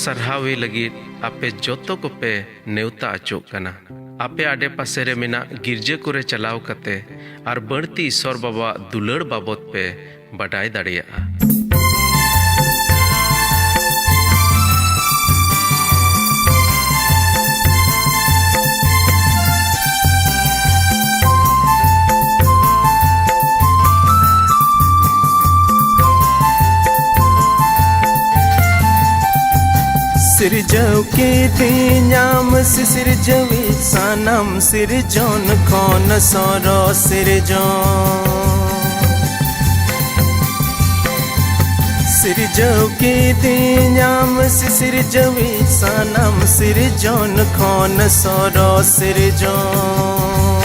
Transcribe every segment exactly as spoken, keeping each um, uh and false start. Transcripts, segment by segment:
ᱥᱟᱨᱦᱟᱣᱤ ᱞᱟᱹᱜᱤᱫ ᱟᱯᱮ ᱡᱚᱛᱚ ᱠᱚᱯᱮ ᱱᱮᱣᱛᱟ ᱚᱪᱚᱜ ᱠᱟᱱᱟ᱾ ᱟᱯᱮ ᱟᱰᱮᱯᱟᱥᱮ ᱨᱮ ᱢᱮᱱᱟᱜ ᱜᱤᱨᱡᱟᱹ ᱠᱚᱨᱮ ᱪᱟᱞᱟᱣ ᱠᱟᱛᱮ ᱟᱨ ᱵᱟᱹᱲᱛᱤ ᱤᱥᱚᱨ ᱵᱟᱵᱟᱣᱟᱜ ᱫᱩᱞᱟᱹᱲ ᱵᱟᱵᱚᱛ ᱯᱮ ᱵᱟᱰᱟᱭ ᱫᱟᱲᱮᱭᱟᱜᱼᱟ᱾ ᱥᱤᱨᱡᱟᱹᱣ ᱠᱤᱫᱤᱧᱟᱢ ᱥᱤᱥᱤᱨᱡᱟᱹᱣᱤᱡ ᱥᱟᱱᱟᱢ ᱥᱤᱨᱡᱚᱱ ᱠᱷᱚᱱ ᱥᱚᱨᱚᱥ ᱥᱤᱨᱡᱚᱱ᱾ ᱥᱤᱨᱡᱟᱹᱣ ᱠᱤᱫᱤᱧᱟᱢ ᱥᱤᱥᱤᱨᱡᱟᱹᱣᱤᱡ ᱥᱟᱱᱟᱢ ᱥᱤᱨᱡᱚᱱ ᱠᱷᱚᱱ ᱥᱚᱨᱚᱥ ᱥᱤᱨᱡᱚᱱ᱾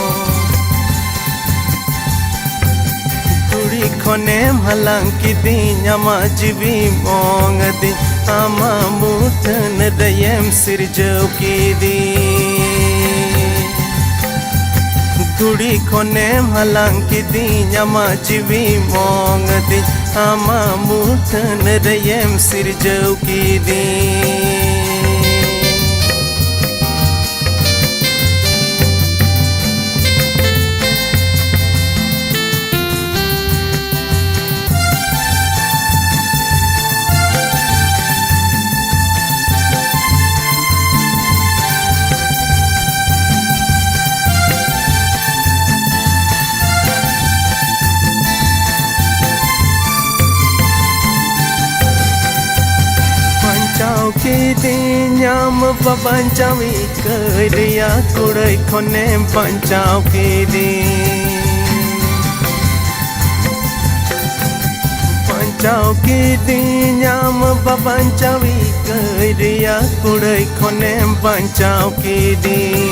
ᱫᱷᱩᱲᱤ ᱠᱷᱚᱱᱮᱢ ᱦᱟᱞᱟᱝ ᱠᱤᱫᱤᱧ, ᱟᱢᱟᱜ ᱡᱤᱣᱤᱢ ᱚᱝ ᱟᱹᱫᱤᱧ, ᱟᱢᱟᱜ ᱢᱩᱴᱷᱟᱹᱱ ᱨᱮᱭᱮᱢ ᱥᱤᱨᱡᱟᱹᱣ ᱠᱤᱫᱤᱧ᱾ ᱫᱷᱩᱲᱤ ᱠᱷᱚᱱᱮᱢ ᱦᱟᱞᱟᱝ ᱠᱤᱫᱤᱧ, ᱟᱢᱟᱜ ᱡᱤᱣᱤᱢ ᱚᱝ ᱟᱹᱫᱤᱧ, ᱟᱢᱟᱜ ᱢᱩᱴᱷᱟᱹᱱ ᱨᱮᱭᱮᱢ ᱥᱤᱨᱡᱟᱹᱣ ᱠᱤᱫᱤᱧ᱾ ᱵᱟᱧᱪᱟᱣ ᱠᱤᱫᱤᱧᱟᱢ ᱵᱟᱵᱟᱧᱪᱟᱣᱤᱡ ᱠᱟᱹᱭ ᱨᱮᱭᱟᱜ ᱠᱩᱲᱟᱹᱭ ᱠᱷᱚᱱᱮᱢ ᱵᱟᱧᱪᱟᱣ ᱠᱤᱫᱤᱧ᱾ ᱵᱟᱧᱪᱟᱣ ᱠᱤᱫᱤᱧᱟᱢ ᱵᱟᱵᱟᱧᱪᱟᱣᱤᱡ ᱠᱟᱹᱭ ᱨᱮᱭᱟᱜ ᱠᱩᱲᱟᱹᱭ ᱠᱷᱚᱱᱮᱢ ᱵᱟᱧᱪᱟᱣ ᱠᱤᱫᱤᱧ᱾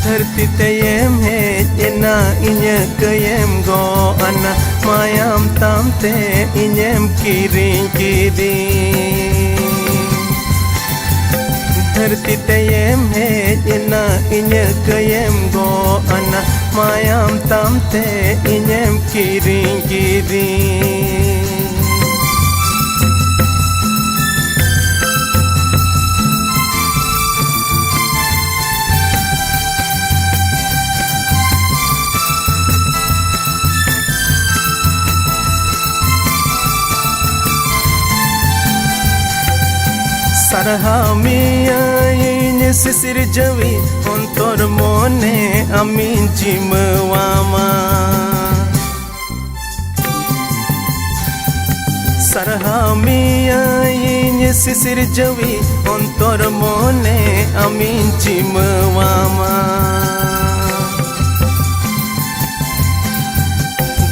ᱫᱷᱟᱹᱨᱛᱤ ᱛᱮᱭᱮᱢ ᱦᱮᱡ ᱮᱱᱟ, ᱤᱧᱟᱹᱜ ᱠᱟᱹᱭᱮᱢ ᱜᱚᱜ ᱟᱱᱟ, ᱢᱟᱭᱟᱢ ᱛᱟᱢ ᱛᱮ ᱤᱧᱮᱢ ᱠᱤᱨᱤᱧ ᱠᱤᱫᱤᱧ᱾ ᱫᱷᱟᱹᱨᱛᱤ ᱛᱮᱭᱮᱢ ᱦᱮᱡ ᱮᱱᱟ, ᱤᱧᱟᱹᱜ ᱠᱟᱹᱭᱮᱢ ᱜᱚᱜ ᱟᱱᱟ, ᱢᱟᱭᱟᱢ ᱛᱟᱢ ᱛᱮ ᱤᱧᱮᱢ ᱠᱤᱨᱤᱧ ᱠᱤᱫᱤᱧ᱾ ᱥᱟᱨᱦᱟᱣ ᱢᱮᱭᱟᱹᱧ ᱥᱤᱥᱤᱨᱡᱟᱹᱣᱤᱡ, ᱚᱱᱛᱚᱨ ᱢᱚᱱᱮ ᱟᱢᱤᱧ ᱡᱤᱢᱟᱹᱣᱟᱢᱟ᱾ ᱥᱟᱨᱦᱟᱣ ᱢᱮᱭᱟᱹᱧ ᱥᱤᱥᱤᱨᱡᱟᱹᱣᱤᱡ, ᱚᱱᱛᱚᱨ ᱢᱚᱱᱮ ᱟᱢᱤᱧ ᱡᱤᱢᱟᱹᱣᱟᱢᱟ᱾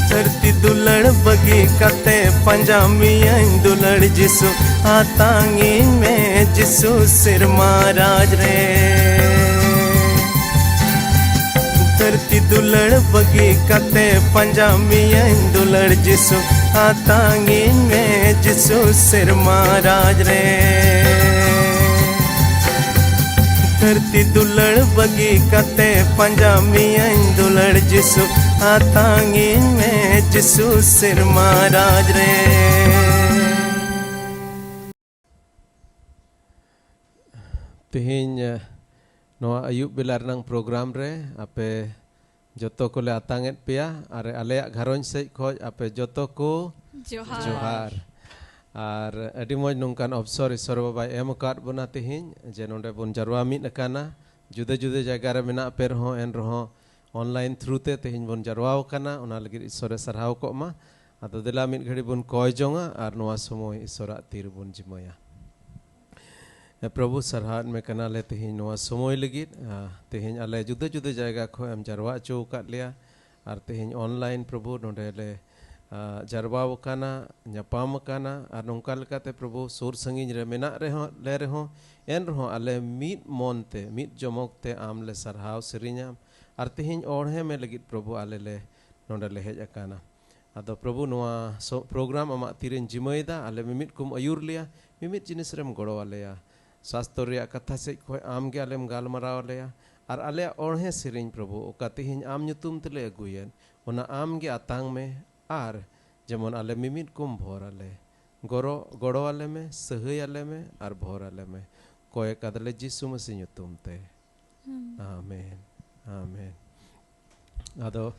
ᱫᱷᱟᱹᱨᱛᱤ ᱫᱩᱞᱟᱹᱲ ᱵᱟᱹᱜᱤ ᱠᱟᱛᱮ ᱯᱟᱸᱡᱟ ᱢᱮᱭᱟᱹᱧ ᱫᱩᱞᱟᱹᱲ ᱡᱤᱥᱩ, ᱟᱛᱟᱝ ᱤᱧ ᱢᱮ ᱡᱤᱥᱩ ᱥᱮᱨᱢᱟ ᱨᱟᱡᱽ ᱨᱮ᱾ ᱫᱷᱟᱹᱨᱛᱤ ᱫᱩᱞᱟᱹᱲ ᱵᱟᱹᱜᱤ ᱠᱟᱛᱮ ᱯᱟᱸᱡᱟ ᱢᱮᱭᱟᱹᱧ ᱫᱩᱞᱟᱹᱲ ᱡᱤᱥᱩ, ᱟᱛᱟᱝ ᱤᱧ ᱢᱮ ᱡᱤᱥᱩ ᱥᱮᱨᱢᱟ ᱨᱟᱡᱽ ᱨᱮ᱾ ᱫᱷᱟᱹᱨᱛᱤ ᱫᱩᱞᱟᱹᱲ ᱵᱟᱹᱜᱤ ᱠᱟᱛᱮ ᱯᱟᱸᱡᱟ ᱢᱮᱭᱟᱹᱧ ᱫᱩᱞᱟᱹᱲ ᱡᱤᱥᱩ, ᱟᱛᱟᱝ ᱤᱧ ᱢᱮ ᱡᱤᱥᱩ ᱥᱮᱨᱢᱟ ᱨᱟᱡᱽ ᱨᱮ᱾ ᱛᱮᱦᱮᱧ, ᱮ, ᱱᱚᱣᱟ ᱟᱹᱭᱩᱵ ᱵᱮᱞᱟ ᱨᱮᱱᱟᱝ ᱯᱨᱳᱜᱨᱟᱢ ᱨᱮ ᱟᱯᱮ ᱡᱚᱛᱚ ᱠᱚᱞᱮ ᱟᱛᱟᱝ ᱮᱫ ᱯᱮᱭᱟ ᱟᱨ ᱟᱞᱮᱭᱟᱜ ᱜᱷᱟᱨᱚᱸᱡᱽ ᱥᱮᱫ ᱠᱷᱚᱱ ᱟᱯᱮ ᱡᱚᱛᱚ ᱠᱚ ᱡᱚᱦᱟᱨ᱾ ᱡᱚᱦᱟᱨ᱾ ᱟᱨ ᱟᱹᱰᱤ ᱢᱚᱡᱽ ᱱᱚᱝᱠᱟᱱ ᱚᱯᱥᱚᱨ ᱤᱥᱚᱨ ᱵᱟᱵᱟᱭ ᱮᱢ ᱟᱠᱟᱫ ᱵᱚᱱᱟ ᱛᱮᱦᱮᱧ, ᱡᱮ ᱱᱚᱰᱮ ᱵᱚᱱ ᱡᱟᱨᱣᱟ ᱢᱤᱫ ᱟᱠᱟᱱᱟ᱾ ᱡᱩᱫᱟᱹ ᱡᱩᱫᱟᱹ ᱡᱟᱭᱜᱟ ᱨᱮ ᱢᱮᱱᱟᱜ ᱯᱮ ᱨᱮᱦᱚᱸ, ᱮᱱ ᱨᱮᱦᱚᱸ online through ᱛᱮ ᱛᱮᱦᱮᱧ ᱵᱚᱱ ᱡᱟᱨᱣᱟ ᱟᱠᱟᱱᱟ, ᱚᱱᱟ ᱞᱟᱹᱜᱤᱫ ᱤᱥᱚᱨᱮ ᱥᱟᱨᱦᱟᱣ ᱠᱚᱜ ᱢᱟ᱾ ᱟᱫᱚ ᱫᱮᱞᱟ ᱢᱤᱫ ᱜᱷᱟᱹᱲᱤ ᱵᱚᱱ ᱠᱚᱭ ᱡᱚᱝᱟ ᱟᱨ ᱱᱚᱣᱟ ᱥᱚᱢᱚᱭ ᱤᱥᱚᱨᱟᱜ ᱛᱤ ᱨᱮᱵᱚᱱ ᱡᱤᱢᱟᱹᱭᱟ᱾ ᱮ ᱯᱨᱚᱵᱷᱩ, ᱥᱟᱨᱦᱟᱣᱮᱫ ᱢᱮ ᱠᱟᱱᱟᱞᱮ ᱛᱮᱦᱮᱧ ᱱᱚᱣᱟ ᱥᱚᱢᱚᱭ ᱞᱟᱹᱜᱤᱫ᱾ ᱟ, ᱛᱮᱦᱮᱧ ᱟᱞᱮ ᱡᱩᱫᱟᱹ ᱡᱩᱫᱟᱹ ᱡᱟᱭᱜᱟ ᱠᱷᱚᱱ ᱮᱢ ᱡᱟᱨᱣᱟ ᱦᱚᱪᱚ ᱟᱠᱟᱫ ᱞᱮᱭᱟ ᱟᱨ ᱛᱮᱦᱮᱧ online ᱯᱨᱚᱵᱷᱩ ᱱᱚᱰᱮ ᱞᱮ, ᱟ, ᱡᱟᱨᱣᱟ ᱟᱠᱟᱱᱟ, ᱧᱟᱯᱟᱢ ᱟᱠᱟᱱᱟ᱾ ᱟᱨ ᱱᱚᱝᱠᱟ ᱞᱮᱠᱟᱛᱮ ᱯᱨᱚᱵᱷᱩ ᱥᱩᱨ ᱥᱟᱺᱜᱤᱧ ᱨᱮ ᱢᱮᱱᱟᱜ ᱨᱮᱦᱚᱸ, ᱞᱮ ᱨᱮᱦᱚᱸ, ᱮᱱ ᱨᱮᱦᱚᱸ ᱟᱞᱮ ᱢᱤᱫ ᱢᱚᱱ ᱛᱮ, ᱢᱤᱫ ᱡᱚᱢᱚᱠ ᱛᱮ ᱟᱢ ᱞᱮ ᱥᱟᱨᱦᱟᱣ ᱥᱮᱨᱮᱧᱟ᱾ ᱟᱨ ᱛᱮᱦᱮᱧ ᱚᱬᱦᱮ ᱢᱮ ᱞᱟᱹᱜᱤᱫ ᱯᱨᱚᱵᱷᱩ ᱟᱞᱮ ᱞᱮ ᱱᱚᱰᱮ ᱞᱮ ᱦᱮᱡ ᱟᱠᱟᱱᱟ᱾ ᱟᱫᱚ ᱯᱨᱚᱵᱷᱩ, ᱱᱚᱣᱟ ᱥᱚ-, ᱯᱨᱳᱜᱨᱟᱢ ᱟᱢᱟᱜ ᱛᱤᱨᱮᱧ ᱡᱤᱢᱟᱹᱭᱮᱫᱟ᱾ ᱟᱞᱮ ᱢᱤᱢᱤᱫ ᱠᱚᱢ ᱟᱹᱭᱩᱨ ᱞᱮᱭᱟ, ᱢᱤᱢᱤᱫ ᱡᱤᱱᱤᱥ ᱨᱮᱢ ᱜᱚᱲᱚ ᱟᱞᱮᱭᱟ᱾ ᱥᱟᱥᱛᱚᱨ ᱨᱮᱭᱟᱜ ᱠᱟᱛᱷᱟ ᱥᱮᱫ ᱠᱷᱚᱱ ᱟᱢ ᱜᱮ ᱟᱞᱮᱢ ᱜᱟᱞᱢᱟᱨᱟᱣ ᱟᱞᱮᱭᱟ᱾ ᱟᱨ ᱟᱞᱮᱭᱟᱜ ᱚᱬᱦᱮ ᱥᱮᱨᱮᱧ ᱯᱨᱚᱵᱷᱩ, ᱚᱠᱟ ᱛᱮᱦᱮᱧ ᱟᱢ ᱧᱩᱛᱩᱢ ᱛᱮᱞᱮ ᱟᱹᱜᱩᱭᱮᱫ, ᱚᱱᱟ ᱟᱢ ᱜᱮ ᱟᱛᱟᱝ ᱢᱮ᱾ ᱟᱨ ᱡᱮᱢᱚᱱ ᱟᱞᱮ ᱢᱤᱢᱤᱫ ᱠᱚᱢ ᱵᱷᱚᱨ ᱟᱞᱮ, ᱜᱚᱨᱚ-, ᱜᱚᱲᱚ ᱟᱞᱮ ᱢᱮ, ᱥᱟᱹᱦᱟᱹᱭ ᱟᱞᱮ ᱢᱮ ᱟᱨ ᱵᱷᱚᱨ ᱟᱞᱮ ᱢᱮ᱾ ᱠᱚᱭ ᱠᱟᱫᱟᱞᱮ ᱡᱤᱥᱩ ᱢᱟᱹᱥᱤ ᱧᱩᱛᱩᱢ ᱛᱮ᱾ ᱦᱩᱸ᱾ ᱟᱢᱮᱱ, ᱟᱢᱮᱱ᱾ ᱟᱫᱚ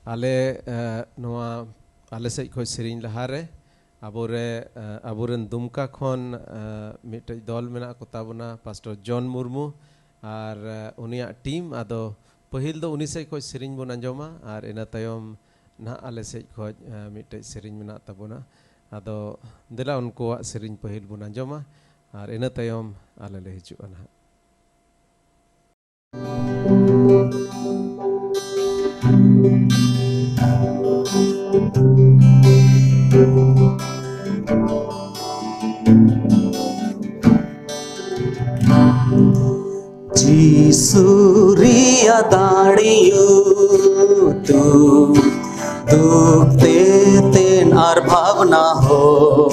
ᱟᱞᱮ, ᱮ, ᱱᱚᱣᱟ ᱟᱞᱮ ᱥᱮᱫ ᱠᱷᱚᱱ ᱥᱮᱨᱮᱧ ᱞᱟᱦᱟᱨᱮ ᱟᱵᱚᱨᱮ ᱟᱵᱚᱨᱮᱱ ᱫᱩᱢᱠᱟ ᱠᱷᱚᱱ ᱢᱤᱫᱴᱮᱡ ᱫᱚᱞ ᱢᱮᱱᱟᱜ ᱠᱚ ᱛᱟᱵᱚᱱᱟ, ᱯᱟᱥᱴᱚᱨ ᱡᱚᱱ ᱢᱩᱨᱢᱩ ᱟᱨ ᱩᱱᱤᱭᱟᱜ ᱴᱤᱢ᱾ ᱟᱫᱚ ᱯᱟᱹᱦᱤᱞ ᱫᱚ ᱩᱱᱤ ᱥᱮᱫ ᱠᱷᱚᱱ ᱥᱮᱨᱮᱧ ᱵᱚᱱ ᱟᱸᱡᱚᱢᱟ ᱟᱨ ᱤᱱᱟᱹ ᱛᱟᱭᱚᱢ ᱱᱟᱦᱟᱜ ᱟᱞᱮ ᱥᱮᱫ ᱠᱷᱚᱱ ᱢᱤᱫᱴᱮᱡ ᱥᱮᱨᱮᱧ ᱢᱮᱱᱟᱜ ᱛᱟᱵᱚᱱᱟ᱾ ᱟᱫᱚ ᱫᱮᱞᱟ ᱩᱱᱠᱩᱣᱟᱜ ᱥᱮᱨᱮᱧ ᱯᱟᱹᱦᱤᱞ ᱵᱚᱱ ᱟᱸᱡᱚᱢᱟ ᱟᱨ ᱤᱱᱟᱹ ᱛᱟᱭᱚᱢ ᱟᱞᱮ ᱞᱮ ᱦᱤᱡᱩᱜᱼᱟ ᱱᱟᱦᱟᱜ᱾ ᱡᱤᱥᱩ ᱨᱮᱭᱟᱜ ᱫᱟᱲᱮ ᱧᱩᱛᱩᱢ, ᱫᱩᱠ ᱛᱮᱛᱮᱱ ᱟᱨ ᱵᱷᱟᱵᱽᱱᱟ ᱦᱚᱸ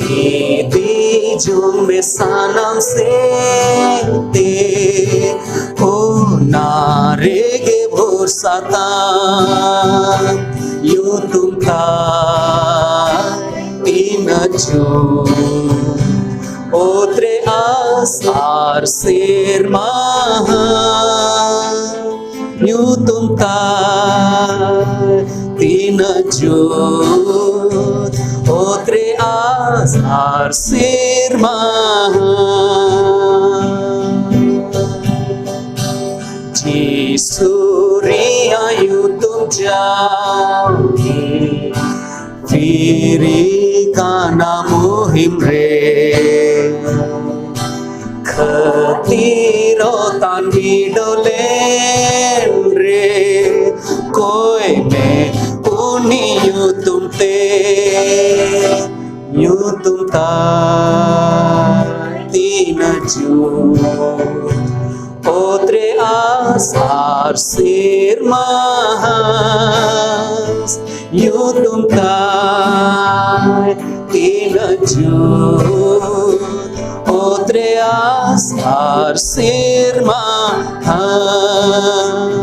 ᱤᱫᱤ ᱡᱚᱝ ᱢᱮ ᱥᱟᱱᱟᱢ ᱥᱮᱫ ᱛᱮ, ᱚᱱᱟ ᱨᱮᱜᱮ ᱵᱷᱚᱨᱥᱟ ᱛᱟᱢ, ᱧᱩᱛᱩᱢ ᱛᱟᱭ ᱛᱤᱱᱟᱹᱜ ᱪᱚ ᱚᱛ ᱨᱮ ᱟᱸᱥ ᱟᱨ ᱥᱮᱨᱢᱟ ᱧᱩᱛᱩᱢ ᱛᱟᱭ ᱛᱤᱱᱟᱹᱜ ᱡᱳᱨ, ᱚᱛ ᱨᱮ ᱟᱸᱥ ᱟᱨ ᱥᱮᱨᱢᱟ᱾ ᱡᱤᱥᱩ ᱨᱮᱭᱟᱜ ᱧᱩᱛᱩᱢ ᱡᱟᱣᱜᱮ ᱯᱷᱤᱨᱤ ᱠᱟᱱᱟ ᱢᱩᱦᱤᱢ ᱨᱮ, ᱠᱷᱟᱹᱛᱤᱨᱚᱜ ᱛᱟᱱ ᱵᱤᱰᱟᱹᱣ ᱞᱮᱱ ᱨᱮ, ᱠᱚᱭ ᱢᱮ ᱩᱱᱤ ᱧᱩᱛᱩᱢ ᱛᱮ, ᱧᱩᱛᱩᱢ ᱛᱟᱭ ᱛᱤᱱᱟᱹᱜ ᱡᱳᱨ, ᱚᱛ ᱨᱮ ᱟᱸᱥ ᱟᱨ ᱥᱮᱨᱢᱟ ᱦᱟᱸᱥ, ᱧᱩᱛᱩᱢ ᱛᱟᱭ ᱛᱤᱱᱟᱹᱜ ᱡᱳᱨ, ᱚᱛ ᱨᱮ ᱟᱸᱥ ᱟᱨ ᱥᱮᱨᱢᱟ ᱦᱟᱸᱥ᱾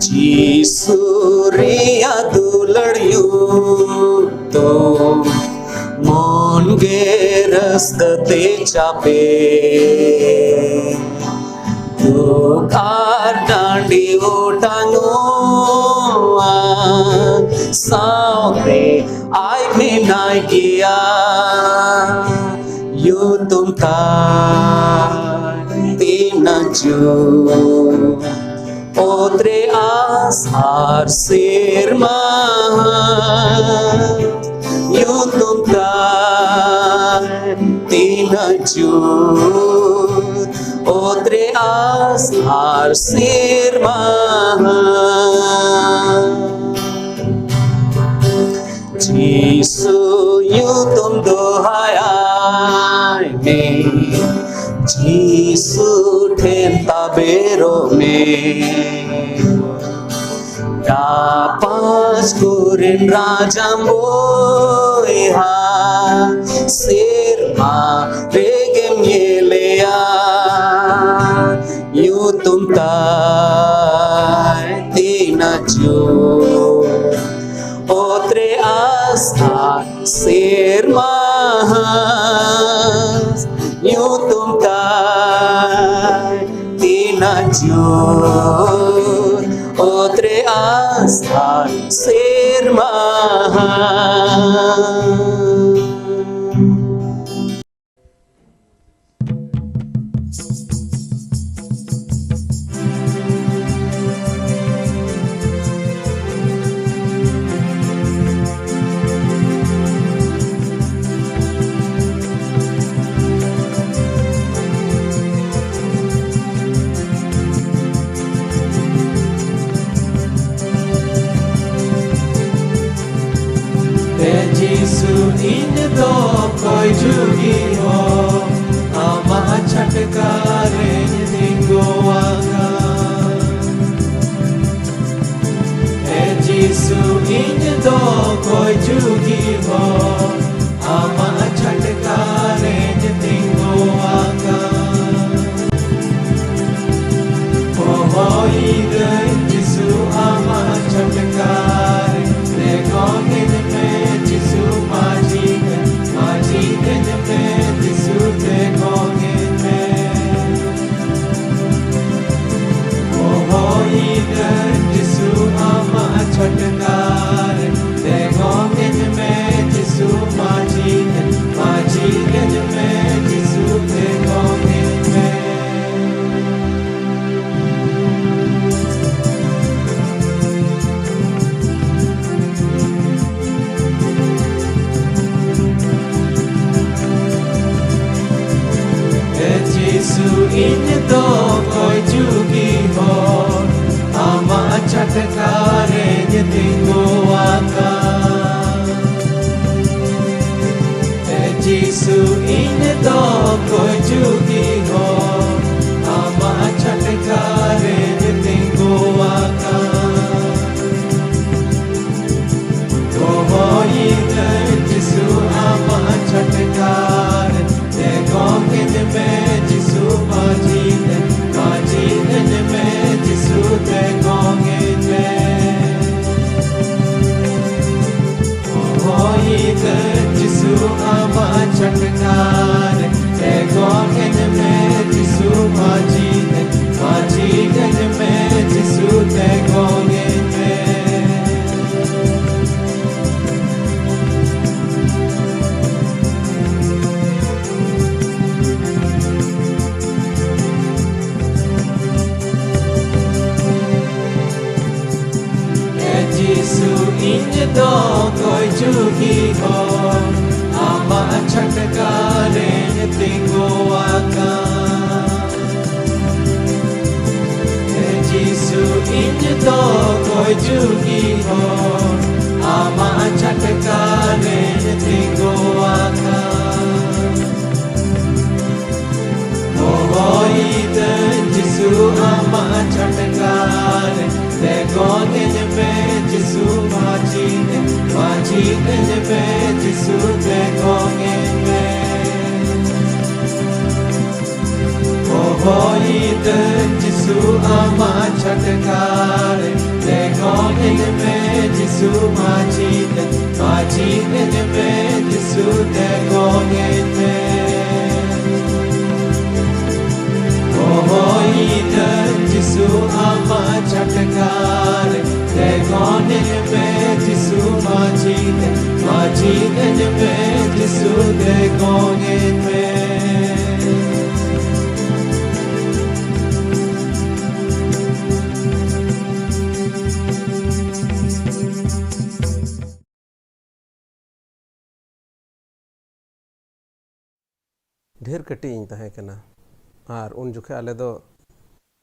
ᱡᱤᱥᱩ ᱨᱮᱭᱟᱜ ᱫᱩᱞᱟᱹᱲ ᱧᱩᱛᱩᱢ, ᱢᱚᱱ ᱜᱮ ᱨᱟᱹᱥᱠᱟᱹ ᱛᱮ ᱪᱟᱯᱮ, ᱫᱩᱠ ᱟᱨ ᱰᱟᱸᱰᱤ ᱚᱴᱟᱝᱚᱜᱼᱟ, ᱥᱟᱶᱨᱮ ᱟᱡ ᱢᱮᱱᱟᱭ ᱜᱮᱭᱟ, ᱧᱩᱛᱩᱢ ᱛᱟᱭ ᱛᱤᱱᱟᱹᱜ ᱡᱳᱨ᱾ ᱚᱛ ᱨᱮ ᱟᱥ ᱟᱨ ᱥᱮᱨᱢᱟ, ᱧᱩᱛᱩᱢ ᱛᱟᱭ ᱛᱤᱱᱟᱹᱜ ᱡᱳᱨ᱾ ᱚᱛ ᱨᱮ ᱟᱥ ᱟᱨ ᱥᱮᱨᱢᱟ᱾ ᱡᱤᱥᱩ ᱧᱩᱛᱩᱢ ᱫᱚᱦᱟᱭᱟᱭ ᱢᱮ, ᱡᱤᱥᱩ ᱴᱷᱮᱱ ᱛᱟᱵᱮᱨᱚᱜ ᱢᱮ᱾ ᱨᱟᱯᱟᱡᱽ ᱠᱚᱨᱮᱱ ᱨᱟᱡᱟ ᱵᱚᱭᱦᱟ, ᱥᱮᱨᱢᱟ ᱨᱮᱜᱮᱢ ᱧᱮᱞᱮᱭᱟ, ᱧᱩᱛᱩᱢ ᱛᱟᱭ ᱛᱤᱱᱟᱹᱜ ᱡᱳᱨ᱾ ᱚᱛ ᱨᱮ ᱟᱥ ᱟᱨ ᱥᱮᱨᱢᱟ ᱦᱟᱸᱥ, ᱧᱩᱛᱩᱢ ᱛᱟᱭ ᱛᱤᱱᱟᱹᱜ ᱡᱳᱨ᱾ ᱚᱛ ᱨᱮ ᱟᱥ ᱟᱨ ᱥᱮᱨᱢᱟ ᱦᱟᱸᱥ᱾ ᱮ ᱡᱤᱥᱩ, ᱤᱧ ᱫᱚ ᱚᱠᱚᱭ ᱡᱩᱜᱤ ᱦᱚᱲ, ᱟᱢᱟᱜ ᱪᱷᱟᱴᱠᱟ ᱨᱮᱧ ᱛᱤᱸᱜᱩ ᱟᱠᱟᱱ᱾ ᱮ ᱡᱤᱥᱩ, ᱤᱧ ᱫᱚ ᱚᱠᱚᱭ ᱡᱩᱜᱤ ᱦᱚᱲ, ᱟᱢᱟᱜ ᱪᱷᱟᱴᱠᱟ ᱨᱮᱧ ᱛᱤᱸᱜᱩ ᱟᱠᱟᱱ᱾ ᱦᱚᱦᱚᱭᱤᱫᱟᱹᱧ ᱡᱤᱥᱩ ᱟᱢᱟᱜ ᱪᱷᱟᱴᱠᱟ ᱨᱮ, ᱛᱮᱸᱜᱚ ᱠᱟᱹᱧ ᱢᱮ ᱡᱤᱥᱩ ᱢᱟᱹᱡᱷᱤ ᱠᱟᱹᱧ, ᱢᱟᱹᱡᱷᱤ ᱠᱟᱹᱧ ᱢᱮ ᱡᱤᱥᱩ ᱛᱮᱸᱜᱚ ᱠᱟᱹᱧ ᱢᱮ᱾ ᱦᱚᱦᱚᱭᱤᱫᱟᱹᱧ ᱡᱤᱥᱩ ᱟᱢᱟᱜ ᱪᱷᱟᱴᱠᱟ ᱫᱚ ᱚᱠᱚᱭ ᱡᱩᱜᱤ ᱦᱚᱲ ᱟᱢᱟᱜ ᱪᱷᱟᱴᱠᱟ ᱨᱮᱧ ᱛᱤᱸᱜᱩ ᱟᱠᱟᱱ᱾ ᱮ ᱡᱤᱥᱩ, ᱤᱧ ᱫᱚ ᱚᱠᱚᱭ ᱡᱩᱜᱤ ᱦᱚᱲ ᱟᱢᱟᱜ ᱪᱷᱟᱴᱠᱟ ᱨᱮᱧ ᱛᱤᱸᱜᱩ ᱟᱠᱟᱱ᱾ ᱦᱚᱦᱚᱭᱤᱫᱟᱹᱧ ᱡᱤᱥᱩ ᱟᱢᱟᱜ ᱪᱷᱟᱴᱠᱟ ᱨᱮ, ᱛᱮᱸᱜᱚᱝ ᱤᱧ ᱢᱮ ᱡᱤᱥᱩ ᱢᱟᱹᱡᱷᱤ ᱛᱮ, ᱢᱟᱹᱡᱷᱤ ᱤᱧ ᱢᱮ ᱡᱤᱥᱩ ᱛᱮᱸᱜᱚᱝ ᱤᱧ ᱢᱮ᱾ ᱦᱚᱦᱚᱭᱤᱫᱟᱹᱧ ᱡᱤᱥᱩ ᱟᱢᱟᱜ ᱪᱷᱟᱴᱠᱟ ᱨᱮ, ᱛᱮᱸᱜᱚᱝ ᱤᱧ ᱢᱮ ᱡᱤᱥᱩ ᱢᱟᱹᱡᱷᱤ ᱛᱮ, ᱢᱟᱹᱡᱷᱤ ᱤᱧ ᱢᱮ ᱡᱤᱥᱩ ᱛᱮᱸᱜᱚᱝ ᱤᱧ ᱢᱮ᱾ ᱮ ᱡᱤᱥᱩ, ᱤᱧ ᱫᱚ ᱚᱠᱚᱭ ᱡᱩᱜᱤ ᱦᱚᱲ ᱟᱢᱟᱜ ᱪᱷᱟᱴᱠᱟ ᱨᱮᱧ ᱛᱤᱸᱜᱩ ᱟᱠᱟᱱ᱾ ᱮ ᱡᱤᱥᱩ, ᱤᱧ ᱫᱚ ᱚᱠᱚᱭ ᱡᱩᱜᱤ ᱦᱚᱲ ᱟᱢᱟᱜ ᱪᱷᱟᱴᱠᱟ ᱨᱮᱧ ᱛᱤᱸᱜᱩ ᱟᱠᱟᱱ᱾ ᱦᱚᱦᱚᱭᱤᱫᱟᱹᱧ ᱡᱤᱥᱩ ᱟᱢᱟᱜ ᱪᱷᱟᱴᱠᱟ ᱨᱮ, ᱛᱮᱸᱜᱚᱝ ᱤᱧ ᱢᱮ ᱡᱤᱥᱩ ᱢᱟᱹᱡᱷᱤ ᱛᱮ, ᱢᱟᱹᱡᱷᱤ ᱤᱧ ᱢᱮ ᱡᱤᱥᱩ ᱛᱮᱸᱜᱚᱝ ᱤᱧ ᱢᱮ᱾ ᱦᱚᱦᱚᱭᱤᱫᱟᱹᱧ ᱡᱤᱥᱩ ᱟᱢᱟᱜ ᱪᱷᱟᱴᱠᱟ ᱨᱮ, ᱛᱮᱸᱜᱚᱝ ᱤᱧ ᱢᱮ ᱡᱤᱥᱩ ᱢᱟᱹᱡᱷᱤ ᱛᱮ, ᱢᱟᱹᱡᱷᱤ ᱤᱧ ᱢᱮ ᱡᱤᱥᱩ ᱛᱮᱸᱜᱚᱝ ᱤᱧ ᱢᱮ᱾ ᱦᱚᱦᱚᱭᱤᱫᱟᱹᱧ ᱡᱤᱥᱩ ᱟᱢᱟᱜ ᱪᱷᱟᱴᱠᱟ ᱨᱮ, ᱛᱮᱸᱜᱚᱝ ᱤᱧ ᱢᱮ ᱡᱤᱥᱩ ᱢᱟᱹᱡᱷᱤ ᱛᱮ, ᱢᱟᱹᱡᱷᱤ ᱤᱧ ᱢᱮ ᱡᱤᱥᱩ ᱛᱮᱸᱜᱚᱝ ᱤᱧ ᱢᱮ᱾ ᱰᱷᱮᱨ ᱠᱟᱹᱴᱤᱡ ᱤᱧ ᱛᱟᱦᱮᱸ ᱠᱟᱱᱟ᱾ ᱟᱨ ᱩᱱ ᱡᱚᱠᱷᱮᱡ ᱟᱞᱮ ᱫᱚ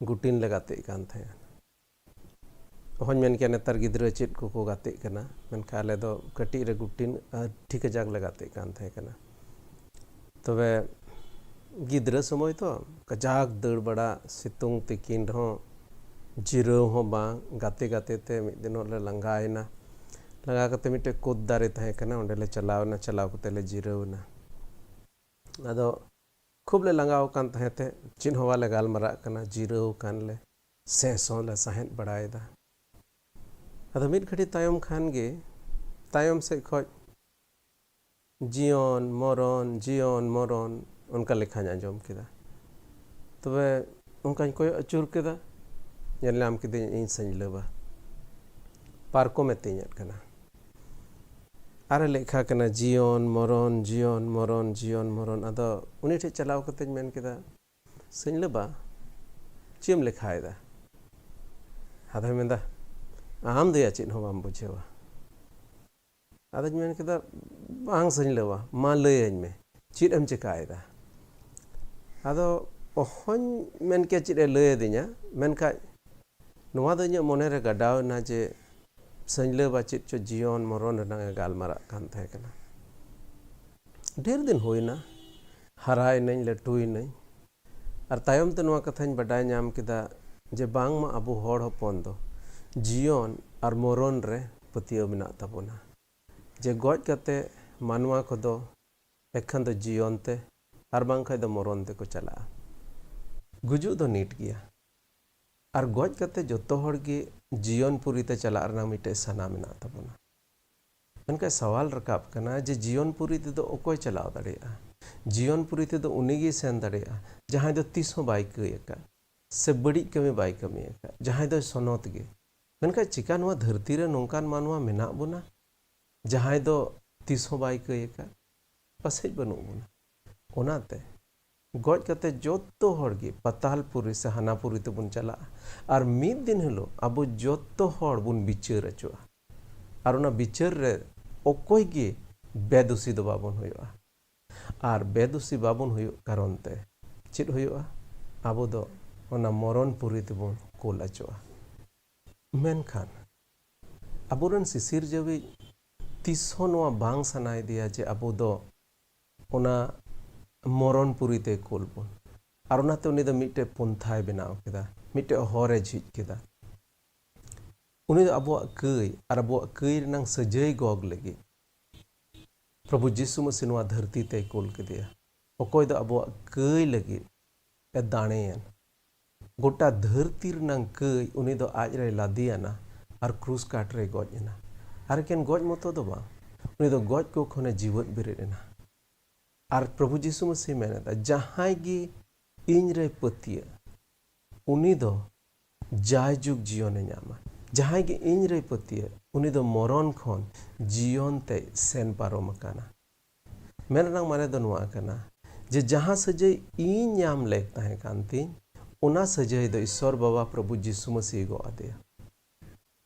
ᱜᱩᱴᱤᱱ ᱞᱮ ᱜᱟᱛᱮᱜ ᱠᱟᱱ ᱛᱟᱦᱮᱸᱫ᱾ ᱚᱦᱚᱧ ᱢᱮᱱ ᱠᱮᱭᱟ ᱱᱮᱛᱟᱨ ᱜᱤᱫᱽᱨᱟᱹ ᱪᱮᱫ ᱠᱚᱠᱚ ᱜᱟᱛᱮᱜ ᱠᱟᱱᱟ, ᱢᱮᱱᱠᱷᱟᱱ ᱟᱞᱮ ᱫᱚ ᱠᱟᱹᱴᱤᱡ ᱨᱮ ᱜᱩᱴᱤᱱ ᱟᱹᱰᱤ ᱠᱟᱡᱟᱠ ᱞᱮ ᱜᱟᱛᱮᱜ ᱠᱟᱱ ᱛᱟᱦᱮᱸ ᱠᱟᱱᱟ᱾ ᱛᱚᱵᱮ ᱜᱤᱫᱽᱨᱟᱹ ᱥᱚᱢᱚᱭ ᱛᱚ ᱠᱟᱡᱟᱠ ᱫᱟᱹᱲ ᱵᱟᱲᱟ, ᱥᱤᱛᱩᱝ ᱛᱤᱠᱤᱱ ᱨᱮᱦᱚᱸ ᱡᱤᱨᱟᱹᱣ ᱦᱚᱸ ᱵᱟᱝ, ᱜᱟᱛᱮ ᱜᱟᱛᱮ ᱛᱮ ᱢᱤᱫ ᱫᱤᱱᱚᱜ ᱞᱮ ᱞᱟᱸᱜᱟᱭᱮᱱᱟ᱾ ᱞᱟᱸᱜᱟ ᱠᱟᱛᱮ ᱢᱤᱫᱴᱮᱡ ᱠᱩᱫ ᱫᱟᱨᱮ ᱛᱟᱦᱮᱸ ᱠᱟᱱᱟ, ᱚᱸᱰᱮ ᱞᱮ ᱪᱟᱞᱟᱣ ᱮᱱᱟ, ᱪᱟᱞᱟᱣ ᱠᱟᱛᱮ ᱞᱮ ᱡᱤᱨᱟᱹᱣ ᱮᱱᱟ᱾ ᱟᱫᱚ ᱠᱷᱩᱵ ᱞᱮ ᱞᱟᱸᱜᱟᱣ ᱟᱠᱟᱱ ᱛᱟᱦᱮᱸ ᱛᱮ ᱪᱮᱫ ᱦᱚᱸ ᱵᱟᱞᱮ ᱜᱟᱞᱢᱟᱨᱟᱜ ᱠᱟᱱᱟ, ᱡᱤᱨᱟᱹᱣ ᱟᱠᱟᱱ ᱞᱮ, ᱥᱮᱥ ᱦᱚᱸ ᱞᱮ ᱥᱟᱦᱮᱫ ᱵᱟᱲᱟᱭᱮᱫᱟ᱾ ᱟᱫᱚ ᱢᱤᱫ ᱜᱷᱟᱹᱲᱤ ᱛᱟᱭᱚᱢ ᱠᱷᱟᱱ ᱜᱮ ᱛᱟᱭᱚᱢ ᱥᱮᱫ ᱠᱷᱚᱡ ᱡᱤᱭᱚᱱ ᱢᱚᱨᱚᱱ, ᱡᱤᱭᱚᱱ ᱢᱚᱨᱚᱱ, ᱚᱱᱠᱟ ᱞᱮᱠᱷᱟᱧ ᱟᱸᱡᱚᱢ ᱠᱮᱫᱟ᱾ ᱛᱚᱵᱮ ᱚᱱᱠᱟᱧ ᱠᱚᱭᱚᱜ ᱟᱹᱪᱩᱨ ᱠᱮᱫᱟ, ᱧᱮᱞ ᱧᱟᱢ ᱠᱤᱫᱟᱹᱧ ᱤᱧ ᱥᱟᱹᱧᱞᱟᱹᱵᱟ ᱯᱟᱨᱠᱚᱢᱮ ᱛᱮᱧᱮᱫ ᱠᱟᱱᱟ᱾ ᱟᱨᱮ ᱞᱮᱠᱷᱟ ᱠᱟᱱᱟ, ᱡᱤᱭᱚᱱ ᱢᱚᱨᱚᱱ, ᱡᱤᱭᱚᱱ ᱢᱚᱨᱚᱱ, ᱡᱤᱭᱚᱱ ᱢᱚᱨᱚᱱ᱾ ᱟᱫᱚ ᱩᱱᱤ ᱴᱷᱮᱡ ᱪᱟᱞᱟᱣ ᱠᱟᱛᱮᱧ ᱢᱮᱱ ᱠᱮᱫᱟ, "ᱥᱟᱹᱧᱞᱟᱹᱵᱟ, ᱪᱮᱫ ᱮᱢ ᱞᱮᱠᱷᱟᱭᱮᱫᱟ?" ᱟᱫᱚᱭ ᱢᱮᱱᱫᱟ, "ᱟᱢ ᱫᱚᱭᱟ ᱪᱮᱫ ᱦᱚᱸ ᱵᱟᱢ ᱵᱩᱡᱷᱟᱹᱣᱟ?" ᱟᱫᱚᱧ ᱢᱮᱱ ᱠᱮᱫᱟ, "ᱵᱟᱝ ᱥᱟᱹᱧᱞᱟᱹᱵᱟ, ᱢᱟ ᱞᱟᱹᱭᱟᱹᱧ ᱢᱮ, ᱪᱮᱫ ᱮᱢ ᱪᱮᱠᱟᱭᱮᱫᱟ?" ᱟᱫᱚ ᱚᱦᱚᱧ ᱢᱮᱱ ᱠᱮᱭᱟ ᱪᱮᱫ ᱮ ᱞᱟᱹᱭ ᱟᱹᱫᱤᱧᱟ, ᱢᱮᱱᱠᱷᱟᱡ ᱱᱚᱣᱟ ᱫᱚ ᱤᱧᱟᱹᱜ ᱢᱚᱱᱮᱨᱮ ᱜᱟᱰᱟᱣ ᱮᱱᱟ ᱡᱮ ᱥᱟᱹᱧᱞᱟᱹᱵᱟ ᱪᱮᱫ ᱪᱚ ᱡᱤᱭᱚᱱ ᱢᱚᱨᱚᱱ ᱨᱮᱱᱟᱜ ᱮ ᱜᱟᱞᱢᱟᱨᱟᱜ ᱠᱟᱱ ᱛᱟᱦᱮᱸ ᱠᱟᱱᱟ᱾ ᱰᱷᱮᱨ ᱫᱤᱱ ᱦᱩᱭᱱᱟ, ᱦᱟᱨᱟᱭᱮᱱᱟᱹᱧ, ᱞᱟᱹᱴᱩᱭᱮᱱᱟᱹᱧ, ᱟᱨ ᱛᱟᱭᱚᱢ ᱛᱮ ᱱᱚᱣᱟ ᱠᱟᱛᱷᱟᱧ ᱵᱟᱰᱟᱭ ᱧᱟᱢ ᱠᱮᱫᱟ ᱡᱮ ᱵᱟᱝᱢᱟ ᱟᱵᱚ ᱦᱚᱲ ᱦᱚᱯᱚᱱ ᱫᱚ ᱡᱤᱭᱚᱱ ᱟᱨ ᱢᱚᱨᱚᱱ ᱨᱮ ᱯᱟᱹᱛᱭᱟᱹᱣ ᱢᱮᱱᱟᱜ ᱛᱟᱵᱚᱱᱟ, ᱡᱮ ᱜᱚᱡ ᱠᱟᱛᱮ ᱢᱟᱱᱣᱟ ᱠᱚᱫᱚ ᱮᱠᱷᱟᱱ ᱫᱚ ᱡᱤᱭᱚᱱ ᱛᱮ ᱟᱨ ᱵᱟᱝᱠᱷᱟᱡ ᱫᱚ ᱢᱚᱨᱚᱱ ᱛᱮᱠᱚ ᱪᱟᱞᱟᱜᱼᱟ᱾ ᱜᱩᱡᱩᱜ ᱫᱚ ᱱᱤᱴ ᱜᱮᱭᱟ᱾ ᱟᱨ ᱜᱚᱡ ᱠᱟᱛᱮ ᱡᱚᱛᱚ ᱦᱚᱲ ᱜᱮ ᱡᱤᱭᱚᱱ ᱯᱩᱨᱤ ᱛᱮ ᱪᱟᱞᱟᱜ ᱨᱮᱱᱟᱜ ᱢᱤᱫᱴᱮᱡ ᱥᱟᱱᱟ ᱢᱮᱱᱟᱜ ᱛᱟᱵᱚᱱᱟ᱾ ᱢᱮᱱᱠᱷᱟᱱ ᱥᱟᱣᱟᱞ ᱨᱟᱠᱟᱵ ᱠᱟᱱᱟ ᱡᱮ ᱡᱤᱭᱚᱱ ᱯᱩᱨᱤ ᱛᱮᱫᱚ ᱚᱠᱚᱭ ᱪᱟᱞᱟᱣ ᱫᱟᱲᱮᱭᱟᱜᱼᱟ? ᱡᱤᱭᱚᱱ ᱯᱩᱨᱤ ᱛᱮᱫᱚ ᱩᱱᱤ ᱜᱮᱭ ᱥᱮᱱ ᱫᱟᱲᱮᱭᱟᱜᱼᱟ ᱡᱟᱦᱟᱸᱭ ᱫᱚ ᱛᱤᱥ ᱦᱚᱸ ᱵᱟᱭ ᱠᱟᱹᱭ ᱟᱠᱟᱫ, ᱥᱮ ᱵᱟᱹᱲᱤᱡ ᱠᱟᱹᱢᱤ ᱵᱟᱭ ᱠᱟᱹᱢᱤ ᱟᱠᱟᱫ, ᱡᱟᱦᱟᱸᱭ ᱫᱚᱭ ᱥᱚᱱᱚᱛ ᱜᱮ᱾ ᱢᱮᱱᱠᱷᱟᱱ ᱪᱤᱠᱟ ᱱᱚᱣᱟ ᱫᱷᱟᱹᱨᱛᱤ ᱨᱮ ᱱᱚᱝᱠᱟᱱ ᱢᱟᱱᱣᱟ ᱢᱮᱱᱟᱜ ᱵᱚᱱᱟ ᱡᱟᱦᱟᱸᱭ ᱫᱚ ᱛᱤᱥ ᱦᱚᱸ ᱵᱟᱭ ᱠᱟᱹᱭ ᱟᱠᱟᱫ? ᱯᱟᱥᱮᱡ ᱵᱟᱹᱱᱩᱜ ᱵᱚᱱᱟ᱾ ᱚᱱᱟᱛᱮ ᱜᱚᱡ ᱠᱟᱛᱮ ᱡᱚᱛᱚ ᱦᱚᱲ ᱜᱮ ᱯᱟᱛᱟᱞ ᱯᱩᱨᱤ ᱥᱮ ᱦᱟᱱᱟ ᱯᱩᱨᱤ ᱛᱮᱵᱚᱱ ᱪᱟᱞᱟᱜᱼᱟ᱾ ᱟᱨ ᱢᱤᱫ ᱫᱤᱱ ᱦᱤᱞᱳᱜ ᱟᱵᱚ ᱡᱚᱛᱚ ᱦᱚᱲ ᱵᱚᱱ ᱵᱤᱪᱟᱹᱨ ᱦᱚᱪᱚᱜᱼᱟ᱾ ᱟᱨ ᱚᱱᱟ ᱵᱤᱪᱟᱹᱨ ᱨᱮ ᱚᱠᱚᱭ ᱜᱮ ᱵᱮᱫᱩᱥᱤ ᱫᱚ ᱵᱟᱵᱚᱱ ᱦᱩᱭᱩᱜᱼᱟ᱾ ᱟᱨ ᱵᱮᱫᱩᱥᱤ ᱵᱟᱵᱚᱱ ᱦᱩᱭᱩᱜ ᱠᱟᱨᱚᱱ ᱛᱮ ᱪᱮᱫ ᱦᱩᱭᱩᱜᱼᱟ? ᱟᱵᱚ ᱫᱚ ᱚᱱᱟ ᱢᱚᱨᱚᱱ ᱯᱩᱨᱤ ᱛᱮᱵᱚᱱ ᱠᱩᱞ ᱚᱪᱚᱜᱼᱟ᱾ ᱢᱮᱱᱠᱷᱟᱱ ᱟᱵᱚᱨᱮᱱ ᱥᱤᱥᱤᱨ ᱡᱟᱹᱣᱤᱡ ᱛᱤᱥ ᱦᱚᱸ ᱱᱚᱣᱟ ᱵᱟᱝ ᱥᱟᱱᱟᱭᱮᱫᱮᱭᱟ ᱡᱮ ᱟᱵᱚ ᱫᱚ ᱚᱱᱟ ᱢᱚᱨᱚᱱ ᱯᱩᱨᱤ ᱛᱮ ᱠᱩᱞ ᱵᱚᱱ᱾ ᱟᱨ ᱚᱱᱟᱛᱮ ᱩᱱᱤ ᱫᱚ ᱢᱤᱫᱴᱮᱡ ᱯᱚᱱᱛᱷᱟᱭ ᱵᱮᱱᱟᱣ ᱠᱮᱫᱟ, ᱢᱤᱫᱴᱮᱡ ᱦᱚᱨᱮ ᱡᱷᱤᱡ ᱠᱮᱫᱟ᱾ ᱩᱱᱤ ᱫᱚ ᱟᱵᱚᱣᱟᱜ ᱠᱟᱹᱭ ᱟᱨ ᱟᱵᱚᱣᱟᱜ ᱠᱟᱹᱭ ᱨᱮᱱᱟᱝ ᱥᱟᱹᱡᱟᱹᱭ ᱜᱚᱜ ᱞᱟᱹᱜᱤᱫ ᱯᱨᱚᱵᱷᱩ ᱡᱤᱥᱩ ᱢᱟᱹᱥᱤ ᱱᱚᱣᱟ ᱫᱷᱟᱹᱨᱛᱤ ᱛᱮᱭ ᱠᱩᱞ ᱠᱮᱫᱮᱭᱟ᱾ ᱚᱠᱚᱭ ᱫᱚ ᱟᱵᱚᱣᱟᱜ ᱠᱟᱹᱭ ᱞᱟᱹᱜᱤᱫ ᱮ ᱫᱟᱲᱮᱭᱮᱱ᱾ ᱜᱚᱴᱟ ᱫᱷᱟᱹᱨᱛᱤ ᱨᱮᱱᱟᱝ ᱠᱟᱹᱭ ᱩᱱᱤ ᱫᱚ ᱟᱡ ᱨᱮᱭ ᱞᱟᱫᱮᱭᱟᱱᱟ ᱟᱨ ᱠᱨᱩᱥ ᱠᱟᱴ ᱨᱮᱭ ᱜᱚᱡ ᱮᱱᱟ᱾ ᱟᱨ ᱮᱠᱮᱱ ᱜᱚᱡ ᱢᱚᱛᱚ ᱫᱚ ᱵᱟᱝ, ᱩᱱᱤ ᱫᱚ ᱜᱚᱡ ᱠᱚ ᱠᱷᱚᱱᱮ ᱡᱤᱣᱮᱫ ᱵᱮᱨᱮᱫ ᱮᱱᱟ᱾ ᱟᱨ ᱯᱨᱚᱵᱷᱩ ᱡᱤᱥᱩ ᱢᱟᱹᱥᱤ ᱢᱮᱱ ᱮᱫᱟ, ᱡᱟᱦᱟᱸᱭ ᱜᱮ ᱤᱧ ᱨᱮ ᱯᱟᱹᱛᱭᱟᱹᱜ, ᱩᱱᱤ ᱫᱚ ᱡᱟᱭᱡᱩᱜᱽ ᱡᱤᱭᱚᱱᱮ ᱧᱟᱢᱟ᱾ ᱡᱟᱦᱟᱸᱭ ᱜᱮ ᱤᱧ ᱨᱮ ᱯᱟᱹᱛᱭᱟᱹᱜ, ᱩᱱᱤ ᱫᱚ ᱢᱚᱨᱚᱱ ᱠᱷᱚᱱ ᱡᱤᱭᱚᱱ ᱛᱮ ᱥᱮᱱ ᱯᱟᱨᱚᱢ ᱟᱠᱟᱱᱟ᱾ ᱢᱮᱱ ᱨᱮᱱᱟᱜ ᱢᱟᱱᱮ ᱫᱚ ᱱᱚᱣᱟ ᱠᱟᱱᱟ ᱡᱮ ᱡᱟᱦᱟᱸ ᱥᱟᱹᱡᱟᱹᱭ ᱤᱧ ᱧᱟᱢ ᱞᱮᱠ ᱛᱟᱦᱮᱸ ᱠᱟᱱ ᱛᱤᱧ, ᱚᱱᱟ ᱥᱟᱹᱡᱟᱹᱭ ᱫᱚ ᱤᱥᱥᱚᱨ ᱵᱟᱵᱟ ᱯᱨᱚᱵᱷᱩ ᱡᱤᱥᱩ ᱢᱟᱹᱥᱤ ᱜᱚᱜ ᱟᱫᱮᱭᱟ᱾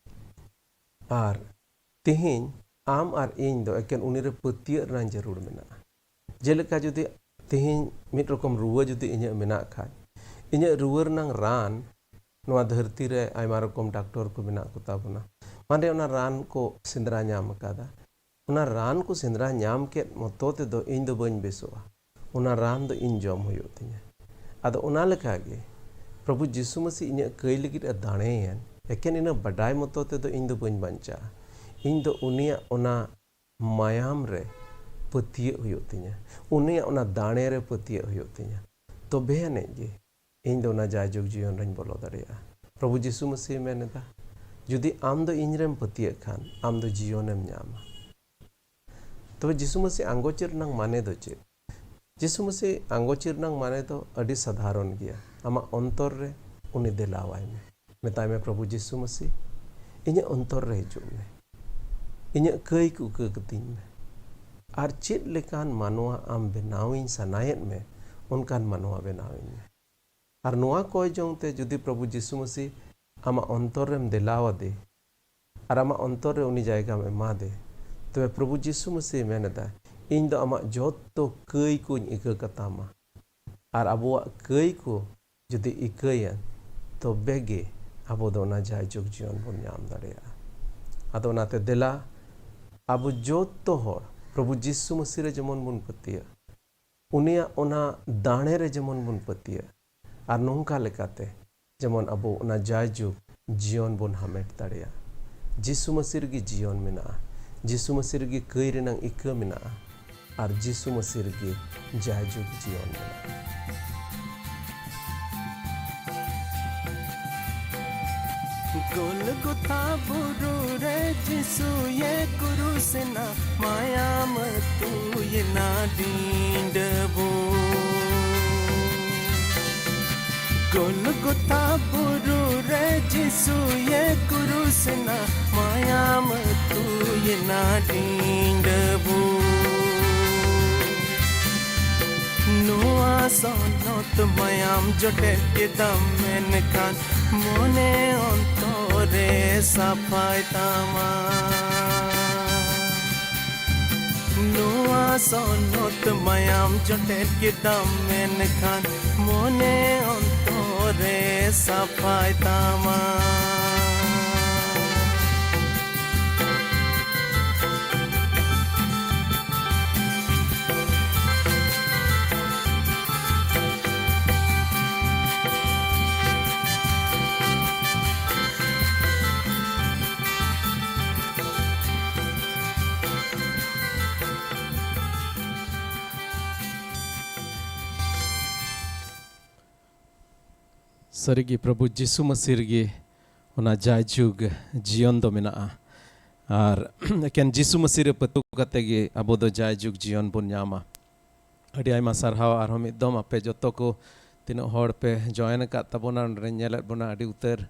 ᱟᱨ ᱛᱮᱦᱮᱧ ᱟᱢ ᱟᱨ ᱤᱧ ᱫᱚ ᱮᱠᱮᱱ ᱩᱱᱤ ᱨᱮ ᱯᱟᱹᱛᱭᱟᱹᱜ ᱨᱮᱱᱟᱜ ᱡᱟᱹᱨᱩᱲ ᱢᱮᱱᱟᱜᱼᱟ᱾ ᱡᱮᱞᱮᱠᱟ ᱡᱩᱫᱤ ᱛᱮᱦᱮᱧ ᱢᱤᱫ ᱨᱚᱠᱚᱢ ᱨᱩᱣᱟᱹ ᱡᱩᱫᱤ ᱤᱧᱟᱹᱜ ᱢᱮᱱᱟᱜ ᱠᱷᱟᱡ, ᱤᱧᱟᱹᱜ ᱨᱩᱣᱟᱹ ᱨᱮᱱᱟᱝ ᱨᱟᱱ ᱱᱚᱣᱟ ᱫᱷᱟᱹᱨᱛᱤ ᱨᱮ ᱟᱭᱢᱟ ᱨᱚᱠᱚᱢ ᱰᱟᱠᱛᱚᱨ ᱠᱚ ᱢᱮᱱᱟᱜ ᱠᱚ ᱛᱟᱵᱚᱱᱟ, ᱢᱟᱱᱮ ᱚᱱᱟ ᱨᱟᱱ ᱠᱚ ᱥᱮᱸᱫᱽᱨᱟ ᱧᱟᱢ ᱟᱠᱟᱫᱟ᱾ ᱚᱱᱟ ᱨᱟᱱ ᱠᱚ ᱥᱮᱸᱫᱽᱨᱟ ᱧᱟᱢ ᱠᱮᱫ ᱢᱚᱛᱚ ᱛᱮᱫᱚ ᱤᱧ ᱫᱚ ᱵᱟᱹᱧ ᱵᱮᱥᱚᱜᱼᱟ᱾ ᱚᱱᱟ ᱨᱟᱱ ᱫᱚ ᱤᱧ ᱡᱚᱢ ᱦᱩᱭᱩᱜ ᱛᱤᱧᱟ᱾ ᱟᱫᱚ ᱚᱱᱟ ᱞᱮᱠᱟᱜᱮ ᱯᱨᱚᱵᱷᱩ ᱡᱤᱥᱩ ᱢᱟᱹᱥᱤ ᱤᱧᱟᱹᱜ ᱠᱟᱹᱭ ᱞᱟᱹᱜᱤᱫ ᱮ ᱫᱟᱲᱮᱭᱮᱱ, ᱮᱠᱮᱱ ᱤᱱᱟᱹ ᱵᱟᱰᱟᱭ ᱢᱚᱛᱚ ᱛᱮᱫᱚ ᱤᱧ ᱫᱚ ᱵᱟᱹᱧ ᱵᱟᱧᱪᱟᱜᱼᱟ᱾ ᱤᱧ ᱫᱚ ᱩᱱᱤᱭᱟᱜ ᱚᱱᱟ ᱢᱟᱭᱟᱢ ᱨᱮ ᱯᱟᱹᱛᱭᱟᱹᱜ ᱦᱩᱭᱩᱜ ᱛᱤᱧᱟ, ᱩᱱᱤᱭᱟᱜ ᱚᱱᱟ ᱫᱟᱲᱮ ᱨᱮ ᱯᱟᱹᱛᱭᱟᱹᱜ ᱦᱩᱭᱩᱜ ᱛᱤᱧᱟ, ᱛᱚᱵᱮ ᱟᱹᱱᱤᱡ ᱜᱮ ᱤᱧ ᱫᱚ ᱚᱱᱟ ᱡᱟᱭᱡᱩᱜᱽ ᱡᱤᱭᱚᱱ ᱨᱮᱧ ᱵᱚᱞᱚ ᱫᱟᱲᱮᱭᱟᱜᱼᱟ᱾ ᱯᱨᱚᱵᱷᱩ ᱡᱤᱥᱩ ᱢᱟᱹᱥᱤᱭ ᱢᱮᱱ ᱮᱫᱟ, ᱡᱩᱫᱤ ᱟᱢ ᱫᱚ ᱤᱧ ᱨᱮᱢ ᱯᱟᱹᱛᱭᱟᱹᱜ ᱠᱷᱟᱱ, ᱟᱢ ᱫᱚ ᱡᱤᱭᱚᱱᱮᱢ ᱧᱟᱢᱟ᱾ ᱛᱚᱵᱮ ᱡᱤᱥᱩ ᱢᱟᱹᱥᱤ ᱟᱸᱜᱚᱪ ᱨᱮᱱᱟᱝ ᱢᱟᱱᱮ ᱫᱚ ᱪᱮᱫ? ᱡᱤᱥᱩ ᱢᱟᱹᱥᱤ ᱟᱸᱜᱚᱪ ᱨᱮᱱᱟᱝ ᱢᱟᱱᱮ ᱫᱚ ᱟᱹᱰᱤ ᱥᱟᱫᱷᱟᱨᱚᱱ ᱜᱮᱭᱟ᱾ ᱟᱢᱟᱜ ᱚᱱᱛᱚᱨ ᱨᱮ ᱩᱱᱤ ᱫᱮᱞᱟᱣᱟᱭ ᱢᱮ᱾ ᱢᱮᱛᱟᱭ ᱢᱮ, ᱯᱨᱚᱵᱷᱩ ᱡᱤᱥᱩ ᱢᱟᱹᱥᱤ, ᱤᱧᱟᱹᱜ ᱚᱱᱛᱚᱨ ᱨᱮ ᱦᱤᱡᱩᱜ ᱢᱮ᱾ ᱤᱧᱟᱹᱜ ᱠᱟᱹᱭ ᱠᱚ ᱩᱠᱟᱹ ᱠᱟᱹᱛᱤᱧ ᱢᱮ᱾ ᱟᱨ ᱪᱮᱫ ᱞᱮᱠᱟᱱ ᱢᱟᱱᱣᱟ ᱟᱢ ᱵᱮᱱᱟᱣᱤᱧ ᱥᱟᱱᱟᱭᱮᱫ ᱢᱮ, ᱚᱱᱠᱟᱱ ᱢᱟᱱᱣᱟ ᱵᱮᱱᱟᱣᱤᱧ ᱢᱮ᱾ ᱟᱨ ᱱᱚᱣᱟ ᱠᱚᱭ ᱡᱚᱝ ᱛᱮ ᱡᱩᱫᱤ ᱯᱨᱚᱵᱷᱩ ᱡᱤᱥᱩ ᱢᱟᱹᱥᱤ ᱟᱢᱟᱜ ᱚᱱᱛᱚᱨ ᱨᱮᱢ ᱫᱮᱞᱟᱣ ᱟᱫᱮ ᱟᱨ ᱟᱢᱟᱜ ᱚᱱᱛᱚᱨ ᱨᱮ ᱩᱱᱤ ᱡᱟᱭᱜᱟᱢ ᱮᱢᱟᱫᱮ, ᱛᱚᱵᱮ ᱯᱨᱚᱵᱷᱩ ᱡᱤᱥᱩ ᱢᱟᱹᱥᱤ ᱢᱮᱱ ᱮᱫᱟ, ᱤᱧ ᱫᱚ ᱟᱢᱟᱜ ᱡᱚᱛᱚ ᱠᱟᱹᱭ ᱠᱚᱧ ᱤᱠᱟᱹ ᱠᱟᱛᱟᱢᱟ᱾ ᱟᱨ ᱟᱵᱚᱣᱟᱜ ᱠᱟᱹᱭ ᱠᱚ ᱡᱩᱫᱤ ᱤᱠᱟᱹᱭᱟ, ᱛᱚᱵᱮ ᱜᱮ ᱟᱵᱚ ᱫᱚ ᱚᱱᱟ ᱡᱟᱭᱡᱩᱜᱽ ᱡᱤᱭᱚᱱ ᱵᱚᱱ ᱧᱟᱢ ᱫᱟᱲᱮᱭᱟᱜᱼᱟ᱾ ᱟᱫᱚ ᱚᱱᱟᱛᱮ ᱫᱮᱞᱟ, ᱟᱵᱚ ᱡᱚᱛᱚ ᱦᱚᱲ ᱯᱨᱚᱵᱷᱩ ᱡᱤᱥᱩ ᱢᱟᱹᱥᱤ ᱨᱮ ᱡᱮᱢᱚᱱ ᱵᱚᱱ ᱯᱟᱹᱛᱭᱟᱹᱜ, ᱩᱱᱤᱭᱟᱜ ᱚᱱᱟ ᱫᱟᱲᱮ ᱨᱮ ᱡᱮᱢᱚᱱ ᱵᱚᱱ ᱯᱟᱹᱛᱭᱟᱹᱜ, ᱟᱨ ᱱᱚᱝᱠᱟ ᱞᱮᱠᱟᱛᱮ ᱡᱮᱢᱚᱱ ᱟᱵᱚ ᱚᱱᱟ ᱡᱟᱭᱡᱩᱜᱽ ᱡᱤᱭᱚᱱ ᱵᱚᱱ ᱦᱟᱢᱮᱴ ᱫᱟᱲᱮᱭᱟᱜ᱾ ᱡᱤᱥᱩ ᱢᱟᱹᱥᱤ ᱨᱮᱜᱮ ᱡᱤᱭᱚᱱ ᱢᱮᱱᱟᱜᱼᱟ᱾ ᱡᱤᱥᱩ ᱢᱟᱹᱥᱤ ᱨᱮᱜᱮ ᱠᱟᱹᱭ ᱨᱮᱱᱟᱜ ᱤᱠᱟᱹ ᱢᱮᱱᱟᱜᱼᱟ᱾ ᱟᱨ ᱡᱤᱥᱩ ᱢᱟᱹᱥᱤ ᱨᱮᱜᱮ ᱡᱟᱭᱡᱩᱜᱽ ᱡᱤᱭᱚᱱ ᱢᱮᱱᱟᱜᱼᱟ᱾ ᱜᱳᱞᱜᱚᱛᱷᱟ ᱵᱩᱨᱩ ᱨᱮ ᱡᱤᱥᱩᱭᱮ ᱠᱩᱨᱩᱥ ᱮᱱᱟ, ᱢᱟᱭᱟᱢ ᱟᱹᱛᱩᱭᱮᱱᱟ ᱰᱤᱸᱰᱟᱹᱵᱩ᱾ ᱜᱳᱞᱜᱚᱛᱷᱟ ᱵᱩᱨᱩ ᱨᱮ ᱡᱤᱥᱩᱭᱮ ᱠᱩᱨᱩᱥ ᱮᱱᱟ, ᱢᱟᱭᱟᱢ ᱟᱹᱛᱩᱭᱮᱱᱟ ᱰᱤᱸᱰᱟᱹᱵᱩ᱾ ᱱᱚᱣᱟ ᱥᱚᱱᱚᱛ ᱢᱟᱭᱟᱢ ᱡᱚᱴᱮᱫ ᱠᱮᱫᱟᱢ, ᱢᱮᱱᱠᱷᱟᱱ ᱢᱚᱱᱮ ᱚᱱᱛᱚᱨ ᱨᱮ ᱥᱟᱯᱷᱟᱭ ᱛᱟᱢᱟ᱾ ᱱᱚᱣᱟ ᱥᱚᱱᱚᱛ ᱢᱟᱭᱟᱢ ᱡᱚᱴᱮᱫ ᱠᱮᱫᱟᱢ, ᱢᱮᱱᱠᱷᱟᱱ ᱢᱚᱱᱮ ᱚᱱᱛᱚᱨ ᱨᱮ ᱥᱟᱯᱷᱟᱭ ᱛᱟᱢᱟ᱾ ᱥᱟᱹᱨᱤᱜᱮ ᱯᱨᱚᱵᱷᱩ ᱡᱤᱥᱩ ᱢᱟᱹᱥᱤ ᱨᱮᱜᱮ ᱚᱱᱟ ᱡᱟᱭᱡᱩᱜᱽ ᱡᱤᱭᱚᱱ ᱫᱚ ᱢᱮᱱᱟᱜᱼᱟ᱾ ᱟᱨ ᱮᱠᱮᱱ ᱡᱤᱥᱩ ᱢᱟᱹᱥᱤ ᱨᱮ ᱯᱟᱹᱛᱭᱟᱹᱣ ᱠᱟᱛᱮ ᱜᱮ ᱟᱵᱚ ᱫᱚ ᱡᱟᱭᱡᱩᱜᱽ ᱡᱤᱭᱚᱱ ᱵᱚᱱ ᱧᱟᱢᱟ᱾ ᱟᱹᱰᱤ ᱟᱭᱢᱟ ᱥᱟᱨᱦᱟᱣ ᱟᱨᱦᱚᱸ ᱢᱤᱫ ᱫᱚᱢ ᱟᱯᱮ ᱡᱚᱛᱚ ᱠᱚ ᱛᱤᱱᱟᱹᱜ ᱦᱚᱲ ᱯᱮ join ᱟᱠᱟᱫ ᱛᱟᱵᱚᱱᱟ, ᱱᱚᱰᱮᱧ ᱧᱮᱞᱮᱫ ᱵᱚᱱᱟ ᱟᱹᱰᱤ ᱩᱛᱟᱹᱨ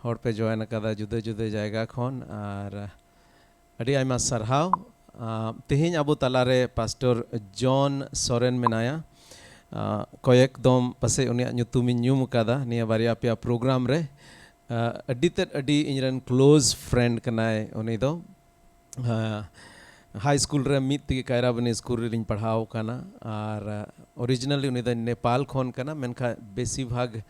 ᱦᱚᱲ ᱯᱮ join ᱟᱠᱟᱫᱟ ᱡᱩᱫᱟᱹ ᱡᱩᱫᱟᱹ ᱡᱟᱭᱜᱟ ᱠᱷᱚᱱ, ᱟᱨ ᱟᱹᱰᱤ ᱟᱭᱢᱟ ᱥᱟᱨᱦᱟᱣ᱾ ᱟᱸ, ᱛᱮᱦᱮᱧ ᱟᱵᱚ ᱛᱟᱞᱟᱨᱮ ᱯᱟᱥᱴᱚᱨ ᱡᱚᱱ ᱥᱚᱨᱮᱱ ᱢᱮᱱᱟᱭᱟ᱾ ᱟᱸ, ᱠᱚᱭᱮᱠ ᱫᱚᱢ ᱯᱟᱥᱮᱡ ᱩᱱᱤᱭᱟᱜ ᱧᱩᱛᱩᱢᱤᱧ ᱧᱩᱢ ᱟᱠᱟᱫᱟ ᱱᱤᱭᱟᱹ ᱵᱟᱨᱭᱟ ᱯᱮᱭᱟ program ᱨᱮ᱾ ᱟᱸ, ᱟᱹᱰᱤ ᱛᱮᱫ ᱟᱹᱰᱤ ᱤᱧᱨᱮᱱ close friend ᱠᱟᱱᱟᱭ ᱩᱱᱤ ᱫᱚ᱾ ᱟᱸ, ᱦᱟᱭ ᱥᱠᱩᱞ ᱨᱮ ᱢᱤᱫ ᱛᱮᱜᱮ ᱠᱟᱭᱨᱟᱵᱟᱹᱱᱤ ᱥᱠᱩᱞ ᱨᱮᱞᱤᱧ ᱯᱟᱲᱦᱟᱣ ᱟᱠᱟᱱᱟ᱾ ᱟᱨ ᱚᱨᱤᱡᱤᱱᱟᱞᱤ ᱩᱱᱤ ᱫᱚ ᱱᱮᱯᱟᱞ ᱠᱷᱚᱱ ᱠᱟᱱᱟ, ᱢᱮᱱᱠᱷᱟᱱ ᱵᱮᱥᱤᱨ ᱵᱷᱟᱜᱽ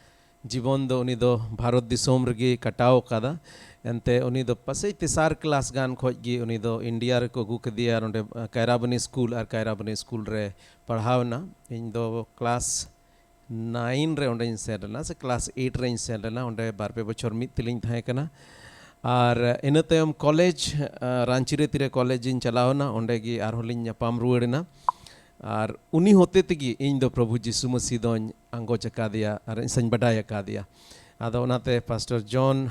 ᱡᱤᱵᱚᱱ ᱫᱚ ᱩᱱᱤ ᱫᱚ ᱵᱷᱟᱨᱚᱛ ᱫᱤᱥᱚᱢ ᱨᱮᱜᱮ ᱠᱟᱴᱟᱣ ᱟᱠᱟᱫᱟ᱾ ᱮᱱᱛᱮ ᱩᱱᱤ ᱫᱚ ᱯᱟᱥᱮᱡ ᱛᱮᱥᱟᱨ ᱠᱞᱟᱥ ᱜᱟᱱ ᱠᱷᱚᱱ ᱜᱮ ᱩᱱᱤ ᱫᱚ ᱤᱱᱰᱤᱭᱟ ᱨᱮᱠᱚ ᱟᱹᱜᱩ ᱠᱮᱫᱮᱭᱟ, ᱟᱨ ᱚᱸᱰᱮ ᱠᱟᱭᱨᱟᱵᱟᱹᱱᱤ ᱥᱠᱩᱞ, ᱟᱨ ᱠᱟᱭᱨᱟᱵᱟᱹᱱᱤ ᱥᱠᱩᱞ ᱨᱮ ᱯᱟᱲᱦᱟᱣ ᱮᱱᱟ᱾ ᱤᱧ ᱫᱚ ᱠᱞᱟᱥ ᱱᱟᱭᱤᱱ ᱨᱮ ᱚᱸᱰᱮᱧ ᱥᱮᱱ ᱞᱮᱱᱟ, ᱥᱮ ᱠᱞᱟᱥ ᱮᱭᱤᱴ ᱨᱮᱧ ᱥᱮᱱ ᱞᱮᱱᱟ᱾ ᱚᱸᱰᱮ ᱵᱟᱨ ᱯᱮ ᱵᱚᱪᱷᱚᱨ ᱢᱤᱫ ᱛᱮᱞᱤᱧ ᱛᱟᱦᱮᱸ ᱠᱟᱱᱟ᱾ ᱟᱨ ᱤᱱᱟᱹ ᱛᱟᱭᱚᱢ ᱠᱚᱞᱮᱡᱽ, ᱟᱸ, ᱨᱟᱸᱪᱤ ᱨᱮ ᱛᱤᱨᱮ ᱠᱚᱞᱮᱡᱽ ᱤᱧ ᱪᱟᱞᱟᱣ ᱮᱱᱟ, ᱚᱸᱰᱮ ᱜᱮ ᱟᱨᱦᱚᱸ ᱞᱤᱧ ᱧᱟᱯᱟᱢ ᱨᱩᱣᱟᱹᱲ ᱮᱱᱟ᱾ ᱟᱨ ᱩᱱᱤ ᱦᱚᱛᱮ ᱛᱮᱜᱮ ᱤᱧ ᱫᱚ ᱯᱨᱚᱵᱷᱩ ᱡᱤᱥᱩ ᱢᱟᱹᱥᱤ ᱫᱚᱧ ᱟᱸᱜᱚᱪ ᱟᱠᱟᱫᱮᱭᱟ ᱟᱨ ᱥᱮᱧ ᱵᱟᱰᱟᱭ ᱟᱠᱟᱫᱮᱭᱟ᱾ ᱟᱫᱚ ᱚᱱᱟᱛᱮ ᱯᱟᱥᱴᱚᱨ ᱡᱚᱱ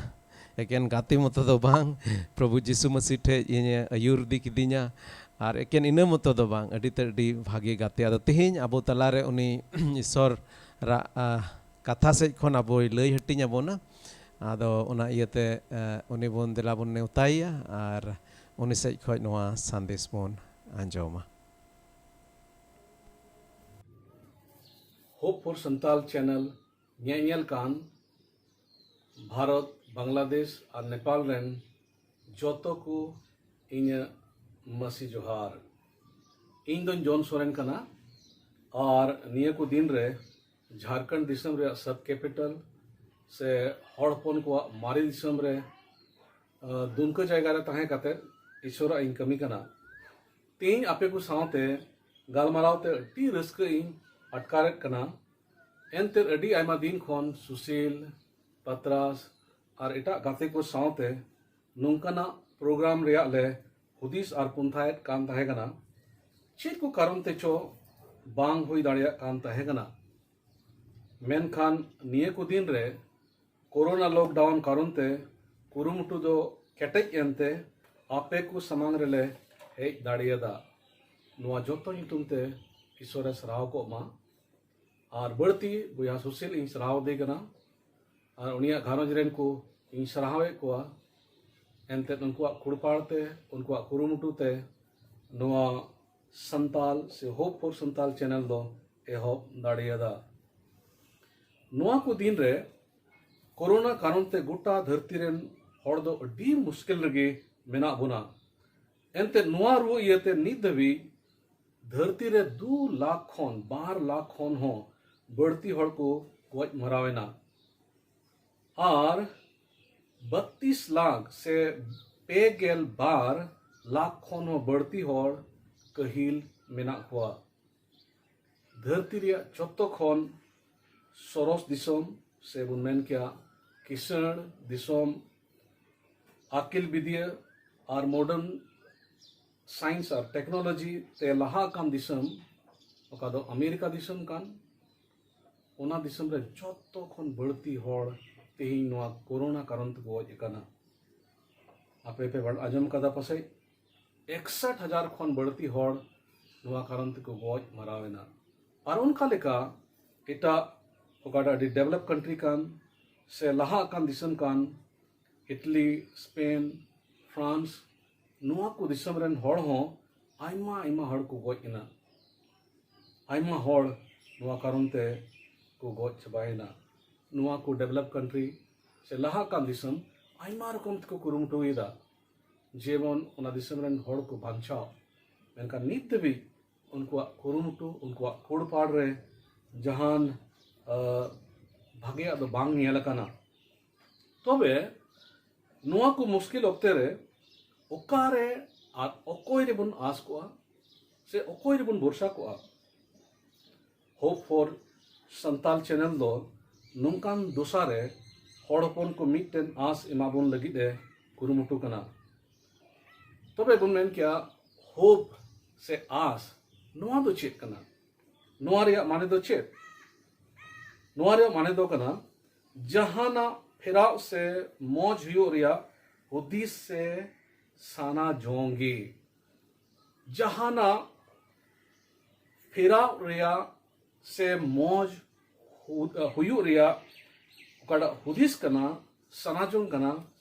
ᱮᱠᱮᱱ ᱜᱟᱛᱮ ᱢᱚᱛᱚ ᱫᱚ ᱵᱟᱝ, ᱯᱨᱚᱵᱷᱩ ᱡᱤᱥᱩ ᱢᱟᱹᱥᱤ ᱴᱷᱮᱡ ᱤᱧᱮ ᱟᱹᱭᱩᱨ ᱤᱫᱤ ᱠᱤᱫᱤᱧᱟ᱾ ᱟᱨ ᱮᱠᱮᱱ ᱤᱱᱟᱹ ᱢᱚᱛᱚ ᱫᱚ ᱵᱟᱝ, ᱟᱹᱰᱤ ᱛᱮᱫ ᱟᱹᱰᱤ ᱵᱷᱟᱜᱮ ᱜᱟᱛᱮ᱾ ᱟᱫᱚ ᱛᱮᱦᱮᱧ ᱟᱵᱚ ᱛᱟᱞᱟᱨᱮ ᱩᱱᱤ ᱤᱥᱚᱨ ᱨᱟᱜ, ᱟ, ᱠᱟᱛᱷᱟ ᱥᱮᱫ ᱠᱷᱚᱱ ᱟᱵᱚᱭ ᱞᱟᱹᱭ ᱦᱟᱹᱴᱤᱧ ᱟᱵᱚᱱᱟ᱾ ᱟᱫᱚ ᱚᱱᱟ ᱤᱭᱟᱹᱛᱮ, ᱮ, ᱩᱱᱤ ᱵᱚᱱ ᱫᱮᱞᱟ ᱵᱚᱱ ᱱᱮᱣᱛᱟᱭᱮᱭᱟ ᱟᱨ ᱩᱱᱤ ᱥᱮᱫ ᱠᱷᱚᱱ ᱱᱚᱣᱟ ᱥᱟᱸᱫᱮᱥ ᱵᱚᱱ ᱟᱸᱡᱚᱢᱟ᱾ ᱦᱳᱯ ᱯᱷᱚᱨ ᱥᱟᱱᱛᱟᱞ ᱪᱮᱱᱮᱞ ᱧᱮᱧᱮᱞ ᱠᱟᱱ ᱵᱷᱟᱨᱚᱛ, ᱵᱟᱝᱞᱟᱫᱮᱥ ᱟᱨ ᱱᱮᱯᱟᱞ ᱨᱮᱱ ᱡᱚᱛᱚ ᱠᱚ ᱤᱧᱟᱹᱜ ᱢᱟᱹᱥᱤ ᱡᱚᱦᱟᱨ᱾ ᱤᱧ ᱫᱚᱧ ᱡᱚᱱ ᱥᱚᱨᱮᱱ ᱠᱟᱱᱟ ᱟᱨ ᱱᱤᱭᱟᱹ ᱠᱚ ᱫᱤᱱ ᱨᱮ ᱡᱷᱟᱲᱠᱷᱚᱸᱰ ᱫᱤᱥᱚᱢ ᱨᱮᱭᱟᱜ ᱥᱟᱵ ᱠᱮᱯᱤᱴᱟᱞ ᱥᱮ ᱦᱚᱲ ᱦᱚᱯᱚᱱ ᱠᱚᱣᱟᱜ ᱢᱟᱨᱮ ᱫᱤᱥᱚᱢ ᱨᱮ, ᱟᱸ, ᱫᱩᱢᱠᱟᱹ ᱡᱟᱭᱜᱟ ᱨᱮ ᱛᱟᱦᱮᱸ ᱠᱟᱛᱮ ᱤᱥᱚᱨᱟᱜ ᱤᱧ ᱠᱟᱹᱢᱤ ᱠᱟᱱᱟ᱾ ᱛᱮᱦᱮᱧ ᱟᱯᱮ ᱠᱚ ᱥᱟᱶᱛᱮ ᱜᱟᱞᱢᱟᱨᱟᱣ ᱛᱮ ᱟᱹᱰᱤ ᱨᱟᱹᱥᱠᱟᱹ ᱤᱧ ᱟᱴᱠᱟᱨᱮᱫ ᱠᱟᱱᱟ᱾ ᱮᱱᱛᱮ ᱟᱹᱰᱤ ᱟᱭᱢᱟ ᱫᱤᱱ ᱠᱷᱚᱱ ᱥᱩᱥᱤᱞ, ᱯᱟᱛᱨᱟᱥ ᱟᱨ ᱮᱴᱟᱜ ᱜᱟᱛᱮ ᱠᱚ ᱥᱟᱶᱛᱮ ᱱᱚᱝᱠᱟᱱᱟᱜ ᱯᱨᱳᱜᱨᱟᱢ ᱨᱮᱭᱟᱜ ᱞᱮ ᱦᱩᱫᱤᱥ ᱟᱨ ᱯᱚᱱᱛᱷᱟᱭᱮᱫ ᱠᱟᱱ ᱛᱟᱦᱮᱸ ᱠᱟᱱᱟ᱾ ᱪᱮᱫ ᱠᱚ ᱠᱟᱨᱚᱱ ᱛᱮ ᱪᱚ ᱵᱟᱝ ᱦᱩᱭ ᱫᱟᱲᱮᱭᱟᱜ ᱠᱟᱱ ᱛᱟᱦᱮᱸ ᱠᱟᱱᱟ᱾ ᱢᱮᱱᱠᱷᱟᱱ ᱱᱤᱭᱟᱹ ᱠᱚ ᱫᱤᱱ ᱨᱮ ᱠᱳᱨᱳᱱᱟ ᱞᱚᱠᱰᱟᱣᱩᱱ ᱠᱟᱨᱚᱱ ᱛᱮ ᱠᱩᱨᱩᱢᱩᱴᱩ ᱫᱚ ᱠᱮᱴᱮᱡ ᱮᱱᱛᱮ ᱟᱯᱮ ᱠᱚ ᱥᱟᱢᱟᱝ ᱨᱮᱞᱮ ᱦᱮᱡ ᱫᱟᱲᱮᱭᱟᱫᱟ᱾ ᱱᱚᱣᱟ ᱡᱚᱛᱚ ᱧᱩᱛᱩᱢ ᱛᱮ ᱤᱥᱚᱨᱮ ᱥᱟᱨᱦᱟᱣ ᱠᱚᱜ ᱢᱟ᱾ ᱟᱨ ᱵᱟᱹᱲᱛᱤ ᱵᱚᱭᱦᱟ ᱥᱩᱥᱤᱞ ᱤᱧ ᱥᱟᱨᱦᱟᱣ ᱫᱮ ᱠᱟᱱᱟ ᱟᱨ ᱩᱱᱤᱭᱟᱜ ᱜᱷᱟᱨᱚᱸᱡᱽ ᱨᱮᱱ ᱠᱚ ᱤᱧ ᱥᱟᱨᱦᱟᱣᱮᱫ ᱠᱚᱣᱟ᱾ ᱮᱱᱛᱮᱫ ᱩᱱᱠᱩᱣᱟᱜ ᱠᱷᱩᱲᱯᱟᱲ ᱛᱮ, ᱩᱱᱠᱩᱣᱟᱜ ᱠᱩᱨᱩᱢᱩᱴᱩ ᱛᱮ ᱱᱚᱣᱟ ᱥᱟᱱᱛᱟᱞ ᱥᱮ ᱦᱳᱯ ᱯᱷᱚᱨ ᱥᱟᱱᱛᱟᱞ ᱪᱮᱱᱮᱞ ᱫᱚ ᱮᱦᱚᱵ ᱫᱟᱲᱮᱭᱟᱫᱟ᱾ ᱱᱚᱣᱟ ᱠᱚ ᱫᱤᱱ ᱨᱮ ᱠᱳᱨᱳᱱᱟ ᱠᱟᱨᱚᱱ ᱛᱮ ᱜᱚᱴᱟ ᱫᱷᱟᱹᱨᱛᱤ ᱨᱮᱱ ᱦᱚᱲ ᱫᱚ ᱟᱹᱰᱤ ᱢᱩᱥᱠᱤᱞ ᱨᱮᱜᱮ ᱢᱮᱱᱟᱜ ᱵᱚᱱᱟ᱾ ᱮᱱᱛᱮ ᱱᱚᱣᱟ ᱨᱩᱣᱟᱹ ᱤᱭᱟᱹᱛᱮ ᱱᱤᱛ ᱫᱷᱟᱹᱵᱤᱡ ᱫᱷᱟᱹᱨᱛᱤ ᱨᱮ ᱫᱩ ᱞᱟᱠᱷ ᱠᱷᱚᱱ, ᱵᱟᱨ ᱞᱟᱠᱷ ᱠᱷᱚᱱ ᱦᱚᱸ ᱵᱟᱹᱲᱛᱤ ᱦᱚᱲ ᱠᱚ ᱜᱚᱡ ᱢᱟᱨᱟᱣ ᱮᱱᱟ᱾ ᱟᱨ ᱵᱟᱛᱤᱥ ᱞᱟᱠᱷ ᱥᱮ ᱯᱮ ᱜᱮᱞ ᱵᱟᱨ ᱞᱟᱠᱷ ᱠᱷᱚᱱ ᱦᱚᱸ ᱵᱟᱹᱲᱛᱤ ᱦᱚᱲ ᱠᱟᱹᱦᱤᱞ ᱢᱮᱱᱟᱜ ᱠᱚᱣᱟ᱾ ᱫᱷᱟᱹᱨᱛᱤ ᱨᱮᱭᱟᱜ ᱡᱚᱛᱚ ᱠᱷᱚᱱ ᱥᱚᱨᱚᱥ ᱫᱤᱥᱚᱢ, ᱥᱮ ᱵᱚᱱ ᱢᱮᱱ ᱠᱮᱭᱟ ᱠᱤᱥᱟᱹᱬ ᱫᱤᱥᱚᱢ, ᱟᱹᱠᱤᱞ ᱵᱤᱫᱽᱭᱟᱹ ᱟᱨ modern science ᱟᱨ technology ᱛᱮ ᱞᱟᱦᱟ ᱟᱠᱟᱱ ᱫᱤᱥᱚᱢ, ᱚᱠᱟ ᱫᱚ ᱟᱢᱮᱨᱤᱠᱟ ᱫᱤᱥᱚᱢ ᱠᱟᱱ, ᱚᱱᱟ ᱫᱤᱥᱚᱢ ᱨᱮ ᱡᱚᱛᱚ ᱠᱷᱚᱱ ᱵᱟᱹᱲᱛᱤ ᱦᱚᱲ ᱛᱮᱦᱮᱧ ᱱᱚᱣᱟ ᱠᱳᱨᱳᱱᱟ ᱠᱟᱨᱚᱱ ᱛᱮᱠᱚ ᱜᱚᱡ ᱟᱠᱟᱱᱟ᱾ ᱟᱯᱮ ᱯᱮ ᱵᱟᱲ-, ᱟᱸᱡᱚᱢ ᱠᱟᱫᱟ ᱯᱟᱥᱮᱡ, ᱮᱠᱥᱟᱴ ᱦᱟᱡᱟᱨ ᱠᱷᱚᱱ ᱵᱟᱹᱲᱛᱤ ᱦᱚᱲ ᱱᱚᱣᱟ ᱠᱟᱨᱚᱱ ᱛᱮᱠᱚ ᱜᱚᱡ ᱢᱟᱨᱟᱣ ᱮᱱᱟ᱾ ᱟᱨ ᱚᱱᱠᱟ ᱞᱮᱠᱟ ᱮᱴᱟᱜ ᱚᱠᱟᱴᱟᱜ ᱟᱹᱰᱤ develop country ᱠᱟᱱ ᱥᱮ ᱞᱟᱦᱟ ᱟᱠᱟᱱ ᱫᱤᱥᱚᱢ ᱠᱟᱱ, ᱤᱴᱞᱤ, ᱥᱯᱮᱱ, ᱯᱷᱨᱟᱱᱥ, ᱱᱚᱣᱟ ᱠᱚ ᱫᱤᱥᱚᱢ ᱨᱮᱱ ᱦᱚᱲ ᱦᱚᱸ ᱟᱭᱢᱟ ᱟᱭᱢᱟ ᱦᱚᱲ ᱠᱚ ᱜᱚᱡ ᱮᱱᱟ᱾ ᱟᱭᱢᱟ ᱦᱚᱲ ᱱᱚᱣᱟ ᱠᱟᱨᱚᱱ ᱛᱮ ᱠᱚ ᱜᱚᱡ ᱪᱟᱵᱟᱭᱮᱱᱟ᱾ ᱱᱚᱣᱟ ᱠᱚ develop country ᱥᱮ ᱞᱟᱦᱟ ᱟᱠᱟᱱ ᱫᱤᱥᱚᱢ ᱟᱭᱢᱟ ᱨᱚᱠᱚᱢ ᱛᱮᱠᱚ ᱠᱩᱨᱩᱢᱩᱴᱩᱭᱮᱫᱟ, ᱡᱮᱢᱚᱱ ᱚᱱᱟ ᱫᱤᱥᱚᱢ ᱨᱮᱱ ᱦᱚᱲ ᱠᱚ ᱵᱟᱧᱪᱟᱣ᱾ ᱢᱮᱱᱠᱷᱟᱱ ᱱᱤᱛ ᱫᱷᱟᱹᱵᱤᱡ ᱩᱱᱠᱩᱣᱟᱜ ᱠᱩᱨᱩᱢᱩᱴᱩ, ᱩᱱᱠᱩᱣᱟᱜ ᱠᱩᱲᱯᱟᱲ ᱨᱮ ᱡᱟᱦᱟᱱ, ᱟ, ᱵᱷᱟᱜᱮᱭᱟᱜ ᱫᱚ ᱵᱟᱝ ᱧᱮᱞ ᱟᱠᱟᱱᱟ᱾ ᱛᱚᱵᱮ ᱱᱚᱣᱟ ᱠᱚ ᱢᱩᱥᱠᱤᱞ ᱚᱠᱛᱮ ᱨᱮ ᱚᱠᱟᱨᱮ ᱟᱨ ᱚᱠᱚᱭ ᱨᱮᱵᱚᱱ ᱟᱸᱥ ᱠᱚᱜᱼᱟ ᱥᱮ ᱚᱠᱚᱭ ᱨᱮᱵᱚᱱ ᱵᱷᱚᱨᱥᱟ ᱠᱚᱜᱼᱟ? Hope for Santal channel ᱫᱚ ᱱᱚᱝᱠᱟᱱ ᱫᱚᱥᱟ ᱨᱮ ᱦᱚᱲ ᱦᱚᱯᱚᱱ ᱠᱚ ᱢᱤᱫᱴᱮᱱ ᱟᱸᱥ ᱮᱢᱟ ᱵᱚᱱ ᱞᱟᱹᱜᱤᱫ ᱮ ᱠᱩᱨᱩᱢᱩᱴᱩ ᱠᱟᱱᱟ᱾ ᱛᱚᱵᱮ ᱵᱚᱱ ᱢᱮᱱ ᱠᱮᱭᱟ, hope ᱥᱮ ᱟᱸᱥ, ᱱᱚᱣᱟ ᱫᱚ ᱪᱮᱫ ᱠᱟᱱᱟ? ᱱᱚᱣᱟ ᱨᱮᱭᱟᱜ ᱢᱟᱱᱮ ᱫᱚ ᱪᱮᱫ? ᱱᱚᱣᱟ ᱨᱮᱭᱟᱜ ᱢᱟᱱᱮ ᱫᱚ ᱠᱟᱱᱟ ᱡᱟᱦᱟᱱᱟᱜ ᱯᱷᱮᱨᱟᱣ ᱥᱮ ᱢᱚᱡᱽ ᱦᱩᱭᱩᱜ ᱨᱮᱭᱟᱜ ᱦᱩᱫᱤᱥ ᱥᱮ ᱥᱟᱱᱟ ᱡᱚᱝ ᱜᱮ᱾ ᱡᱟᱦᱟᱱᱟᱜ ᱯᱷᱮᱨᱟᱣ ᱨᱮᱭᱟᱜ ᱥᱮ ᱢᱚᱡᱽ ᱦᱩ-, ᱦᱩᱭᱩᱜ ᱨᱮᱭᱟᱜ ᱚᱠᱟᱴᱟᱜ ᱦᱩᱫᱤᱥ ᱠᱟᱱᱟ, ᱥᱟᱱᱟ ᱡᱚᱝ ᱠᱟᱱᱟ,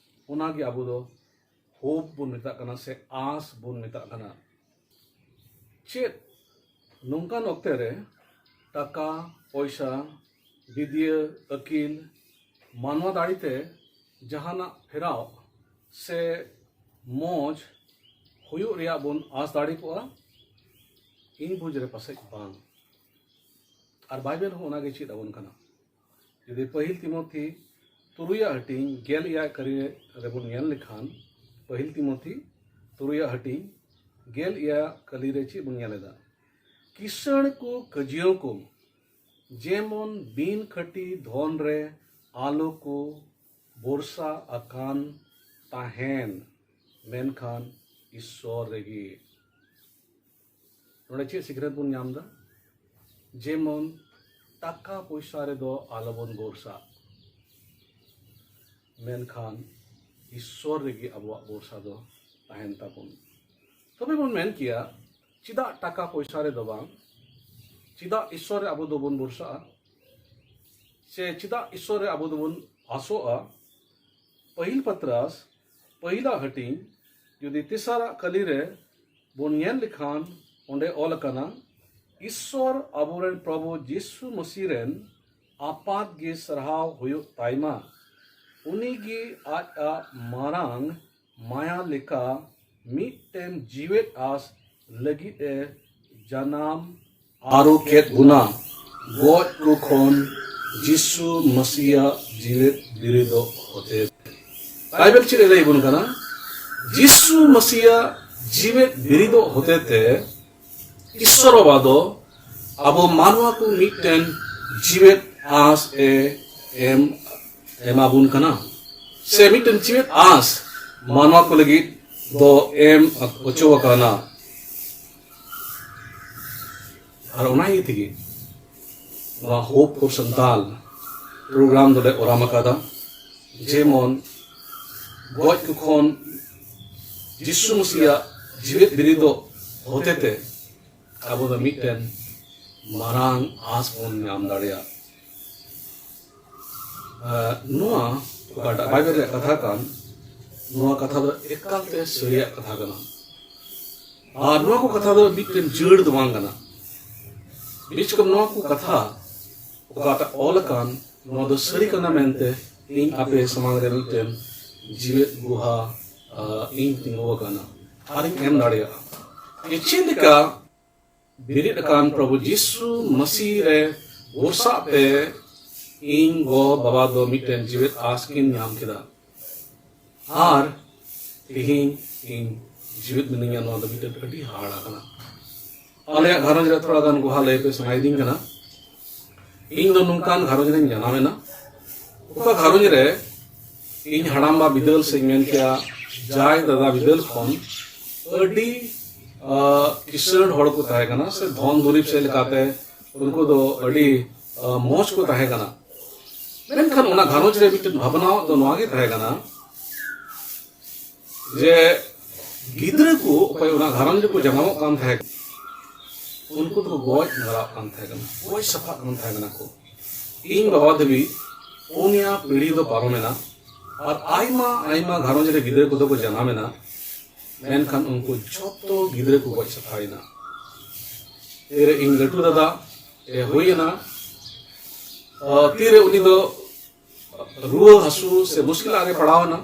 ᱚᱱᱟᱜᱮ ᱟᱵᱚ ᱫᱚ hope ᱵᱚᱱ ᱢᱮᱛᱟᱜ ᱠᱟᱱᱟ ᱥᱮ ᱟᱸᱥ ᱵᱚᱱ ᱢᱮᱛᱟᱜ ᱠᱟᱱᱟ᱾ ᱪᱮᱫ ᱱᱚᱝᱠᱟᱱ ᱚᱠᱛᱮ ᱨᱮ ᱴᱟᱠᱟ, ᱯᱚᱭᱥᱟ, ᱵᱤᱫᱽᱭᱟᱹ, ᱟᱹᱠᱤᱞ, ᱢᱟᱱᱣᱟ ᱫᱟᱲᱮᱛᱮ ᱡᱟᱦᱟᱱᱟᱜ ᱯᱷᱮᱨᱟᱣ ᱥᱮ ᱢᱚᱡᱽ ᱦᱩᱭᱩᱜ ᱨᱮᱭᱟᱜ ᱵᱚᱱ ᱟᱸᱥ ᱫᱟᱲᱮ ᱠᱚᱜᱼᱟ, ᱤᱧ ᱵᱩᱡᱽ ᱨᱮ ᱯᱟᱥᱮᱡ ᱵᱟᱝ᱾ ᱟᱨ ᱵᱟᱭᱵᱮᱞ ᱦᱚᱸ ᱚᱱᱟᱜᱮ ᱪᱮᱫ ᱟᱵᱚᱱ ᱠᱟᱱᱟ᱾ ᱡᱩᱫᱤ ᱯᱟᱹᱦᱤᱞ ᱛᱤᱢᱳᱛᱷᱤ ᱛᱩᱨᱩᱭᱟᱜ ᱦᱟᱹᱴᱤᱧ ᱜᱮᱞ ᱮᱭᱟᱭ ᱠᱟᱹᱨᱤ ᱨᱮᱵᱚᱱ ᱧᱮᱞ ᱞᱮᱠᱷᱟᱱ, ᱯᱟᱹᱦᱤᱞ ᱛᱤᱢᱳᱛᱷᱤ ᱛᱩᱨᱩᱭᱟᱜ ᱦᱟᱹᱴᱤᱧ ᱜᱮᱞ ᱮᱭᱟᱭ ᱠᱟᱹᱞᱤ ᱨᱮ ᱪᱮᱫ ᱵᱚᱱ ᱧᱮᱞ ᱮᱫᱟ? ᱠᱤᱥᱟᱹᱬ ᱠᱚ ᱠᱟᱹᱡᱤᱭᱟᱹ ᱠᱚ ᱡᱮᱢᱚᱱ ᱵᱤᱱ ᱠᱷᱟᱹᱴᱤ ᱫᱷᱚᱱ ᱨᱮ ᱟᱞᱚ ᱠᱚ ᱵᱚᱨᱥᱟ ᱟᱠᱟᱱ ᱛᱟᱦᱮᱱ, ᱢᱮᱱᱠᱷᱟᱱ ᱤᱥᱥᱚᱨ ᱨᱮᱜᱮ᱾ ᱱᱚᱰᱮ ᱪᱮᱫ ᱥᱤᱠᱷᱱᱟᱹᱛ ᱵᱚᱱ ᱧᱟᱢ ᱮᱫᱟ? ᱡᱮᱢᱚᱱ ᱴᱟᱠᱟ ᱯᱚᱭᱥᱟ ᱨᱮᱫᱚ ᱟᱞᱚᱵᱚᱱ ᱵᱚᱨᱥᱟᱜ, ᱢᱮᱱᱠᱷᱟᱱ ᱤᱥᱥᱚᱨ ᱨᱮᱜᱮ ᱟᱵᱚᱣᱟᱜ ᱵᱚᱨᱥᱟ ᱫᱚ ᱛᱟᱦᱮᱱ ᱛᱟᱵᱚᱱ᱾ ᱛᱚᱵᱮ ᱵᱚᱱ ᱢᱮᱱ ᱠᱮᱭᱟ, ᱪᱮᱫᱟᱜ ᱴᱟᱠᱟ ᱯᱚᱭᱥᱟ ᱨᱮᱫᱚ ᱵᱟᱝ, ᱪᱮᱫᱟᱜ ᱤᱥᱥᱚᱨ ᱨᱮ ᱟᱵᱚ ᱫᱚᱵᱚᱱ ᱵᱚᱨᱥᱟᱜᱼᱟ? ᱥᱮ ᱪᱮᱫᱟᱜ ᱤᱥᱥᱚᱨ ᱨᱮ ᱟᱵᱚ ᱫᱚᱵᱚᱱ ᱟᱥᱚᱜᱼᱟ? ᱯᱟᱹᱦᱤᱞ ᱯᱟᱛᱨᱟᱥ ᱯᱟᱹᱦᱤᱞᱟᱜ ᱦᱟᱹᱴᱤᱧ ᱡᱩᱫᱤ ᱛᱮᱥᱟᱨᱟᱜ ᱠᱟᱹᱞᱤ ᱨᱮ ᱵᱚᱱ ᱧᱮᱞ ᱞᱮᱠᱷᱟᱱ, ᱚᱸᱰᱮ ᱚᱞ ᱟᱠᱟᱱᱟ, ᱤᱥᱥᱚᱨ ᱟᱵᱚᱨᱮᱱ ᱯᱨᱚᱵᱷᱩ ᱡᱤᱥᱩ ᱢᱟᱹᱥᱤ ᱨᱮᱱ ᱟᱯᱟᱛ ᱜᱮ ᱥᱟᱨᱦᱟᱣ ᱦᱩᱭᱩᱜ ᱛᱟᱭᱢᱟ᱾ ᱩᱱᱤ ᱜᱮ ᱟᱡᱟᱜ ᱢᱟᱨᱟᱝ ᱢᱟᱭᱟ ᱞᱮᱠᱟ ᱢᱤᱫᱴᱮᱱ ᱡᱤᱣᱮᱫ ᱟᱸᱥ ᱞᱟᱹᱜᱤᱫ ᱮ ᱡᱟᱱᱟᱢ ᱟᱹᱨᱩ ᱠᱮᱫ ᱵᱚᱱᱟ, ᱜᱚᱡ ᱠᱚ ᱠᱷᱚᱱ ᱡᱤᱥᱩ ᱢᱟᱹᱥᱤᱭᱟᱜ ᱡᱤᱣᱮᱫ ᱵᱤᱨᱤᱫᱚᱜ ᱦᱚᱛᱮ᱾ ᱵᱟᱭᱵᱮᱞ ᱪᱮᱫ ᱮ ᱞᱟᱹᱭ ᱵᱚᱱ ᱠᱟᱱᱟ? ᱡᱤᱥᱩ ᱢᱟᱹᱥᱤᱭᱟᱜ ᱡᱤᱣᱮᱫ ᱵᱤᱨᱤᱫᱚᱜ ᱦᱚᱛᱮ ᱛᱮ ᱤᱥᱥᱚᱨ ᱵᱟᱵᱟ ᱫᱚ ᱟᱵᱚ ᱢᱟᱱᱣᱟ ᱠᱚ ᱢᱤᱫᱴᱮᱱ ᱡᱤᱣᱮᱫ ᱟᱸᱥ ᱮ ᱮᱢ, ᱮᱢᱟᱵᱚᱱ ᱠᱟᱱᱟ, ᱥᱮ ᱢᱤᱫᱴᱮᱱ ᱡᱤᱣᱮᱫ ᱟᱸᱥ ᱢᱟᱱᱣᱟ ᱠᱚ ᱞᱟᱹᱜᱤᱫ ᱫᱚ ᱮᱢ ᱦᱚᱪᱚ ᱟᱠᱟᱱᱟ᱾ ᱟᱨ ᱚᱱᱟ ᱤᱭᱟᱹ ᱛᱮᱜᱮ ᱱᱚᱣᱟ Hope for Santal program ᱫᱚᱞᱮ ᱚᱨᱟᱢ ᱟᱠᱟᱫᱟ, ᱡᱮᱢᱚᱱ ᱜᱚᱡ ᱠᱚ ᱠᱷᱚᱱ ᱡᱤᱥᱩ ᱢᱟᱹᱥᱤᱭᱟᱜ ᱡᱤᱣᱮᱫ ᱵᱤᱨᱤᱫᱚᱜ ᱦᱚᱛᱮᱛᱮ ᱟᱵᱚ ᱫᱚ ᱢᱤᱫᱴᱮᱱ ᱢᱟᱨᱟᱝ ᱟᱸᱥ ᱵᱚᱱ ᱧᱟᱢ ᱫᱟᱲᱮᱭᱟᱜ᱾ ᱟᱨ ᱱᱚᱣᱟ ᱚᱠᱟᱴᱟᱜ ᱵᱟᱭᱵᱮᱞ ᱨᱮᱭᱟᱜ ᱠᱟᱛᱷᱟ ᱠᱟᱱ, ᱱᱚᱣᱟ ᱠᱟᱛᱷᱟ ᱫᱚ ᱮᱠᱟᱞᱛᱮ ᱥᱟᱹᱨᱤᱭᱟᱜ ᱠᱟᱛᱷᱟ ᱠᱟᱱᱟ᱾ ᱟᱨ ᱱᱚᱣᱟ ᱠᱚ ᱠᱟᱛᱷᱟ ᱫᱚ ᱢᱤᱫᱴᱮᱱ ᱡᱟᱹᱲ ᱫᱚ ᱵᱟᱝ ᱠᱟᱱᱟ᱾ ᱵᱤᱪᱠᱚᱢ ᱱᱚᱣᱟ ᱠᱚ ᱠᱟᱛᱷᱟ ᱚᱠᱟᱴᱟᱜ ᱚᱞ ᱟᱠᱟᱱ, ᱱᱚᱣᱟ ᱫᱚ ᱥᱟᱹᱨᱤ ᱠᱟᱱᱟ ᱢᱮᱱᱛᱮ ᱤᱧ ᱟᱯᱮ ᱥᱟᱢᱟᱝ ᱨᱮ ᱢᱤᱫᱴᱮᱱ ᱡᱤᱣᱮᱫ ᱜᱩᱦᱟ, ᱟ, ᱤᱧ ᱛᱤᱸᱜᱩ ᱟᱠᱟᱱᱟ᱾ ᱟᱨᱤᱧ ᱮᱢ ᱫᱟᱲᱮᱭᱟᱜᱼᱟ᱾ ᱡᱮ ᱪᱮᱫ ᱞᱮᱠᱟ ᱵᱮᱨᱮᱫ ᱟᱠᱟᱱ ᱯᱨᱚᱵᱷᱩ ᱡᱤᱥᱩ ᱢᱟᱹᱥᱤ ᱨᱮ ᱵᱷᱚᱨᱥᱟ ᱛᱮ ᱤᱧ ᱜᱚ ᱵᱟᱵᱟ ᱫᱚ ᱢᱤᱫᱴᱮᱱ ᱡᱤᱣᱮᱫ ᱟᱸᱥ ᱠᱤᱱ ᱧᱟᱢ ᱠᱮᱫᱟ᱾ ᱟᱨ ᱛᱮᱦᱮᱧ ᱤᱧ ᱡᱤᱣᱮᱫ ᱢᱤᱱᱟᱹᱧᱟ, ᱱᱚᱣᱟ ᱫᱚ ᱢᱤᱫᱴᱮᱱ ᱟᱹᱰᱤ ᱦᱟᱦᱟᱲᱟ ᱠᱟᱱᱟ᱾ ᱟᱞᱮᱭᱟᱜ ᱜᱷᱟᱨᱚᱸᱡᱽ ᱨᱮ ᱛᱷᱚᱲᱟ ᱜᱟᱱ ᱜᱚᱦᱟ ᱞᱟᱹᱭ ᱯᱮ ᱥᱟᱱᱟᱭᱤᱫᱤᱧ ᱠᱟᱱᱟ᱾ ᱤᱧ ᱫᱚ ᱱᱚᱝᱠᱟᱱ ᱜᱷᱟᱨᱚᱸᱡᱽ ᱨᱮᱧ ᱡᱟᱱᱟᱢ ᱮᱱᱟ, ᱚᱠᱟ ᱜᱷᱟᱨᱚᱸᱡᱽ ᱨᱮ ᱤᱧ ᱦᱟᱲᱟᱢᱵᱟ ᱵᱤᱫᱟᱹᱞ ᱥᱮᱧ ᱢᱮᱱ ᱠᱮᱭᱟ, ᱡᱟᱭ ᱫᱟᱫᱟ ᱵᱤᱫᱟᱹᱞ ᱠᱷᱚᱱ ᱟᱹᱰᱤ ᱠᱤᱥᱟᱹᱬ ᱦᱚᱲ ᱠᱚ ᱛᱟᱦᱮᱸ ᱠᱟᱱᱟ, ᱥᱮ ᱫᱷᱚᱱ ᱫᱩᱨᱤᱵᱽ ᱥᱮᱫ ᱞᱮᱠᱟᱛᱮ ᱩᱱᱠᱩ ᱫᱚ ᱟᱹᱰᱤ ᱢᱚᱡᱽ ᱠᱚ ᱛᱟᱦᱮᱸ ᱠᱟᱱᱟ᱾ ᱢᱮᱱᱠᱷᱟᱱ ᱚᱱᱟ ᱜᱷᱟᱨᱚᱸᱡᱽ ᱨᱮ ᱢᱤᱫᱴᱮᱱ ᱵᱷᱟᱵᱽᱱᱟᱣᱟᱜ ᱫᱚ ᱱᱚᱣᱟ ᱜᱮ ᱛᱟᱦᱮᱸ ᱠᱟᱱᱟ ᱡᱮ ᱜᱤᱫᱽᱨᱟᱹ ᱠᱚ ᱚᱠᱚᱭ ᱚᱱᱟ ᱜᱷᱟᱨᱚᱸᱡᱽ ᱨᱮᱠᱚ ᱡᱟᱱᱟᱢᱚᱜ ᱠᱟᱱ ᱛᱟᱦᱮᱸ ᱠᱟᱱᱟ, ᱩᱱᱠᱩ ᱫᱚᱠᱚ ᱜᱚᱡ ᱢᱟᱨᱟᱜ ᱠᱟᱱ ᱛᱟᱦᱮᱸ ᱠᱟᱱᱟ, ᱜᱚᱡ ᱥᱟᱯᱷᱟᱜ ᱠᱟᱱ ᱛᱟᱦᱮᱸ ᱠᱟᱱᱟ ᱠᱚ᱾ ᱤᱧ ᱵᱟᱵᱟ ᱫᱷᱟᱹᱵᱤᱡ ᱯᱩᱱᱭᱟ ᱯᱤᱲᱦᱤ ᱫᱚ ᱯᱟᱨᱚᱢᱮᱱᱟ, ᱟᱨ ᱟᱭᱢᱟ ᱟᱭᱢᱟ ᱜᱷᱟᱨᱚᱸᱡᱽ ᱨᱮ ᱜᱤᱫᱽᱨᱟᱹ ᱠᱚᱫᱚ ᱠᱚ ᱡᱟᱱᱟᱢᱮᱱᱟ, ᱢᱮᱱᱠᱷᱟᱱ ᱩᱱᱠᱩ ᱡᱷᱚᱛᱚ ᱜᱤᱫᱽᱨᱟᱹ ᱠᱚ ᱜᱚᱡ ᱥᱟᱯᱷᱟᱭᱮᱱᱟ᱾ ᱛᱤᱨᱮ ᱤᱧ ᱞᱟᱹᱴᱩ ᱫᱟᱫᱟ ᱮ ᱦᱩᱭᱮᱱᱟ, ᱛᱤᱨᱮ ᱩᱱᱤ ᱫᱚ ᱨᱩᱣᱟᱹ ᱦᱟᱹᱥᱩ ᱥᱮ ᱢᱩᱥᱠᱤᱞᱟᱜ ᱨᱮ ᱯᱟᱲᱟᱣ ᱮᱱᱟ᱾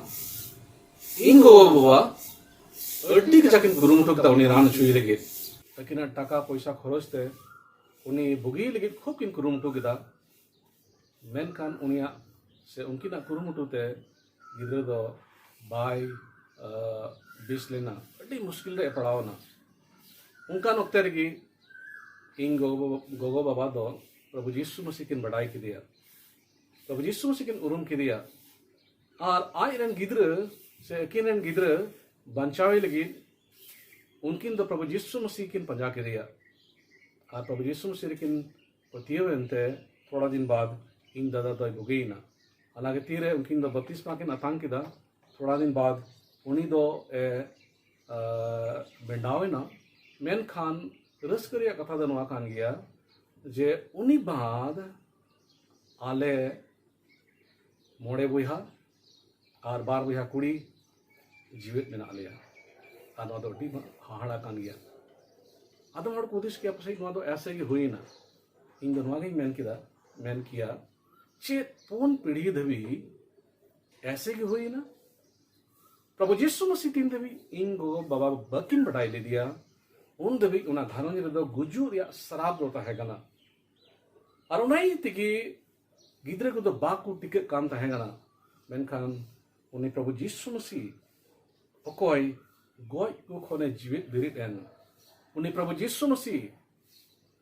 ᱤᱧ ᱜᱚᱜᱚ ᱵᱟᱵᱟ ᱟᱹᱰᱤ ᱠᱟᱡᱟᱠ ᱠᱤᱱ ᱠᱩᱨᱩᱢᱩᱴᱩ ᱠᱮᱫᱟ ᱩᱱᱤ ᱨᱟᱱ ᱦᱚᱪᱚᱭᱮ ᱞᱟᱹᱜᱤᱫ᱾ ᱟᱹᱠᱤᱱᱟᱜ ᱴᱟᱠᱟ ᱯᱚᱭᱥᱟ ᱠᱷᱚᱨᱚᱪ ᱛᱮ ᱩᱱᱤ ᱵᱩᱜᱤ ᱞᱟᱹᱜᱤᱫ ᱠᱷᱩᱵ ᱠᱤᱱ ᱠᱩᱨᱩᱢᱩᱴᱩ ᱠᱮᱫᱟ᱾ ᱢᱮᱱᱠᱷᱟᱱ ᱩᱱᱤᱭᱟᱜ ᱥᱮ ᱩᱱᱠᱤᱱᱟᱜ ᱠᱩᱨᱩᱢᱩᱴᱩ ᱛᱮ ᱜᱤᱫᱽᱨᱟᱹ ᱫᱚ ᱵᱟᱭ ᱵᱮᱥ ᱞᱮᱱᱟ, ᱟᱹᱰᱤ ᱢᱩᱥᱠᱤᱞ ᱨᱮ ᱯᱟᱲᱟᱣ ᱮᱱᱟ᱾ ᱚᱱᱠᱟᱱ ᱚᱠᱛᱮ ᱨᱮᱜᱮ ᱤᱧ ᱜᱚᱜᱚ ᱜᱚᱜᱚ ᱵᱟᱵᱟ ᱫᱚ ᱯᱨᱚᱵᱷᱩ ᱡᱤᱥᱩ ᱢᱟᱹᱥᱤ ᱠᱤᱱ ᱵᱟᱰᱟᱭ ᱠᱮᱫᱮᱭᱟ᱾ ᱯᱨᱚᱵᱷᱩ ᱡᱤᱥᱩ ᱢᱟᱹᱥᱤ ᱠᱤᱱ ᱩᱨᱩᱢ ᱠᱮᱫᱮᱭᱟ᱾ ᱟᱨ ᱟᱡ ᱨᱮᱱ ᱜᱤᱫᱽᱨᱟᱹ ᱥᱮ ᱟᱹᱠᱤᱱ ᱨᱮᱱ ᱜᱤᱫᱽᱨᱟᱹ ᱵᱟᱧᱪᱟᱣᱮ ᱞᱟᱹᱜᱤᱫ ᱩᱱᱠᱤᱱ ᱫᱚ ᱯᱨᱚᱵᱷᱩ ᱡᱤᱥᱩ ᱢᱟᱹᱥᱤ ᱠᱤᱱ ᱯᱟᱸᱡᱟ ᱠᱮᱫᱮᱭᱟ᱾ ᱟᱨ ᱯᱨᱚᱵᱷᱩ ᱡᱤᱥᱩ ᱢᱟᱹᱥᱤ ᱨᱮᱠᱤᱱ ᱯᱟᱹᱛᱭᱟᱹᱣ ᱮᱱᱛᱮ ᱛᱷᱚᱲᱟ ᱫᱤᱱ ᱵᱟᱫ ᱤᱧ ᱫᱟᱫᱟ ᱫᱚᱭ ᱵᱩᱜᱤᱭᱮᱱᱟ᱾ ᱚᱱᱟᱜᱮ ᱛᱤᱨᱮ ᱩᱱᱠᱤᱱ ᱫᱚ ᱵᱟᱯᱛᱤᱥᱢᱟ ᱠᱤᱱ ᱟᱛᱟᱝ ᱠᱮᱫᱟ, ᱛᱷᱚᱲᱟ ᱫᱤᱱ ᱵᱟᱫ ᱩᱱᱤ ᱫᱚ ᱮ, ᱟ, ᱵᱮᱸᱰᱟᱣ ᱮᱱᱟ᱾ ᱢᱮᱱᱠᱷᱟᱱ ᱨᱟᱹᱥᱠᱟᱹ ᱨᱮᱭᱟᱜ ᱠᱟᱛᱷᱟ ᱫᱚ ᱱᱚᱣᱟ ᱠᱟᱱ ᱜᱮᱭᱟ ᱡᱮ ᱩᱱᱤ ᱵᱟᱫ ᱟᱞᱮ ᱢᱚᱬᱮ ᱵᱚᱭᱦᱟ ᱟᱨ ᱵᱟᱨ ᱵᱚᱭᱦᱟ ᱠᱩᱲᱤ ᱡᱤᱣᱮᱫ ᱢᱮᱱᱟᱜ ᱞᱮᱭᱟ᱾ ᱟᱨ ᱱᱚᱣᱟ ᱫᱚ ᱟᱹᱰᱤ ᱦᱟᱦᱟᱲᱟ ᱠᱟᱱ ᱜᱮᱭᱟ᱾ ᱟᱫᱚᱢ ᱦᱚᱲ ᱠᱚ ᱦᱩᱫᱤᱥ ᱠᱮᱭᱟ ᱯᱟᱥᱮᱡ ᱱᱚᱣᱟ ᱫᱚ ᱮᱥᱮ ᱜᱮ ᱦᱩᱭᱮᱱᱟ᱾ ᱤᱧ ᱫᱚ ᱱᱚᱣᱟ ᱜᱤᱧ ᱢᱮᱱ ᱠᱮᱫᱟ, ᱢᱮᱱ ᱠᱮᱭᱟ, ᱪᱮᱫ ᱯᱩᱱ ᱯᱤᱲᱦᱤ ᱫᱷᱟᱹᱵᱤᱡ ᱮᱥᱮ ᱜᱮ ᱦᱩᱭᱮᱱᱟ? ᱯᱨᱚᱵᱷᱩ ᱡᱤᱥᱩ ᱢᱟᱹᱥᱤ ᱛᱤᱱ ᱫᱷᱟᱹᱵᱤᱡ ᱤᱧ ᱜᱚᱜᱚ ᱵᱟᱵᱟ ᱵᱟᱹᱠᱤᱱ ᱵᱟᱰᱟᱭ ᱞᱮᱫᱮᱭᱟ, ᱩᱱ ᱫᱷᱟᱹᱵᱤᱡ ᱚᱱᱟ ᱜᱷᱟᱨᱚᱸᱡᱽ ᱨᱮᱫᱚ ᱜᱩᱡᱩᱜ ᱨᱮᱭᱟᱜ ᱥᱨᱟᱯ ᱫᱚ ᱛᱟᱦᱮᱸ ᱠᱟᱱᱟ᱾ ᱟᱨ ᱚᱱᱟ ᱤᱭᱟᱹ ᱛᱮᱜᱮ ᱜᱤᱫᱽᱨᱟᱹ ᱠᱚᱫᱚ ᱵᱟᱠᱚ ᱴᱤᱠᱟᱹᱜ ᱠᱟᱱ ᱛᱟᱦᱮᱸ ᱠᱟᱱᱟ᱾ ᱢᱮᱱᱠᱷᱟᱱ ᱩᱱᱤ ᱯᱨᱚᱵᱷᱩ ᱡᱤᱥᱩ ᱢᱟᱹᱥᱤ ᱚᱠᱚᱭ ᱜᱚᱡ ᱠᱚ ᱠᱷᱚᱱᱮ ᱡᱤᱣᱮᱫ ᱵᱮᱨᱮᱫ ᱮᱱ, ᱩᱱᱤ ᱯᱨᱚᱵᱷᱩ ᱡᱤᱥᱩ ᱢᱟᱹᱥᱤ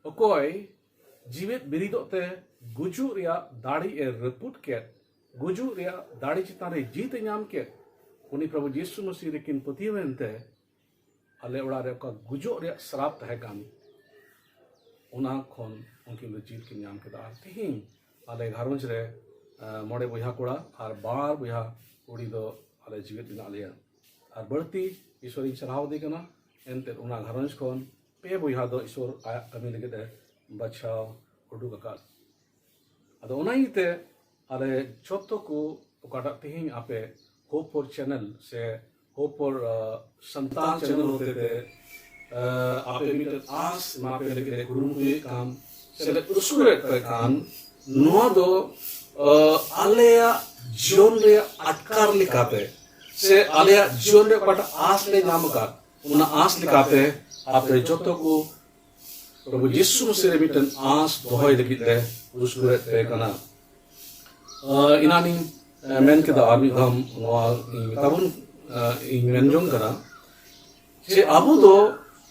ᱚᱠᱚᱭ ᱡᱤᱣᱮᱫ ᱵᱮᱨᱮᱫᱚᱜ ᱛᱮ ᱜᱩᱡᱩᱜ ᱨᱮᱭᱟᱜ ᱫᱟᱲᱮ ᱮ ᱨᱟᱹᱯᱩᱫ ᱠᱮᱫ, ᱜᱩᱡᱩᱜ ᱨᱮᱭᱟᱜ ᱫᱟᱲᱮ ᱪᱮᱛᱟᱱ ᱨᱮ ᱡᱤᱛ ᱮ ᱧᱟᱢ ᱠᱮᱫ, ᱩᱱᱤ ᱯᱨᱚᱵᱷᱩ ᱡᱤᱥᱩ ᱢᱟᱹᱥᱤ ᱨᱮᱠᱤᱱ ᱯᱟᱹᱛᱭᱟᱹᱣ ᱮᱱᱛᱮ ᱟᱞᱮ ᱚᱲᱟᱜ ᱨᱮ ᱚᱠᱟ ᱜᱩᱡᱩᱜ ᱨᱮᱭᱟᱜ ᱥᱨᱟᱯ ᱛᱟᱦᱮᱸ ᱠᱟᱱ, ᱚᱱᱟ ᱠᱷᱚᱱ ᱩᱱᱠᱤᱱ ᱫᱚ ᱡᱤᱛ ᱠᱤᱱ ᱧᱟᱢ ᱠᱮᱫᱟ᱾ ᱟᱨ ᱛᱮᱦᱮᱧ ᱟᱞᱮ ᱜᱷᱟᱨᱚᱸᱡᱽ ᱨᱮ, ᱟᱸ, ᱢᱚᱬᱮ ᱵᱚᱭᱦᱟ ᱠᱚᱲᱟ ᱟᱨ ᱵᱟᱨ ᱵᱚᱭᱦᱟ ᱠᱩᱲᱤ ᱫᱚ ᱟᱞᱮ ᱡᱤᱣᱮᱫ ᱢᱮᱱᱟᱜ ᱞᱮᱭᱟ᱾ ᱟᱨ ᱵᱟᱹᱲᱛᱤ ᱤᱥᱚᱨᱤᱧ ᱥᱟᱨᱦᱟᱣ ᱫᱮ ᱠᱟᱱᱟ᱾ ᱮᱱᱛᱮᱫ ᱚᱱᱟ ᱜᱷᱟᱨᱚᱸᱡᱽ ᱠᱷᱚᱱ ᱯᱮ ᱵᱚᱭᱦᱟ ᱫᱚ ᱤᱥᱚᱨ ᱟᱭᱟᱜ ᱠᱟᱹᱢᱤ ᱞᱟᱹᱜᱤᱫ ᱮ ᱵᱟᱪᱷᱟᱣ ᱩᱰᱩᱠ ᱟᱠᱟᱫ᱾ ᱟᱫᱚ ᱚᱱᱟ ᱤᱭᱟᱹᱛᱮ ᱟᱞᱮ ᱡᱚᱛᱚ ᱠᱚ ᱚᱠᱟᱴᱟᱜ ᱛᱮᱦᱮᱧ ᱟᱯᱮ Hope for Channel ᱥᱮ Hope for, ᱟᱸ, ᱥᱟᱱᱛᱟᱲ ᱪᱮᱱᱮᱞ ᱦᱚᱛᱮᱛᱮ, ᱟᱸ, ᱟᱯᱮ ᱢᱤᱫᱴᱮᱱ ᱟᱸᱥ ᱮᱢᱟ ᱯᱮ ᱞᱟᱹᱜᱤᱫ ᱞᱮ ᱠᱩᱨᱩᱢᱩᱴᱩᱭᱮᱫ ᱠᱟᱱ ᱥᱮ ᱞᱮ ᱩᱥᱠᱩᱨᱮᱫ ᱯᱮ ᱠᱟᱱ, ᱱᱚᱣᱟ ᱫᱚ, ᱟᱸ, ᱟᱞᱮᱭᱟᱜ ᱡᱤᱭᱚᱱ ᱨᱮᱭᱟᱜ ᱟᱴᱠᱟᱨ ᱞᱮᱠᱟᱛᱮ ᱥᱮ ᱟᱞᱮᱭᱟᱜ ᱡᱤᱭᱚᱱ ᱨᱮ ᱚᱠᱟᱴᱟᱜ ᱟᱸᱥ ᱞᱮ ᱧᱟᱢ ᱟᱠᱟᱫ, ᱚᱱᱟ ᱟᱸᱥ ᱞᱮᱠᱟᱛᱮ ᱟᱯᱮ ᱡᱚᱛᱚ ᱠᱚ ᱯᱨᱚᱵᱷᱩ ᱡᱤᱥᱩ ᱢᱟᱹᱥᱤ ᱨᱮ ᱢᱤᱫᱴᱮᱱ ᱟᱸᱥ ᱫᱚᱦᱚᱭ ᱞᱟᱹᱜᱤᱫ ᱞᱮ ᱩᱥᱠᱩᱨᱮᱫ ᱯᱮ ᱠᱟᱱᱟ᱾ ᱟᱸ, ᱮᱱᱟᱱᱤᱧ, ᱟᱸ, ᱢᱮᱱ ᱠᱮᱫᱟ, ᱟᱨ ᱢᱤᱫ ᱫᱷᱟᱣ ᱱᱚᱣᱟ ᱤᱧ ᱢᱮᱛᱟ ᱵᱚᱱ, ᱟᱸ, ᱤᱧ ᱢᱮᱱ ᱡᱚᱝ ᱠᱟᱱᱟ ᱡᱮ ᱟᱵᱚ ᱫᱚ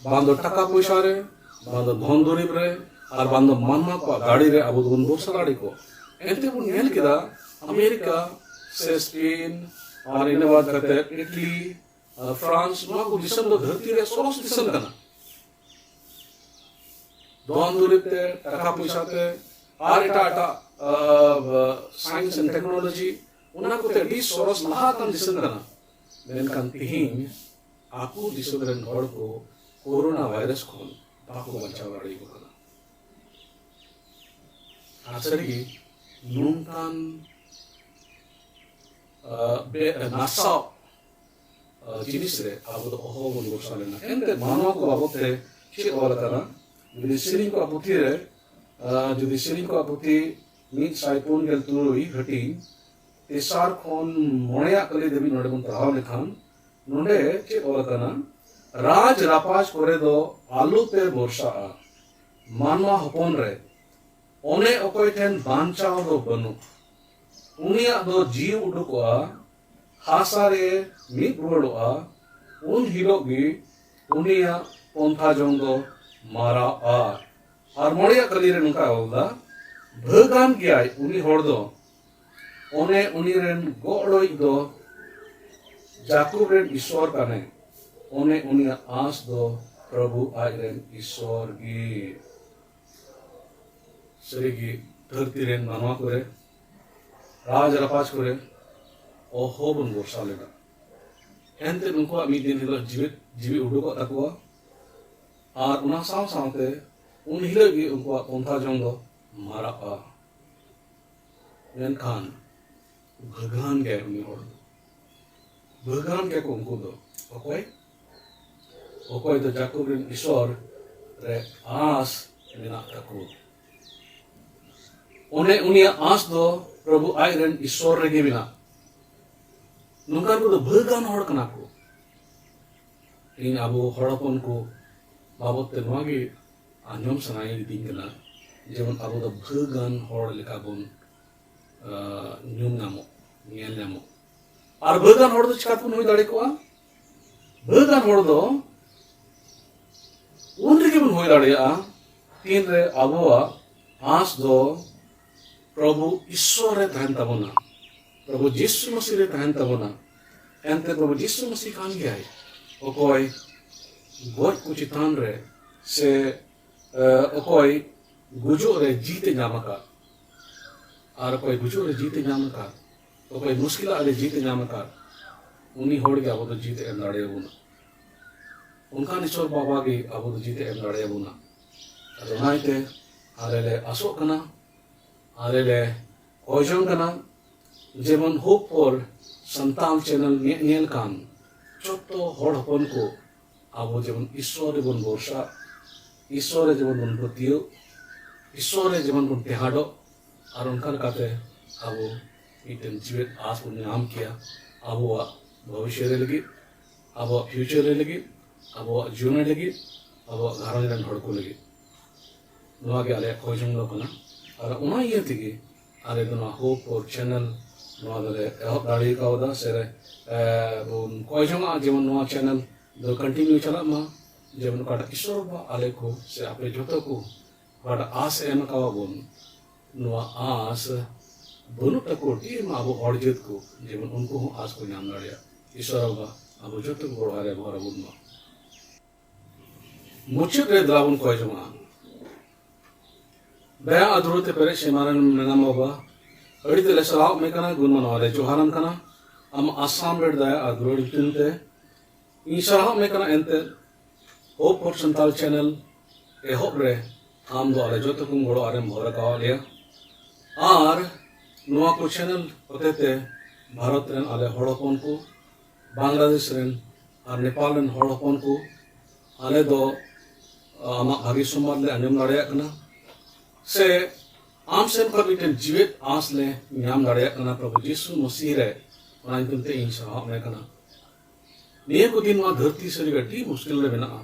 ᱵᱟᱝ ᱫᱚ ᱴᱟᱠᱟ ᱯᱚᱭᱥᱟ ᱨᱮ, ᱵᱟᱝ ᱫᱚ ᱫᱷᱚᱱ ᱫᱩᱨᱤᱵᱽ ᱨᱮ, ᱟᱨ ᱵᱟᱝ ᱫᱚ ᱢᱟᱱᱣᱟ ᱠᱚᱣᱟᱜ ᱫᱟᱲᱮ ᱨᱮ ᱟᱵᱚ ᱫᱚᱵᱚᱱ ᱵᱷᱚᱨᱥᱟ ᱫᱟᱲᱮ ᱠᱚᱣᱟ᱾ ᱮᱱᱛᱮ ᱵᱚᱱ ᱧᱮᱞ ᱠᱮᱫᱟ, ᱟᱢᱮᱨᱤᱠᱟ ᱥᱮ ᱥᱯᱮᱱ ᱟᱨ ᱤᱱᱟᱹ ᱵᱟᱫ ᱠᱟᱛᱮ ᱤᱴᱞᱤ, ᱟᱨ ᱯᱷᱨᱟᱱᱥ, ᱱᱚᱣᱟ ᱠᱚ ᱫᱤᱥᱚᱢ ᱫᱚ ᱫᱷᱟᱹᱨᱛᱤ ᱨᱮᱭᱟᱜ ᱥᱚᱨᱚᱥ ᱫᱤᱥᱚᱢ ᱠᱟᱱᱟ᱾ ᱫᱷᱚᱱ ᱫᱩᱨᱤᱵᱽ ᱛᱮ, ᱴᱟᱠᱟ ᱯᱚᱭᱥᱟ ᱛᱮ, ᱟᱨ ᱮᱴᱟᱜ ᱮᱴᱟᱜ, ᱟᱸ, science and technology, ᱚᱱᱟ ᱠᱚᱛᱮ ᱟᱹᱰᱤ ᱥᱚᱨᱚᱥ ᱞᱟᱦᱟ ᱟᱠᱟᱱ ᱫᱤᱥᱚᱢ ᱠᱟᱱᱟ᱾ ᱢᱮᱱᱠᱷᱟᱱ ᱛᱮᱦᱮᱧ ᱟᱠᱚ ᱫᱤᱥᱚᱢ ᱨᱮᱱ ᱦᱚᱲ ᱠᱚ ᱠᱳᱨᱳᱱᱟ ᱵᱷᱟᱭᱨᱟᱥ ᱠᱷᱚᱱ ᱵᱟᱠᱚ ᱵᱟᱧᱪᱟᱣ ᱫᱟᱲᱮᱭᱟᱠᱚ ᱠᱟᱱᱟ᱾ ᱟᱨ ᱥᱟᱹᱨᱤᱜᱮ ᱱᱚᱝᱠᱟᱱ, ᱟᱸ, ᱵᱮ-, ᱱᱟᱥᱟᱣ ᱟᱸ, ᱡᱤᱱᱤᱥ ᱨᱮ ᱟᱵᱚ ᱫᱚ ᱚᱦᱚ ᱵᱚᱱ ᱵᱷᱚᱨᱥᱟ ᱞᱮᱱᱟ᱾ ᱮᱱᱛᱮ ᱢᱟᱱᱣᱟ ᱠᱚ ᱵᱟᱵᱚᱫ ᱛᱮ ᱪᱮᱫ ᱚᱞ ᱟᱠᱟᱱᱟ? ᱡᱩᱫᱤ ᱥᱮᱨᱮᱧ ᱠᱚᱣᱟᱜ ᱯᱩᱛᱷᱤ ᱨᱮ, ᱟᱸ, ᱡᱩᱫᱤ ᱥᱮᱨᱮᱧ ᱠᱚᱣᱟᱜ ᱯᱩᱛᱷᱤ ᱢᱤᱫ ᱥᱟᱭ ᱯᱩᱱ ᱜᱮᱞ ᱛᱩᱨᱩᱭ ᱦᱟᱹᱴᱤᱧ ᱛᱮᱥᱟᱨ ᱠᱷᱚᱱ ᱢᱚᱬᱮᱭᱟᱜ ᱠᱟᱹᱞᱤ ᱫᱷᱟᱹᱵᱤᱡ ᱱᱚᱰᱮ ᱵᱚᱱ ᱯᱟᱲᱦᱟᱣ ᱞᱮᱠᱷᱟᱱ, ᱱᱚᱰᱮ ᱪᱮᱫ ᱚᱞ ᱟᱠᱟᱱᱟ? ᱨᱟᱡᱽ ᱨᱟᱯᱟᱡᱽ ᱠᱚᱨᱮ ᱫᱚ ᱟᱞᱚ ᱯᱮ ᱵᱚᱨᱥᱟᱜᱼᱟ᱾ ᱢᱟᱱᱣᱟ ᱦᱚᱯᱚᱱ ᱨᱮ ᱚᱱᱮ ᱚᱠᱚᱭ ᱴᱷᱮᱱ ᱵᱟᱧᱪᱟᱣ ᱫᱚ ᱵᱟᱹᱱᱩᱜ, ᱩᱱᱤᱭᱟᱜ ᱫᱚ ᱡᱤᱣᱤ ᱩᱰᱩᱠᱚᱜᱼᱟ, ᱦᱟᱥᱟ ᱨᱮ ᱢᱤᱫ ᱨᱩᱣᱟᱹᱲᱚᱜᱼᱟ, ᱩᱱ ᱦᱤᱞᱳᱜ ᱜᱮ ᱩᱱᱤᱭᱟᱜ ᱯᱚᱱᱛᱷᱟ ᱡᱚᱝ ᱫᱚ ᱢᱟᱨᱟᱜᱼᱟ᱾ ᱟᱨ ᱢᱚᱬᱮᱭᱟᱜ ᱠᱟᱹᱞᱤ ᱨᱮ ᱱᱚᱝᱠᱟ ᱚᱞ ᱫᱟ, ᱵᱷᱟᱹᱜᱟᱱ ᱜᱮᱭᱟᱭ ᱩᱱᱤ ᱦᱚᱲ ᱫᱚ, ᱚᱱᱮ ᱩᱱᱤ ᱨᱮᱱ ᱜᱚᱲᱚᱭᱤᱡ ᱫᱚ ᱡᱟᱠᱚᱵ ᱨᱮᱱ ᱤᱥᱥᱚᱨ ᱠᱟᱱᱟᱭ, ᱚᱱᱮ ᱩᱱᱤᱭᱟᱜ ᱟᱸᱥ ᱫᱚ ᱯᱨᱚᱵᱷᱩ ᱟᱡ ᱨᱮᱱ ᱤᱥᱥᱚᱨ ᱜᱮ᱾ ᱥᱟᱹᱨᱤᱜᱮ ᱫᱷᱟᱹᱨᱛᱤ ᱨᱮᱱ ᱢᱟᱱᱣᱟ ᱠᱚᱨᱮ, ᱨᱟᱡᱽ ᱨᱟᱯᱟᱡᱽ ᱠᱚᱨᱮ ᱚᱦᱚ ᱵᱚᱱ ᱵᱷᱚᱨᱥᱟ ᱞᱮᱫᱟ᱾ ᱮᱱᱛᱮ ᱩᱱᱠᱩᱣᱟᱜ ᱢᱤᱫ ᱫᱤᱱ ᱦᱤᱞᱳᱜ ᱡᱤᱣᱤ ᱡᱤᱣᱤ ᱩᱰᱩᱠᱚᱜ ᱛᱟᱠᱚᱣᱟ, ᱟᱨ ᱚᱱᱟ ᱥᱟᱶ ᱥᱟᱶᱛᱮ ᱩᱱ ᱦᱤᱞᱳᱜ ᱜᱮ ᱩᱱᱠᱩᱣᱟᱜ ᱯᱚᱱᱛᱷᱟ ᱡᱚᱝ ᱫᱚ ᱢᱟᱨᱟᱜᱼᱟ᱾ ᱢᱮᱱᱠᱷᱟᱱ ᱵᱷᱟᱹᱜᱟᱱ ᱜᱮᱭᱟᱭ ᱩᱱᱤ ᱦᱚᱲ ᱫᱚ᱾ ᱵᱷᱟᱹᱜᱟᱱ ᱜᱮᱭᱟ ᱠᱚ ᱩᱱᱠᱩ ᱫᱚ᱾ ᱚᱠᱚᱭ? ᱚᱠᱚᱭ ᱫᱚ ᱡᱟᱠᱚᱵ ᱨᱮᱱ ᱤᱥᱚᱨ ᱨᱮ ᱟᱸᱥ ᱢᱮᱱᱟᱜ ᱛᱟᱠᱚ᱾ ᱚᱱᱮ ᱩᱱᱤᱭᱟᱜ ᱟᱸᱥ ᱫᱚ ᱯᱨᱚᱵᱷᱩ ᱟᱡ ᱨᱮᱱ ᱤᱥᱚᱨ ᱨᱮᱜᱮ ᱢᱮᱱᱟᱜ᱾ ᱱᱚᱝᱠᱟᱱ ᱠᱚᱫᱚ ᱵᱷᱟᱹᱜᱟᱱ ᱦᱚᱲ ᱠᱟᱱᱟ ᱠᱚ᱾ ᱤᱧ ᱟᱵᱚ ᱦᱚᱲ ᱦᱚᱯᱚᱱ ᱠᱚ ᱵᱟᱵᱚᱫ ᱛᱮ ᱱᱚᱣᱟ ᱜᱮ ᱟᱸᱡᱚᱢ ᱥᱟᱱᱟᱭᱤᱫᱤᱧ ᱠᱟᱱᱟ, ᱡᱮᱢᱚᱱ ᱟᱵᱚ ᱫᱚ ᱵᱷᱟᱹᱜᱟᱱ ᱦᱚᱲ ᱞᱮᱠᱟ ᱵᱚᱱ, ᱟᱸ, ᱧᱩᱢ ᱧᱟᱢᱚᱜ, ᱧᱮᱞ ᱧᱟᱢᱚᱜ᱾ ᱟᱨ ᱵᱷᱟᱹᱜᱟᱱ ᱦᱚᱲ ᱫᱚ ᱪᱤᱠᱟ ᱛᱮᱵᱚᱱ ᱦᱩᱭ ᱫᱟᱲᱮ ᱠᱚᱜᱼᱟ? ᱵᱷᱟᱹᱜᱟᱱ ᱦᱚᱲ ᱫᱚ ᱩᱱ ᱨᱮᱜᱮ ᱵᱚᱱ ᱦᱩᱭ ᱫᱟᱲᱮᱭᱟᱜᱼᱟ, ᱛᱤᱱᱨᱮ ᱟᱵᱚᱣᱟᱜ ᱟᱸᱥ ᱫᱚ ᱯᱨᱚᱵᱷᱩ ᱤᱥᱥᱚᱨ ᱨᱮ ᱛᱟᱦᱮᱱ ᱛᱟᱵᱚᱱᱟ, ᱯᱨᱚᱵᱷᱩ ᱡᱤᱥᱩ ᱢᱟᱹᱥᱤ ᱨᱮ ᱛᱟᱦᱮᱱ ᱛᱟᱵᱚᱱᱟ᱾ ᱮᱱᱛᱮ ᱯᱨᱚᱵᱷᱩ ᱡᱤᱥᱩ ᱢᱟᱹᱥᱤ ᱠᱟᱱ ᱜᱮᱭᱟᱭ ᱚᱠᱚᱭ ᱜᱚᱡ ᱠᱚ ᱪᱮᱛᱟᱱ ᱨᱮ ᱥᱮ, ᱮ, ᱚᱠᱚᱭ ᱜᱩᱡᱩᱜ ᱨᱮ ᱡᱤᱛ ᱮ ᱧᱟᱢ ᱟᱠᱟᱫ, ᱟᱨ ᱚᱠᱚᱭ ᱜᱩᱡᱩᱜ ᱨᱮ ᱡᱤᱛ ᱮ ᱧᱟᱢ ᱟᱠᱟᱫ, ᱚᱠᱚᱭ ᱢᱩᱥᱠᱤᱞᱟᱜ ᱨᱮ ᱡᱤᱛ ᱮ ᱧᱟᱢ ᱟᱠᱟᱫ, ᱩᱱᱤ ᱦᱚᱲ ᱜᱮ ᱟᱵᱚ ᱫᱚ ᱡᱤᱛ ᱮ ᱮᱢ ᱫᱟᱲᱮᱭᱟᱵᱚᱱᱟ᱾ ᱚᱱᱠᱟᱱ ᱤᱥᱚᱨ ᱵᱟᱵᱟ ᱜᱮ ᱟᱵᱚ ᱫᱚ ᱡᱤᱛ ᱮ ᱮᱢ ᱫᱟᱲᱮᱭᱟᱵᱚᱱᱟ᱾ ᱟᱫᱚ ᱚᱱᱟ ᱤᱭᱟᱹᱛᱮ ᱟᱞᱮ ᱞᱮ ᱟᱥᱚᱜ ᱠᱟᱱᱟ, ᱟᱞᱮ ᱞᱮ ᱠᱚᱭ ᱡᱚᱝ ᱠᱟᱱᱟ, ᱡᱮᱢᱚᱱ Hope for Santal channel ᱧᱮ-, ᱧᱮᱞ ᱠᱟᱱ ᱡᱚᱛᱚ ᱦᱚᱲ ᱦᱚᱯᱚᱱ ᱠᱚ ᱟᱵᱚ ᱡᱮᱢᱚᱱ ᱤᱥᱚᱨ ᱨᱮᱵᱚᱱ ᱵᱷᱚᱨᱥᱟ, ᱤᱥᱚᱨ ᱨᱮ ᱡᱮᱢᱚᱱ ᱵᱚᱱ ᱯᱟᱹᱛᱭᱟᱹᱣ, ᱤᱥᱚᱨ ᱨᱮ ᱡᱮᱢᱚᱱ ᱵᱚᱱ ᱴᱮᱦᱟᱰᱚᱜ, ᱟᱨ ᱚᱱᱠᱟ ᱞᱮᱠᱟᱛᱮ ᱟᱵᱚ ᱢᱤᱫᱴᱮᱱ ᱡᱤᱣᱮᱫ ᱟᱸᱥ ᱵᱚᱱ ᱧᱟᱢ ᱠᱮᱭᱟ ᱟᱵᱚᱣᱟᱜ ᱵᱷᱚᱵᱤᱥᱥᱚᱛ ᱨᱮ ᱞᱟᱹᱜᱤᱫ, ᱟᱵᱚᱣᱟᱜ ᱯᱷᱤᱭᱩᱪᱟᱨ ᱨᱮ ᱞᱟᱹᱜᱤᱫ, ᱟᱵᱚᱣᱟᱜ ᱡᱤᱭᱚᱱ ᱨᱮ ᱞᱟᱹᱜᱤᱫ, ᱟᱵᱚᱣᱟᱜ ᱜᱷᱟᱨᱚᱸᱡᱽ ᱨᱮᱱ ᱦᱚᱲ ᱠᱚ ᱞᱟᱹᱜᱤᱫ᱾ ᱱᱚᱣᱟ ᱜᱮ ᱟᱞᱮᱭᱟᱜ ᱠᱷᱚᱡᱽ ᱦᱚᱸ ᱫᱚ ᱠᱟᱱᱟ᱾ ᱟᱨ ᱚᱱᱟ ᱤᱭᱟᱹ ᱛᱮᱜᱮ ᱟᱞᱮ ᱫᱚ ᱱᱚᱣᱟ ᱦᱳᱯ ᱯᱷᱚᱨ ᱪᱮᱱᱮᱞ ᱱᱚᱣᱟ ᱫᱚᱞᱮ ᱮᱦᱚᱵ ᱫᱟᱲᱮ ᱠᱟᱣᱫᱟ ᱥᱮ ᱞᱮ, ᱮ, ᱵᱚᱱ ᱠᱷᱚᱡᱽ ᱡᱚᱝᱟ, ᱡᱮᱢᱚᱱ ᱱᱚᱣᱟ ᱪᱮᱱᱮᱞ ᱫᱚ ᱠᱚᱱᱴᱤᱱᱤᱭᱩ ᱪᱟᱞᱟᱜ ᱢᱟ, ᱡᱮᱢᱚᱱ ᱚᱠᱟᱴᱟᱜ ᱤᱥᱚᱨ ᱵᱟᱵᱟ ᱟᱞᱮ ᱠᱚ ᱥᱮ ᱟᱯᱮ ᱡᱚᱛᱚ ᱠᱚ ᱚᱠᱟᱴᱟᱜ ᱟᱸᱥ ᱮᱢ ᱟᱠᱟᱣᱟ ᱵᱚᱱ, ᱱᱚᱣᱟ ᱟᱸᱥ ᱵᱟᱹᱱᱩᱜ ᱛᱟᱠᱚ ᱴᱷᱤᱠ ᱢᱟ ᱟᱵᱚ ᱦᱚᱲ ᱡᱟᱹᱛ ᱠᱚ, ᱡᱮᱢᱚᱱ ᱩᱱᱠᱩ ᱦᱚᱸ ᱟᱸᱥ ᱠᱚ ᱧᱟᱢ ᱫᱟᱲᱮᱭᱟᱜ᱾ ᱤᱥᱚᱨ ᱵᱟᱵᱟ ᱟᱵᱚ ᱡᱚᱛᱚ ᱠᱚ ᱜᱚᱲᱚ ᱟᱞᱮ ᱵᱷᱚᱨ ᱟᱵᱚᱱ ᱢᱟ᱾ ᱢᱩᱪᱟᱹᱫ ᱨᱮ ᱫᱮᱞᱟ ᱵᱚᱱ ᱠᱷᱚᱡ ᱡᱚᱝᱟ᱾ ᱫᱟᱭᱟ ᱟᱨ ᱫᱩᱞᱟᱹᱲ ᱛᱮ ᱯᱮᱨᱮᱡ ᱥᱮᱢᱟ ᱨᱮᱱ ᱢᱮᱱᱟᱢ ᱵᱟᱵᱟ, ᱟᱹᱰᱤ ᱛᱮᱞᱮ ᱥᱟᱨᱦᱟᱣ ᱢᱮ ᱠᱟᱱᱟ, ᱜᱩᱱ ᱢᱟᱱᱟᱣ ᱞᱮ ᱡᱚᱦᱟᱨᱟᱢ ᱠᱟᱱᱟ᱾ ᱟᱢ ᱟᱥᱟᱢ ᱨᱮ ᱫᱟᱭᱟ ᱟᱨ ᱫᱩᱞᱟᱹᱲ ᱧᱩᱛᱩᱢ ᱛᱮ ᱤᱧ ᱥᱟᱨᱦᱟᱣ ᱢᱮ ᱠᱟᱱᱟ᱾ ᱮᱱᱛᱮ ᱦᱳᱯ ᱯᱷᱚᱨ ᱥᱟᱱᱛᱟᱞ ᱪᱮᱱᱮᱞ ᱮᱦᱚᱵ ᱨᱮ ᱟᱢ ᱫᱚ ᱟᱞᱮ ᱡᱚᱛᱚ ᱠᱚᱢ ᱜᱚᱲᱚ ᱟᱨᱮᱢ ᱵᱷᱚᱨ ᱟᱠᱟᱣᱟᱫ ᱞᱮᱭᱟ᱾ ᱟᱨ ᱱᱚᱣᱟ ᱠᱚ ᱪᱮᱱᱮᱞ ᱦᱚᱛᱮ ᱛᱮ ᱵᱷᱟᱨᱚᱛ ᱨᱮᱱ ᱟᱞᱮ ᱦᱚᱲ ᱦᱚᱯᱚᱱ ᱠᱚ, ᱵᱟᱝᱞᱟᱫᱮᱥ ᱨᱮᱱ ᱟᱨ ᱱᱮᱯᱟᱞ ᱨᱮᱱ ᱦᱚᱲ ᱦᱚᱯᱚᱱ ᱠᱚ, ᱟᱞᱮ ᱫᱚ ᱟᱢᱟᱜ ᱵᱷᱟᱹᱜᱤ ᱥᱚᱢᱵᱟᱫ ᱞᱮ ᱟᱸᱡᱚᱢ ᱫᱟᱲᱮᱭᱟᱜ ᱠᱟᱱᱟ, ᱥᱮ ᱟᱢ ᱥᱮᱱ ᱠᱷᱚᱱ ᱢᱤᱫᱴᱮᱱ ᱡᱤᱣᱮᱫ ᱟᱸᱥ ᱞᱮ ᱧᱟᱢ ᱫᱟᱲᱮᱭᱟᱜ ᱠᱟᱱᱟ ᱯᱨᱚᱵᱷᱩ ᱡᱤᱥᱩ ᱢᱟᱹᱥᱤᱦ ᱨᱮ᱾ ᱚᱱᱟ ᱧᱩᱛᱩᱢ ᱛᱮ ᱤᱧ ᱥᱟᱨᱦᱟᱣ ᱢᱮ ᱠᱟᱱᱟ᱾ ᱱᱤᱭᱟᱹ ᱠᱚ ᱫᱤᱱ ᱱᱚᱣᱟ ᱫᱷᱟᱹᱨᱛᱤ ᱥᱟᱹᱨᱤ ᱟᱹᱰᱤ ᱢᱩᱥᱠᱤᱞ ᱨᱮ ᱢᱮᱱᱟᱜᱼᱟ᱾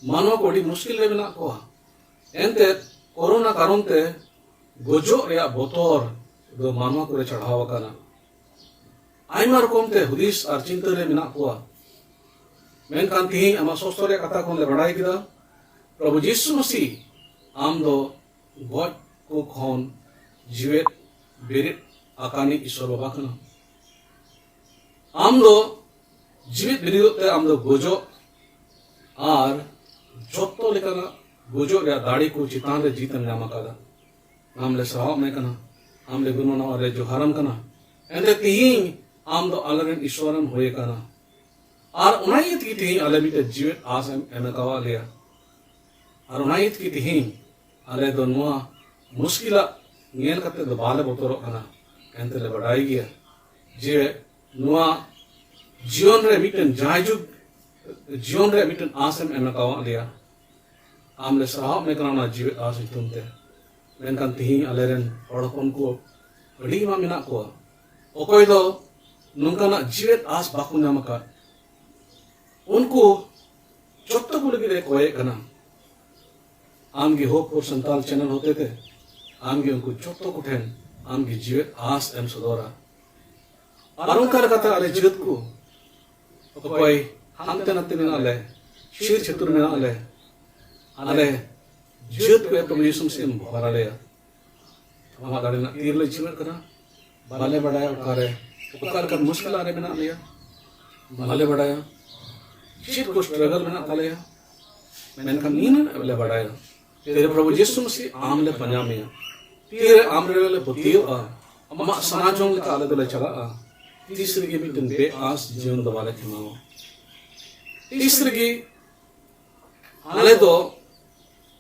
ᱢᱟᱱᱣᱟ ᱠᱚ ᱟᱹᱰᱤ ᱢᱩᱥᱠᱤᱞ ᱨᱮ ᱢᱮᱱᱟᱜ ᱠᱚᱣᱟ᱾ ᱮᱱᱛᱮᱫ ᱠᱳᱨᱳᱱᱟ ᱠᱟᱨᱚᱱ ᱛᱮ ᱜᱚᱡᱚᱜ ᱨᱮᱭᱟᱜ ᱵᱚᱛᱚᱨ ᱫᱚ ᱢᱟᱱᱣᱟ ᱠᱚᱨᱮ ᱪᱟᱲᱦᱟᱣ ᱟᱠᱟᱱᱟ᱾ ᱟᱭᱢᱟ ᱨᱚᱠᱚᱢ ᱛᱮ ᱦᱩᱫᱤᱥ ᱟᱨ ᱪᱤᱱᱛᱟᱹ ᱨᱮ ᱢᱮᱱᱟᱜ ᱠᱚᱣᱟ᱾ ᱢᱮᱱᱠᱷᱟᱱ ᱛᱤᱦᱤᱧ ᱟᱢᱟᱜ ᱥᱚᱥᱛᱚ ᱨᱮᱭᱟᱜ ᱠᱟᱛᱷᱟ ᱠᱷᱚᱱ ᱞᱮ ᱵᱟᱰᱟᱭ ᱠᱮᱫᱟ, ᱯᱨᱚᱵᱷᱩ ᱡᱤᱥᱩ ᱢᱟᱹᱥᱤ, ᱟᱢ ᱫᱚ ᱜᱚᱡ ᱠᱚ ᱠᱷᱚᱱ ᱡᱤᱣᱮᱫ ᱵᱮᱨᱮᱫ ᱟᱠᱟᱱᱤᱡ ᱤᱥᱚᱨ ᱵᱟᱵᱟ ᱠᱟᱱᱟᱢ᱾ ᱟᱢ ᱫᱚ ᱡᱤᱣᱮᱫ ᱵᱮᱨᱮᱫᱚᱜ ᱛᱮ ᱟᱢ ᱫᱚ ᱜᱚᱡᱚᱜ ᱟᱨ ᱡᱚᱛᱚ ᱞᱮᱠᱟᱱᱟᱜ ᱜᱚᱡᱚᱜ ᱨᱮᱭᱟᱜ ᱫᱟᱲᱮ ᱠᱚ ᱪᱮᱛᱟᱱ ᱨᱮ ᱡᱤᱛ ᱮᱢ ᱧᱟᱢ ᱟᱠᱟᱫᱟ᱾ ᱟᱢ ᱞᱮ ᱥᱟᱨᱦᱟᱣ ᱢᱮ ᱠᱟᱱᱟ, ᱟᱢ ᱞᱮ ᱜᱩᱱᱢᱟᱱᱟᱣ ᱟᱨ ᱞᱮ ᱡᱚᱦᱟᱨᱟᱢ ᱠᱟᱱᱟ᱾ ᱮᱱᱛᱮ ᱛᱤᱦᱤᱧ ᱟᱢ ᱫᱚ ᱟᱞᱮᱨᱮᱱ ᱤᱥᱚᱨᱮᱢ ᱦᱩᱭ ᱟᱠᱟᱱᱟ᱾ ᱟᱨ ᱚᱱᱟ ᱤᱭᱟᱹ ᱛᱮᱜᱮ ᱛᱤᱦᱤᱧ ᱟᱞᱮ ᱢᱤᱫᱴᱮᱱ ᱡᱤᱣᱮᱫ ᱟᱸᱥ ᱮᱢ ᱮᱢ ᱟᱠᱟᱣᱟᱫ ᱞᱮᱭᱟ᱾ ᱟᱨ ᱚᱱᱟ ᱤᱭᱟᱹ ᱛᱮᱜᱮ ᱛᱤᱦᱤᱧ ᱟᱞᱮ ᱫᱚ ᱱᱚᱣᱟ ᱢᱩᱥᱠᱤᱞᱟᱜ ᱧᱮᱞ ᱠᱟᱛᱮ ᱫᱚ ᱵᱟᱞᱮ ᱵᱚᱛᱚᱨᱚᱜ ᱠᱟᱱᱟ᱾ ᱮᱱᱛᱮ ᱞᱮ ᱵᱟᱰᱟᱭ ᱜᱮᱭᱟ ᱡᱮ ᱱᱚᱣᱟ ᱡᱤᱭᱚᱱ ᱨᱮ ᱢᱤᱫᱴᱮᱱ ᱡᱟᱭᱡᱩᱜᱽ ᱡᱤᱭᱚᱱ ᱨᱮ ᱢᱤᱫᱴᱮᱱ ᱟᱸᱥ ᱮᱢ ᱮᱢ ᱟᱠᱟᱣᱟᱫ ᱞᱮᱭᱟ᱾ ᱟᱢ ᱞᱮ ᱥᱟᱨᱦᱟᱣ ᱢᱮ ᱠᱟᱱᱟ ᱚᱱᱟ ᱡᱤᱣᱮᱫ ᱟᱸᱥ ᱧᱩᱛᱩᱢ ᱛᱮ᱾ ᱢᱮᱱᱠᱷᱟᱱ ᱛᱤᱦᱤᱧ ᱟᱞᱮᱨᱮᱱ ᱦᱚᱲ ᱦᱚᱯᱚᱱ ᱠᱚ ᱟᱹᱰᱤ ᱟᱭᱢᱟ ᱢᱮᱱᱟᱜ ᱠᱚᱣᱟ, ᱚᱠᱚᱭ ᱫᱚ ᱱᱚᱝᱠᱟᱱᱟᱜ ᱡᱤᱣᱮᱫ ᱟᱸᱥ ᱵᱟᱠᱚ ᱧᱟᱢ ᱟᱠᱟᱫ, ᱩᱱᱠᱩ ᱡᱚᱛᱚ ᱠᱚ ᱞᱟᱹᱜᱤᱫ ᱮ ᱠᱚᱭᱮᱜ ᱠᱟᱱᱟ᱾ ᱟᱢ ᱜᱮ Hope for Santal channel ᱦᱚᱛᱮᱛᱮ ᱟᱢ ᱜᱮ ᱩᱱᱠᱩ ᱡᱚᱛᱚ ᱠᱚᱴᱷᱮᱱ ᱟᱢ ᱜᱮ ᱡᱤᱣᱮᱫ ᱟᱸᱥ ᱮᱢ ᱥᱚᱫᱚᱨᱟ᱾ ᱟᱨ ᱚᱱᱠᱟ ᱞᱮᱠᱟᱛᱮ ᱟᱞᱮ ᱡᱟᱹᱛ ᱠᱚ ᱚᱠᱚᱭ ᱦᱟᱱᱛᱮ ᱱᱟᱛᱮ ᱢᱮᱱᱟᱜ ᱞᱮ, ᱪᱷᱤᱨ ᱪᱷᱟᱹᱛᱩᱨ ᱢᱮᱱᱟᱜ ᱞᱮ, ᱟᱞᱮ ᱡᱟᱹᱛ ᱠᱚ ᱮ ᱯᱨᱚᱵᱷᱩ ᱭᱤᱥᱩ ᱢᱟᱥᱤᱦ ᱮᱢ ᱵᱷᱚᱨᱟ ᱞᱮᱭᱟ᱾ ᱟᱢᱟᱜ ᱫᱟᱲᱮ ᱨᱮᱱᱟᱜ ᱛᱤᱨ ᱞᱮ ᱡᱷᱤᱢᱟᱹᱜ ᱠᱟᱱᱟ᱾ ᱵᱟᱞᱮ ᱵᱟᱰᱟᱭᱟ ᱚᱠᱟᱨᱮ, ᱚᱠᱟ ᱞᱮᱠᱟᱱ ᱢᱩᱥᱠᱤᱞ ᱨᱮ ᱢᱮᱱᱟᱜ ᱞᱮᱭᱟ, ᱵᱟᱞᱮ ᱵᱟᱰᱟᱭᱟ ᱪᱮᱫ ᱠᱚ struggle ᱢᱮᱱᱟᱜ ᱛᱟᱞᱮᱭᱟ, ᱢᱮᱱᱠᱷᱟᱱ ᱱᱤᱱᱟᱹᱜ ᱞᱮ ᱵᱟᱰᱟᱭᱟ, ᱛᱮᱨᱮ ᱯᱨᱚᱵᱷᱩ ᱡᱤᱥᱩ ᱢᱟᱥᱤᱦ ᱟᱢ ᱞᱮ ᱯᱟᱸᱡᱟ ᱢᱮᱭᱟ᱾ ᱛᱤᱨᱮ ᱟᱢ ᱨᱮ ᱞᱮ ᱯᱟᱹᱛᱭᱟᱹᱣᱟ, ᱟᱢᱟᱜ ᱥᱟᱱᱟ ᱡᱚᱝ ᱞᱮᱠᱟ ᱟᱞᱮ ᱫᱚᱞᱮ ᱪᱟᱞᱟᱜᱼᱟ᱾ ᱛᱤᱥ ᱨᱮᱜᱮ ᱢᱤᱫᱴᱮᱱ ᱵᱮᱼᱟᱸᱥ ᱡᱤᱭᱚᱱ ᱫᱚ ᱵᱟᱞᱮ ᱠᱷᱮᱢᱟᱣᱟ᱾ ᱛᱤᱥ ᱨᱮᱜᱮ ᱟᱞᱮ ᱫᱚ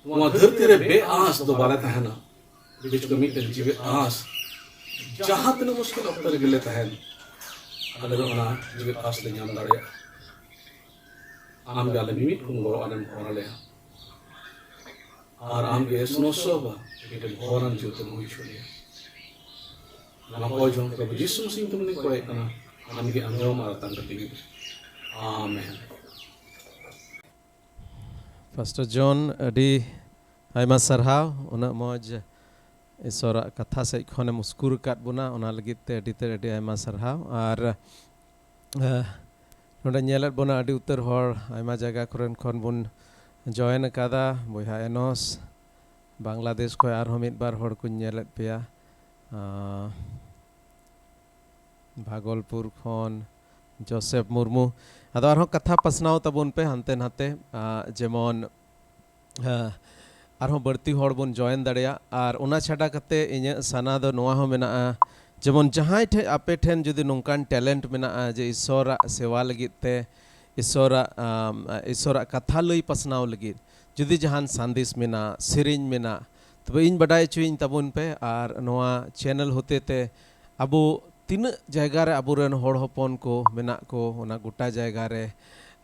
ᱱᱚᱣᱟ ᱫᱷᱟᱹᱨᱛᱤ ᱨᱮ ᱵᱮᱼᱟᱸᱥ ᱫᱚ ᱵᱟᱞᱮ ᱛᱟᱦᱮᱱᱟ᱾ ᱵᱤᱪ ᱠᱚ ᱢᱤᱫᱴᱮᱱ ᱡᱤᱣᱤ ᱟᱸᱥ, ᱡᱟᱦᱟᱸ ᱛᱤᱱᱟᱹᱜ ᱢᱩᱥᱠᱤᱞ ᱚᱠᱛᱚ ᱨᱮᱜᱮ ᱞᱮ ᱛᱟᱦᱮᱱ, ᱟᱞᱮ ᱫᱚ ᱚᱱᱟ ᱡᱤᱣᱤ ᱟᱸᱥ ᱞᱮ ᱧᱟᱢ ᱫᱟᱲᱮᱭᱟᱜᱼᱟ᱾ ᱟᱢ ᱜᱮ ᱟᱞᱮ ᱢᱤᱢᱤᱫ ᱠᱷᱚᱱ ᱜᱚᱲᱚ ᱟᱞᱮᱢ ᱦᱚᱨ ᱟᱞᱮᱭᱟ᱾ ᱟᱨ ᱟᱢ ᱜᱮ ᱥᱱᱚᱥᱚᱵᱟ ᱢᱤᱫᱴᱮᱱ ᱦᱚᱨᱟᱱ ᱡᱤᱣᱤ ᱛᱮᱢ ᱦᱩᱭ ᱦᱚᱪᱚ ᱞᱮᱭᱟ᱾ ᱱᱚᱣᱟ ᱠᱚ ᱡᱚᱢ ᱯᱨᱚᱵᱷᱩ ᱡᱤᱥᱩ ᱢᱟᱥᱤᱦ ᱧᱩᱛᱩᱢ ᱛᱮᱧ ᱠᱚᱭᱮᱜ ᱠᱟᱱᱟ, ᱟᱢ ᱜᱮ ᱟᱸᱡᱚᱢ ᱟᱨ ᱟᱛᱟᱝ ᱠᱟᱛᱮ ᱜᱮ᱾ ᱟᱢᱮᱱ᱾ ᱯᱟᱥᱴᱚᱨ ᱡᱚᱱ, ᱟᱹᱰᱤ ᱟᱭᱢᱟ ᱥᱟᱨᱦᱟᱣ, ᱩᱱᱟᱹᱜ ᱢᱚᱡᱽ ᱤᱥᱚᱨᱟᱜ ᱠᱟᱛᱷᱟ ᱥᱮᱫ ᱠᱷᱚᱱᱮᱢ ᱩᱥᱠᱩᱨ ᱟᱠᱟᱫ ᱵᱚᱱᱟ, ᱚᱱᱟ ᱞᱟᱹᱜᱤᱫ ᱛᱮ ᱟᱹᱰᱤ ᱛᱮ ᱟᱹᱰᱤ ᱟᱭᱢᱟ ᱥᱟᱨᱦᱟᱣ᱾ ᱟᱨ ᱱᱚᱰᱮ ᱧᱮᱞᱮᱫ ᱵᱚᱱᱟ ᱟᱹᱰᱤ ᱩᱛᱟᱹᱨ ᱦᱚᱲ ᱟᱭᱢᱟ ᱡᱟᱭᱜᱟ ᱠᱚᱨᱮᱱ ᱠᱷᱚᱱ ᱵᱚᱱ join ᱟᱠᱟᱫᱟ᱾ ᱵᱚᱭᱦᱟ ᱮᱱᱚᱥ ᱵᱟᱝᱞᱟᱫᱮᱥ ᱠᱷᱚᱱ ᱟᱨᱦᱚᱸ ᱢᱤᱫ ᱵᱟᱨ ᱦᱚᱲ ᱠᱚᱧ ᱧᱮᱞᱮᱫ ᱯᱮᱭᱟ᱾ ᱵᱷᱟᱜᱚᱞᱯᱩᱨ ᱠᱷᱚᱱ ᱡᱳᱥᱮᱯ ᱢᱩᱨᱢᱩ᱾ ᱟᱫᱚ ᱟᱨᱦᱚᱸ ᱠᱟᱛᱷᱟ ᱯᱟᱥᱱᱟᱣ ᱛᱟᱵᱚᱱ ᱯᱮ ᱦᱟᱱᱛᱮ ᱱᱟᱛᱮ, ᱡᱮᱢᱚᱱ ᱟᱨᱦᱚᱸ ᱵᱟᱹᱲᱛᱤ ᱦᱚᱲ ᱵᱚᱱ join ᱫᱟᱲᱮᱭᱟᱜ᱾ ᱟᱨ ᱚᱱᱟ ᱪᱷᱟᱰᱟ ᱠᱟᱛᱮ ᱤᱧᱟᱹᱜ ᱥᱟᱱᱟ ᱫᱚ ᱱᱚᱣᱟ ᱦᱚᱸ ᱢᱮᱱᱟᱜᱼᱟ, ᱡᱮᱢᱚᱱ ᱡᱟᱦᱟᱸᱭ ᱴᱷᱮᱱ, ᱟᱯᱮ ᱴᱷᱮᱱ ᱡᱩᱫᱤ ᱱᱚᱝᱠᱟᱱ talent ᱢᱮᱱᱟᱜᱼᱟ ᱡᱮ ᱤᱥᱚᱨᱟᱜ ᱥᱮᱣᱟ ᱞᱟᱹᱜᱤᱫ ᱛᱮ, ᱤᱥᱚᱨᱟᱜ, ᱟᱢ, ᱤᱥᱚᱨᱟᱜ ᱠᱟᱛᱷᱟ ᱞᱟᱹᱭ ᱯᱟᱥᱱᱟᱣ ᱞᱟᱹᱜᱤᱫ ᱡᱩᱫᱤ ᱡᱟᱦᱟᱱ ᱥᱟᱸᱫᱮᱥ ᱢᱮᱱᱟᱜ, ᱥᱮᱨᱮᱧ ᱢᱮᱱᱟᱜ, ᱛᱚᱵᱮ ᱤᱧ ᱵᱟᱰᱟᱭ ᱦᱚᱪᱚᱭᱤᱧ ᱛᱟᱵᱚᱱ ᱯᱮ᱾ ᱟᱨ ᱱᱚᱣᱟ channel ᱦᱚᱛᱮ ᱛᱮ ᱟᱵᱚ ᱛᱤᱱᱟᱹᱜ ᱡᱟᱭᱜᱟ ᱨᱮ ᱟᱵᱚᱨᱮᱱ ᱦᱚᱲ ᱦᱚᱯᱚᱱ ᱠᱚ ᱢᱮᱱᱟᱜ ᱠᱚ, ᱚᱱᱟ ᱜᱚᱴᱟ ᱡᱟᱭᱜᱟ ᱨᱮ,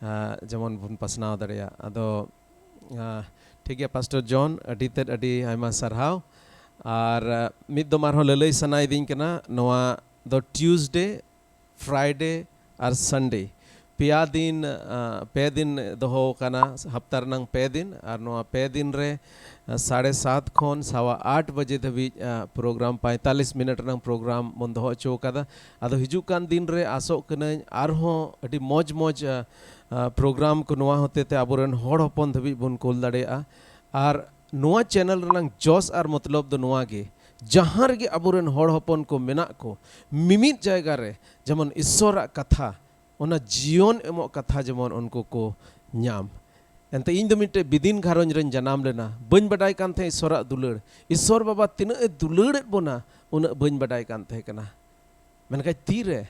ᱟᱸ, ᱡᱮᱢᱚᱱ ᱵᱚᱱ ᱯᱟᱥᱱᱟᱣ ᱫᱟᱲᱮᱭᱟᱜ᱾ ᱟᱫᱚ, ᱟᱸ, ᱴᱷᱤᱠ ᱜᱮᱭᱟ, ᱯᱟᱥᱴᱚᱨ ᱡᱚᱱ, ᱟᱹᱰᱤ ᱛᱮᱫ ᱟᱹᱰᱤ ᱟᱭᱢᱟ ᱥᱟᱨᱦᱟᱣ᱾ ᱟᱨ, ᱟᱸ, ᱢᱤᱫ ᱫᱚᱢ ᱟᱨᱦᱚᱸ ᱞᱟᱹᱞᱟᱹᱭ ᱥᱟᱱᱟᱭᱤᱫᱤᱧ ᱠᱟᱱᱟ, ᱱᱚᱣᱟ ᱫᱚ ᱴᱤᱭᱩᱥᱰᱮ, ᱯᱷᱨᱟᱭᱰᱮ ᱟᱨ ᱥᱟᱱᱰᱮ ᱯᱮᱭᱟ ᱫᱤᱱ, ᱟ, ᱯᱮ ᱫᱤᱱ ᱫᱚᱦᱚ ᱟᱠᱟᱱᱟ, ᱦᱟᱯᱛᱟ ᱨᱮᱱᱟᱝ ᱯᱮ ᱫᱤᱱ᱾ ᱟᱨ ᱱᱚᱣᱟ ᱯᱮ ᱫᱤᱱ ᱨᱮ, ᱟ, ᱥᱟᱲᱮ ᱥᱟᱛ ᱠᱷᱚᱱ ᱥᱟᱣᱟ ᱟᱴ ᱵᱟᱡᱮ ᱫᱷᱟᱹᱵᱤᱡ, ᱟ, ᱯᱨᱳᱜᱨᱟᱢ, ᱯᱚᱸᱭᱛᱟᱞᱤᱥ ᱢᱤᱱᱤᱴ ᱨᱮᱱᱟᱝ ᱯᱨᱳᱜᱨᱟᱢ ᱵᱚᱱ ᱫᱚᱦᱚ ᱦᱚᱪᱚ ᱟᱠᱟᱫᱟ᱾ ᱟᱫᱚ ᱦᱤᱡᱩᱜ ᱠᱟᱱ ᱫᱤᱱ ᱨᱮ ᱟᱥᱚᱜ ᱠᱟᱹᱱᱟᱹᱧ ᱟᱨᱦᱚᱸ ᱟᱹᱰᱤ ᱢᱚᱡᱽ ᱢᱚᱡᱽ, ᱟ, ᱟ, ᱯᱨᱳᱜᱨᱟᱢ ᱠᱚ ᱱᱚᱣᱟ ᱦᱚᱛᱮ ᱛᱮ ᱟᱵᱚᱨᱮᱱ ᱦᱚᱲ ᱦᱚᱯᱚᱱ ᱫᱷᱟᱹᱵᱤᱡ ᱵᱚᱱ ᱠᱳᱞ ᱫᱟᱲᱮᱭᱟᱜᱼᱟ᱾ ᱟᱨ ᱱᱚᱣᱟ ᱪᱮᱱᱮᱞ ᱨᱮᱱᱟᱝ ᱡᱚᱥ ᱟᱨ ᱢᱚᱛᱞᱚᱵ ᱫᱚ ᱱᱚᱣᱟ ᱜᱮ, ᱡᱟᱦᱟᱸ ᱨᱮᱜᱮ ᱟᱵᱚᱨᱮᱱ ᱦᱚᱲ ᱦᱚᱯᱚᱱ ᱠᱚ ᱢᱮᱱᱟᱜ ᱠᱚ, ᱢᱤᱢᱤᱫ ᱡᱟᱭᱜᱟ ᱨᱮ ᱡᱮᱢᱚᱱ ᱤᱥᱥᱚᱨᱟᱜ ᱠᱟᱛᱷᱟ, ᱚᱱᱟ ᱡᱤᱭᱚᱱ ᱮᱢᱚᱜ ᱠᱟᱛᱷᱟ ᱡᱮᱢᱚᱱ ᱩᱱᱠᱩ ᱠᱚ ᱧᱟᱢ᱾ ᱮᱱᱛᱮ ᱤᱧ ᱫᱚ ᱢᱤᱫᱴᱮᱡ ᱵᱤᱫᱤᱱ ᱜᱷᱟᱨᱚᱸᱡᱽ ᱨᱮᱧ ᱡᱟᱱᱟᱢ ᱞᱮᱱᱟ᱾ ᱵᱟᱹᱧ ᱵᱟᱰᱟᱭ ᱠᱟᱱ ᱛᱟᱦᱮᱸ ᱤᱥᱥᱚᱨᱟᱜ ᱫᱩᱞᱟᱹᱲ, ᱤᱥᱥᱚᱨ ᱵᱟᱵᱟ ᱛᱤᱱᱟᱹᱜ ᱮ ᱫᱩᱞᱟᱹᱲᱮᱫ ᱵᱚᱱᱟ, ᱩᱱᱟᱹᱜ ᱵᱟᱹᱧ ᱵᱟᱰᱟᱭ ᱠᱟᱱ ᱛᱟᱦᱮᱸ ᱠᱟᱱᱟ᱾ ᱢᱮᱱᱠᱷᱟᱱ ᱛᱤᱨᱮ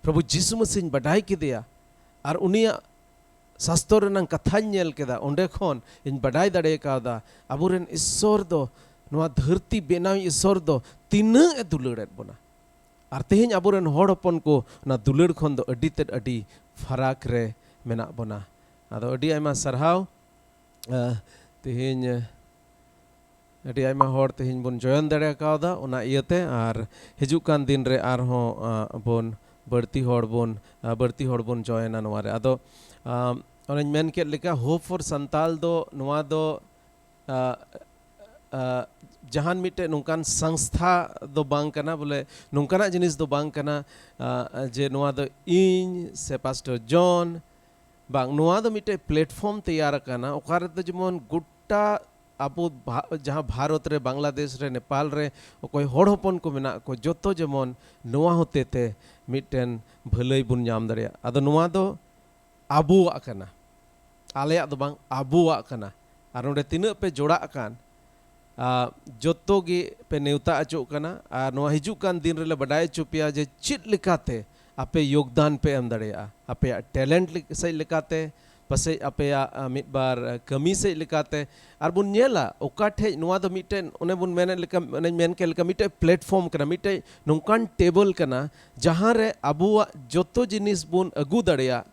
ᱯᱨᱚᱵᱷᱩ ᱡᱤᱥᱩ ᱢᱟᱹᱥᱤᱧ ᱵᱟᱰᱟᱭ ᱠᱮᱫᱮᱭᱟ ᱟᱨ ᱩᱱᱤᱭᱟᱜ ᱥᱟᱥᱛᱚᱨ ᱨᱮᱱᱟᱝ ᱠᱟᱛᱷᱟᱧ ᱧᱮᱞ ᱠᱮᱫᱟ, ᱚᱸᱰᱮ ᱠᱷᱚᱱ ᱤᱧ ᱵᱟᱰᱟᱭ ᱫᱟᱲᱮ ᱠᱟᱣᱫᱟ ᱟᱵᱚᱨᱮᱱ ᱤᱥᱥᱚᱨ ᱫᱚ, ᱱᱚᱣᱟ ᱫᱷᱟᱹᱨᱛᱤ ᱵᱮᱱᱟᱣ ᱤᱥᱥᱚᱨ ᱫᱚ ᱛᱤᱱᱟᱹᱜ ᱮ ᱫᱩᱞᱟᱹᱲᱮᱫ ᱵᱚᱱᱟ᱾ ᱟᱨ ᱛᱮᱦᱮᱧ ᱟᱵᱚᱨᱮᱱ ᱦᱚᱲ ᱦᱚᱯᱚᱱ ᱠᱚ ᱚᱱᱟ ᱫᱩᱞᱟᱹᱲ ᱠᱷᱚᱱ ᱫᱚ ᱟᱹᱰᱤ ᱛᱮᱫ ᱟᱹᱰᱤ ᱯᱷᱟᱨᱟᱠ ᱨᱮ ᱢᱮᱱᱟᱜ ᱵᱚᱱᱟ᱾ ᱟᱫᱚ ᱟᱹᱰᱤ ᱟᱭᱢᱟ ᱥᱟᱨᱦᱟᱣ, ᱟ, ᱛᱮᱦᱮᱧ, ᱟᱹᱰᱤ ᱟᱭᱢᱟ ᱦᱚᱲ ᱛᱮᱦᱮᱧ ᱵᱚᱱ ᱡᱚᱭᱮᱱ ᱫᱟᱲᱮ ᱠᱟᱣᱫᱟ, ᱚᱱᱟ ᱤᱭᱟᱹᱛᱮ᱾ ᱟᱨ ᱦᱤᱡᱩᱜ ᱠᱟᱱ ᱫᱤᱱ ᱨᱮ ᱟᱨᱦᱚᱸ, ᱟ, ᱵᱚᱱ ᱵᱟᱹᱲᱛᱤ ᱦᱚᱲ ᱵᱚᱱ, ᱟ, ᱵᱟᱹᱲᱛᱤ ᱦᱚᱲ ᱵᱚᱱ ᱡᱚᱭᱮᱱᱟ ᱱᱚᱣᱟ ᱨᱮ᱾ ᱟᱫᱚ, ᱟ, ᱚᱱᱮᱧ ᱢᱮᱱ ᱠᱮᱫ ᱞᱮᱠᱟ, Hope for Santal ᱫᱚ, ᱱᱚᱣᱟ ᱫᱚ, ᱟ, ᱟ, ᱡᱟᱦᱟᱱ ᱢᱤᱫᱴᱮᱡ ᱱᱚᱝᱠᱟᱱ ᱥᱚᱝᱥᱛᱷᱟ ᱫᱚ ᱵᱟᱝ ᱠᱟᱱᱟ, ᱵᱚᱞᱮ ᱱᱚᱝᱠᱟᱱᱟᱜ ᱡᱤᱱᱤᱥ ᱫᱚ ᱵᱟᱝ ᱠᱟᱱᱟ, ᱟ, ᱡᱮ ᱱᱚᱣᱟ ᱫᱚ ᱤᱧ ᱥᱮ ᱯᱟᱥᱴᱚᱨ ᱡᱚᱱ, ᱵᱟᱝ, ᱱᱚᱣᱟ ᱫᱚ ᱢᱤᱫᱴᱮᱡ platform ᱛᱮᱭᱟᱨ ᱟᱠᱟᱱᱟ, ᱚᱠᱟ ᱨᱮᱫᱚ ᱡᱮᱢᱚᱱ ᱜᱚᱴᱟ ᱟᱵᱚ ᱵᱷᱟ-, ᱡᱟᱦᱟᱸ ᱵᱷᱟᱨᱚᱛ ᱨᱮ, ᱵᱟᱝᱞᱟᱫᱮᱥ ᱨᱮ, ᱱᱮᱯᱟᱞ ᱨᱮ ᱚᱠᱚᱭ ᱦᱚᱲ ᱦᱚᱯᱚᱱ ᱠᱚ ᱢᱮᱱᱟᱜ ᱠᱚ, ᱡᱚᱛᱚ ᱡᱮᱢᱚᱱ ᱱᱚᱣᱟ ᱦᱚᱛᱮ ᱛᱮ ᱢᱤᱫᱴᱮᱱ ᱵᱷᱟᱹᱞᱟᱹᱭ ᱵᱚᱱ ᱧᱟᱢ ᱫᱟᱲᱮᱭᱟᱜ᱾ ᱟᱫᱚ ᱱᱚᱣᱟ ᱫᱚ ᱟᱵᱚᱣᱟᱜ ᱠᱟᱱᱟ, ᱟᱞᱮᱭᱟᱜ ᱫᱚ ᱵᱟᱝ, ᱟᱵᱚᱣᱟᱜ ᱠᱟᱱᱟ᱾ ᱟᱨ ᱱᱚᱰᱮ ᱛᱤᱱᱟᱹᱜ ᱯᱮ ᱡᱚᱲᱟᱜ ᱠᱟᱱ, ᱟ, ᱡᱚᱛᱚ ᱜᱮ ᱯᱮ ᱱᱮᱣᱛᱟ ᱚᱪᱚᱜ ᱠᱟᱱᱟ᱾ ᱟᱨ ᱱᱚᱣᱟ ᱦᱤᱡᱩᱜ ᱠᱟᱱ ᱫᱤᱱ ᱨᱮᱞᱮ ᱵᱟᱰᱟᱭ ᱚᱪᱚ ᱯᱮᱭᱟ ᱡᱮ ᱪᱮᱫ ᱞᱮᱠᱟᱛᱮ ᱟᱯᱮ ᱭᱳᱜᱽᱫᱟᱱ ᱯᱮ ᱮᱢ ᱫᱟᱲᱮᱭᱟᱜᱼᱟ, ᱟᱯᱮᱭᱟᱜ talent ᱞᱮᱠ-, ᱥᱮᱫ ᱞᱮᱠᱟᱛᱮ, ᱯᱟᱥᱮᱡ ᱟᱯᱮᱭᱟᱜ, ᱟ, ᱢᱤᱫ ᱵᱟᱨ, ᱟ, ᱠᱟᱹᱢᱤ ᱥᱮᱫ ᱞᱮᱠᱟᱛᱮ᱾ ᱟᱨ ᱵᱚᱱ ᱧᱮᱞᱟ ᱚᱠᱟ ᱴᱷᱮᱡ ᱱᱚᱣᱟ ᱫᱚ ᱢᱤᱫᱴᱮᱱ, ᱚᱱᱮ ᱵᱚᱱ ᱢᱮᱱᱮᱫ ᱞᱮᱠᱟ, ᱚᱱᱮᱧ ᱢᱮᱱ ᱠᱮᱫ ᱞᱮᱠᱟ, ᱢᱤᱫᱴᱮᱡ platform ᱠᱟᱱᱟ, ᱢᱤᱫᱴᱮᱡ ᱱᱚᱝᱠᱟᱱ table ᱠᱟᱱᱟ, ᱡᱟᱦᱟᱸ ᱨᱮ ᱟᱵᱚᱣᱟᱜ ᱡᱚᱛᱚ ᱡᱤᱱᱤᱥ ᱵᱚᱱ ᱟᱹᱜᱩ ᱫᱟᱲᱮᱭᱟᱜ᱾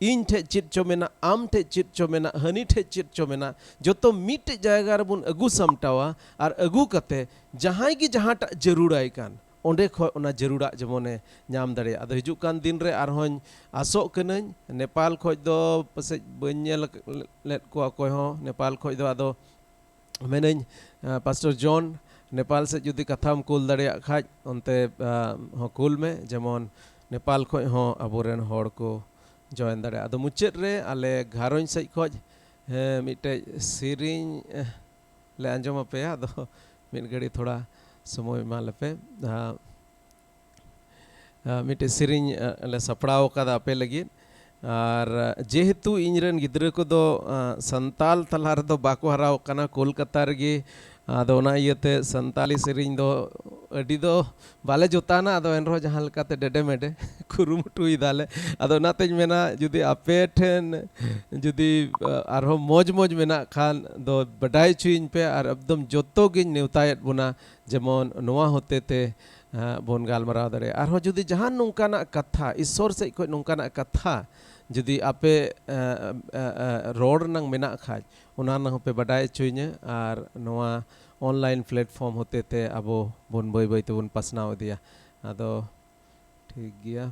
ᱤᱧ ᱴᱷᱮᱡ ᱪᱮᱫ ᱪᱚ ᱢᱮᱱᱟᱜ, ᱟᱢ ᱴᱷᱮᱡ ᱪᱮᱫ ᱪᱚ ᱢᱮᱱᱟᱜ, ᱦᱟᱹᱱᱤ ᱴᱷᱮᱡ ᱪᱮᱫ ᱪᱚ ᱢᱮᱱᱟᱜ, ᱡᱚᱛᱚ ᱢᱤᱫᱴᱮᱡ ᱡᱟᱭᱜᱟ ᱨᱮᱵᱚᱱ ᱟᱹᱜᱩ ᱥᱟᱢᱴᱟᱣᱟ᱾ ᱟᱨ ᱟᱹᱜᱩ ᱠᱟᱛᱮ ᱡᱟᱦᱟᱸᱭ ᱜᱮ ᱡᱟᱦᱟᱸᱴᱟᱜ ᱡᱟᱹᱨᱩᱲᱟᱭ ᱠᱟᱱ, ᱚᱸᱰᱮ ᱠᱷᱚᱱ ᱚᱱᱟ ᱡᱟᱹᱨᱩᱲᱟᱜ ᱡᱮᱢᱚᱱᱮ ᱧᱟᱢ ᱫᱟᱲᱮᱭᱟᱜ᱾ ᱟᱫᱚ ᱦᱤᱡᱩᱜ ᱠᱟᱱ ᱫᱤᱱ ᱨᱮ ᱟᱨᱦᱚᱸᱧ ᱟᱥᱚᱜ ᱠᱟᱹᱱᱟᱹᱧ, ᱱᱮᱯᱟᱞ ᱠᱷᱚᱱ ᱫᱚ ᱯᱟᱥᱮᱡ ᱵᱟᱹᱧ ᱧᱮᱞ ᱞᱮᱫ ᱠᱚᱣᱟ ᱚᱠᱚᱭ ᱦᱚᱸ ᱱᱮᱯᱟᱞ ᱠᱷᱚᱱ ᱫᱚ᱾ ᱟᱫᱚ ᱢᱮᱱᱟᱹᱧ, ᱯᱟᱥᱴᱚᱨ ᱡᱚᱱ, ᱱᱮᱯᱟᱞ ᱥᱮᱫ ᱡᱩᱫᱤ ᱠᱟᱛᱷᱟᱢ ᱠᱩᱞ ᱫᱟᱲᱮᱭᱟᱜ ᱠᱷᱟᱡ, ᱚᱱᱛᱮ ᱦᱚᱸ ᱠᱩᱞ ᱢᱮ, ᱡᱮᱢᱚᱱ ᱱᱮᱯᱟᱞ ᱠᱷᱚᱱ ᱦᱚᱸ ᱟᱵᱚᱨᱮᱱ ᱦᱚᱲ ᱠᱚ ᱡᱚᱭᱮᱱ ᱫᱟᱲᱮᱭᱟᱜᱼᱟ᱾ ᱟᱫᱚ ᱢᱩᱪᱟᱹᱫ ᱨᱮ ᱟᱞᱮ ᱜᱷᱟᱨᱚᱸᱡᱽ ᱥᱮᱫ ᱠᱷᱚᱱ ᱢᱤᱫᱴᱮᱡ ᱥᱮᱨᱮᱧ ᱞᱮ ᱟᱸᱡᱚᱢ ᱟᱯᱮᱭᱟ᱾ ᱟᱫᱚ ᱢᱤᱫ ᱜᱷᱟᱹᱲᱤ ᱛᱷᱚᱲᱟ ᱥᱚᱢᱚᱭ ᱮᱢᱟ ᱞᱮᱯᱮ᱾ ᱢᱤᱫᱴᱮᱡ ᱥᱮᱨᱮᱧ ᱞᱮ ᱥᱟᱯᱲᱟᱣ ᱟᱠᱟᱫᱟ ᱟᱯᱮ ᱞᱟᱹᱜᱤᱫ᱾ ᱟᱨ ᱡᱮᱦᱮᱛᱩ ᱤᱧ ᱨᱮᱱ ᱜᱤᱫᱽᱨᱟᱹ ᱠᱚᱫᱚ ᱥᱟᱱᱛᱟᱞ ᱛᱟᱞᱟ ᱨᱮᱫᱚ ᱵᱟᱠᱚ ᱦᱟᱨᱟ ᱟᱠᱟᱱᱟ, ᱠᱳᱞᱠᱟᱛᱟ ᱨᱮᱜᱮ᱾ ᱟᱫᱚ ᱚᱱᱟ ᱤᱭᱟᱹᱛᱮ ᱥᱟᱱᱛᱟᱞᱤ ᱥᱮᱨᱮᱧ ᱫᱚ ᱟᱹᱰᱤ ᱫᱚ ᱵᱟᱞᱮ ᱡᱚᱛᱟᱱᱟ᱾ ᱟᱫᱚ ᱮᱱᱨᱮᱦᱚᱸ ᱡᱟᱦᱟᱸ ᱞᱮᱠᱟᱛᱮ ᱰᱮᱰᱮ ᱢᱮᱰᱮ ᱠᱩᱨᱩᱢᱩᱴᱩᱭ ᱫᱟᱞᱮ᱾ ᱟᱫᱚ ᱚᱱᱟᱛᱮᱧ ᱢᱮᱱᱟ, ᱡᱩᱫᱤ ᱟᱯᱮ ᱴᱷᱮᱱ ᱡᱩᱫᱤ ᱟᱨᱦᱚᱸ ᱢᱚᱡᱽ ᱢᱚᱡᱽ ᱢᱮᱱᱟᱜ ᱠᱷᱟᱱ ᱫᱚ ᱵᱟᱰᱟᱭ ᱦᱚᱪᱚᱭᱤᱧ ᱯᱮ᱾ ᱟᱨ ᱮᱠᱫᱚᱢ ᱡᱚᱛᱚ ᱜᱤᱧ ᱱᱮᱣᱛᱟᱭᱮᱫ ᱵᱚᱱᱟ, ᱡᱮᱢᱚᱱ ᱱᱚᱣᱟ ᱦᱚᱛᱮ ᱛᱮ ᱵᱚᱱ ᱜᱟᱞᱢᱟᱨᱟᱣ ᱫᱟᱲᱮᱭᱟᱜᱼᱟ᱾ ᱟᱨᱦᱚᱸ ᱡᱩᱫᱤ ᱡᱟᱦᱟᱱ ᱱᱚᱝᱠᱟᱱᱟᱜ ᱠᱟᱛᱷᱟ, ᱤᱥᱥᱚᱨ ᱥᱮᱫ ᱠᱷᱚᱱ ᱱᱚᱝᱠᱟᱱᱟᱜ ᱠᱟᱛᱷᱟ ᱡᱩᱫᱤ ᱟᱯᱮ ᱨᱚᱲ ᱨᱮᱱᱟᱝ ᱢᱮᱱᱟᱜ ᱠᱷᱟᱡ, ᱚᱱᱟ ᱨᱮᱱᱟᱜ ᱦᱚᱸᱯᱮ ᱵᱟᱰᱟᱭ ᱦᱚᱪᱚᱭᱤᱧᱟᱹ᱾ ᱟᱨ ᱱᱚᱣᱟ ᱚᱱᱞᱟᱭᱤᱱ ᱯᱞᱟᱴᱯᱷᱚᱨᱢ ᱦᱚᱛᱮ ᱛᱮ ᱟᱵᱚ ᱵᱚᱱ ᱵᱟᱹᱭ ᱵᱟᱹᱭ ᱛᱮᱵᱚᱱ ᱯᱟᱥᱱᱟᱣ ᱤᱫᱤᱭᱟ᱾ ᱟᱫᱚ ᱴᱷᱤᱠ ᱜᱮᱭᱟ᱾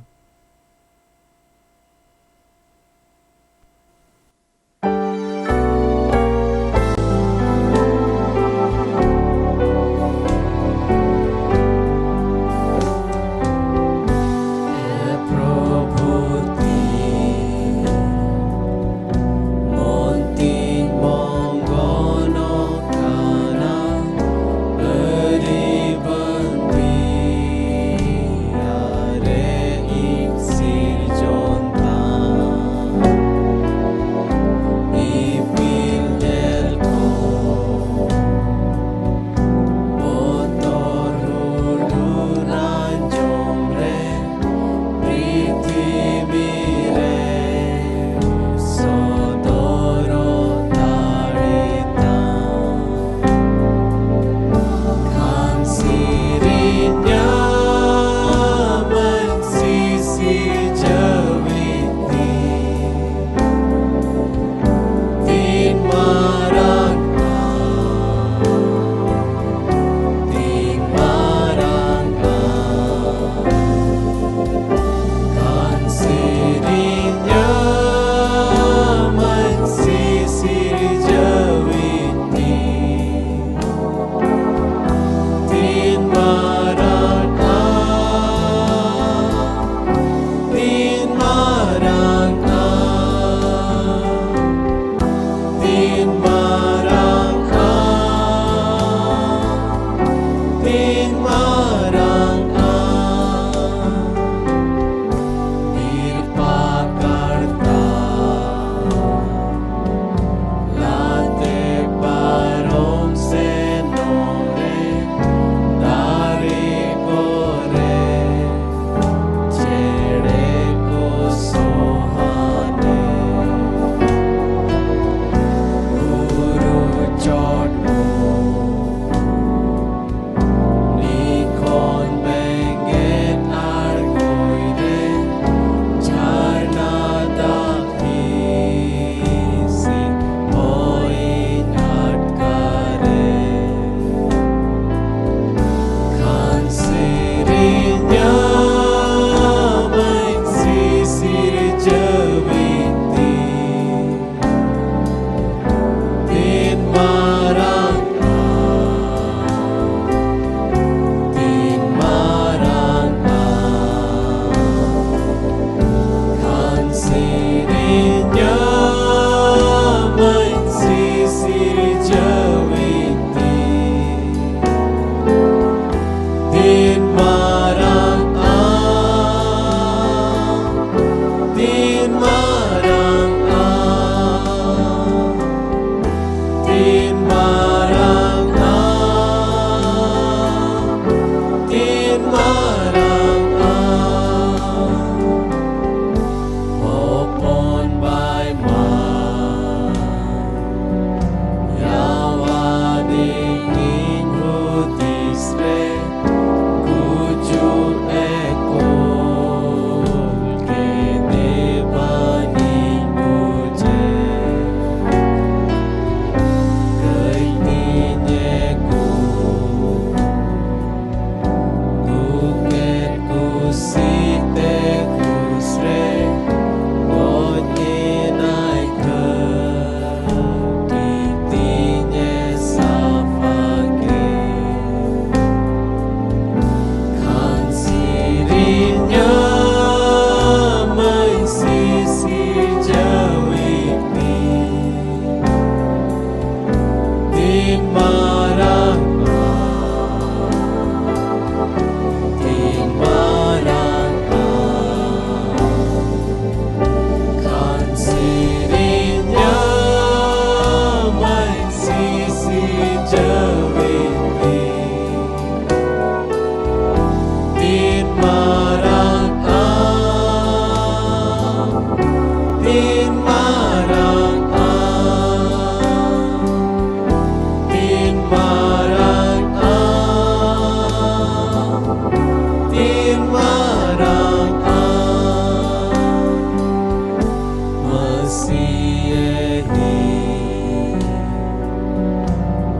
ᱢᱟᱨᱟᱝ ᱟᱢ, ᱛᱤᱱ ᱢᱟᱨᱟᱝ ᱟᱢ, ᱠᱷᱟᱱ ᱥᱤᱨᱤᱧᱟᱢᱟᱹᱧ ᱥᱤᱥᱤᱨᱡᱟᱹᱣᱤᱡ ᱛᱤᱱ᱾ ᱛᱤᱱ ᱢᱟᱨᱟᱝ ᱟᱢ, ᱛᱤᱱ ᱢᱟᱨᱟᱝ ᱟᱢ, ᱛᱤᱱ ᱢᱟᱨᱟᱝ ᱟᱢ, ᱛᱤᱱ ᱢᱟᱨᱟᱝ ᱟᱢ, ᱢᱟᱹᱥᱤᱭᱟᱹ ᱦᱤ᱾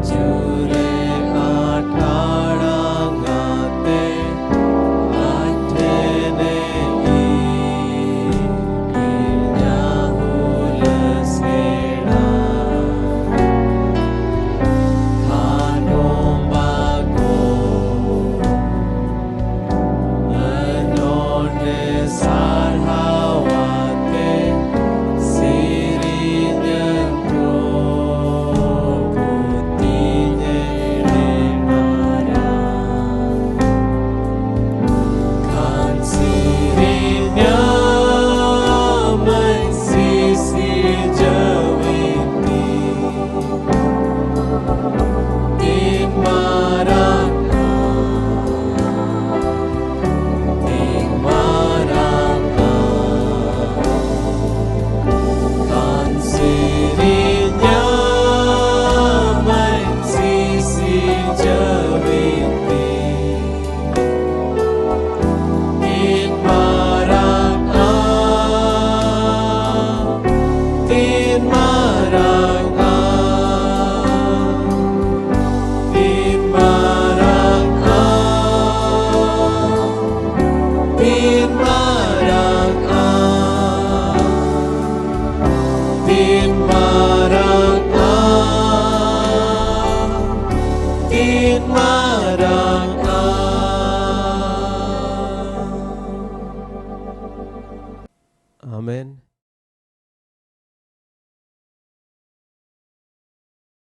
ᱡᱩᱨᱮ ᱟᱴᱷᱟᱲᱟᱝ ᱟᱛᱮ ᱟᱡ ᱴᱷᱮᱱᱮ ᱤᱫᱤᱧᱟ ᱦᱩᱞᱟᱹᱥ ᱜᱮᱲᱟ᱾ ᱠᱷᱟᱱᱰᱚᱢ ᱵᱟᱠᱚ ᱱᱚᱰᱮ ᱥᱟᱨᱦᱟᱣ ᱟᱛᱮ ᱥᱮᱨᱮᱧᱟᱹᱧ ᱯᱨᱚᱵᱷᱩ ᱛᱤᱧᱮ ᱢᱟᱨᱟᱝ᱾ ᱠᱷᱟᱱ ᱥᱮᱨᱮᱧᱟᱢᱟᱹᱧ ᱥᱤᱥᱤᱨᱡᱟᱹᱣᱤᱡ ᱛᱤᱧ᱾ ᱛᱤᱱ ᱢᱟᱨᱟᱝ ᱟᱢ, ᱛᱤᱱ ᱢᱟᱨᱟᱝ ᱟᱢ, ᱠᱷᱟᱱ ᱥᱮᱨᱮᱧᱟᱢᱟᱹᱧ ᱥᱤᱥᱤᱨᱡᱟᱹᱣᱤᱡ ᱛᱤᱧ᱾ ᱛᱤᱱ ᱢᱟᱨᱟᱝ ᱟᱢ, ᱛᱤᱱ ᱢᱟᱨᱟᱝ ᱟᱢ, ᱛᱤᱱ ᱢᱟᱨᱟᱝ ᱟᱢ, ᱛᱤᱱ ᱢᱟᱨᱟᱝ ᱟᱢ, ᱛᱤᱱ ᱢᱟᱨᱟᱝ ᱟᱢ, ᱛᱤᱱ ᱢᱟᱨᱟᱝ ᱟᱢ᱾ ᱟᱢᱮᱱ᱾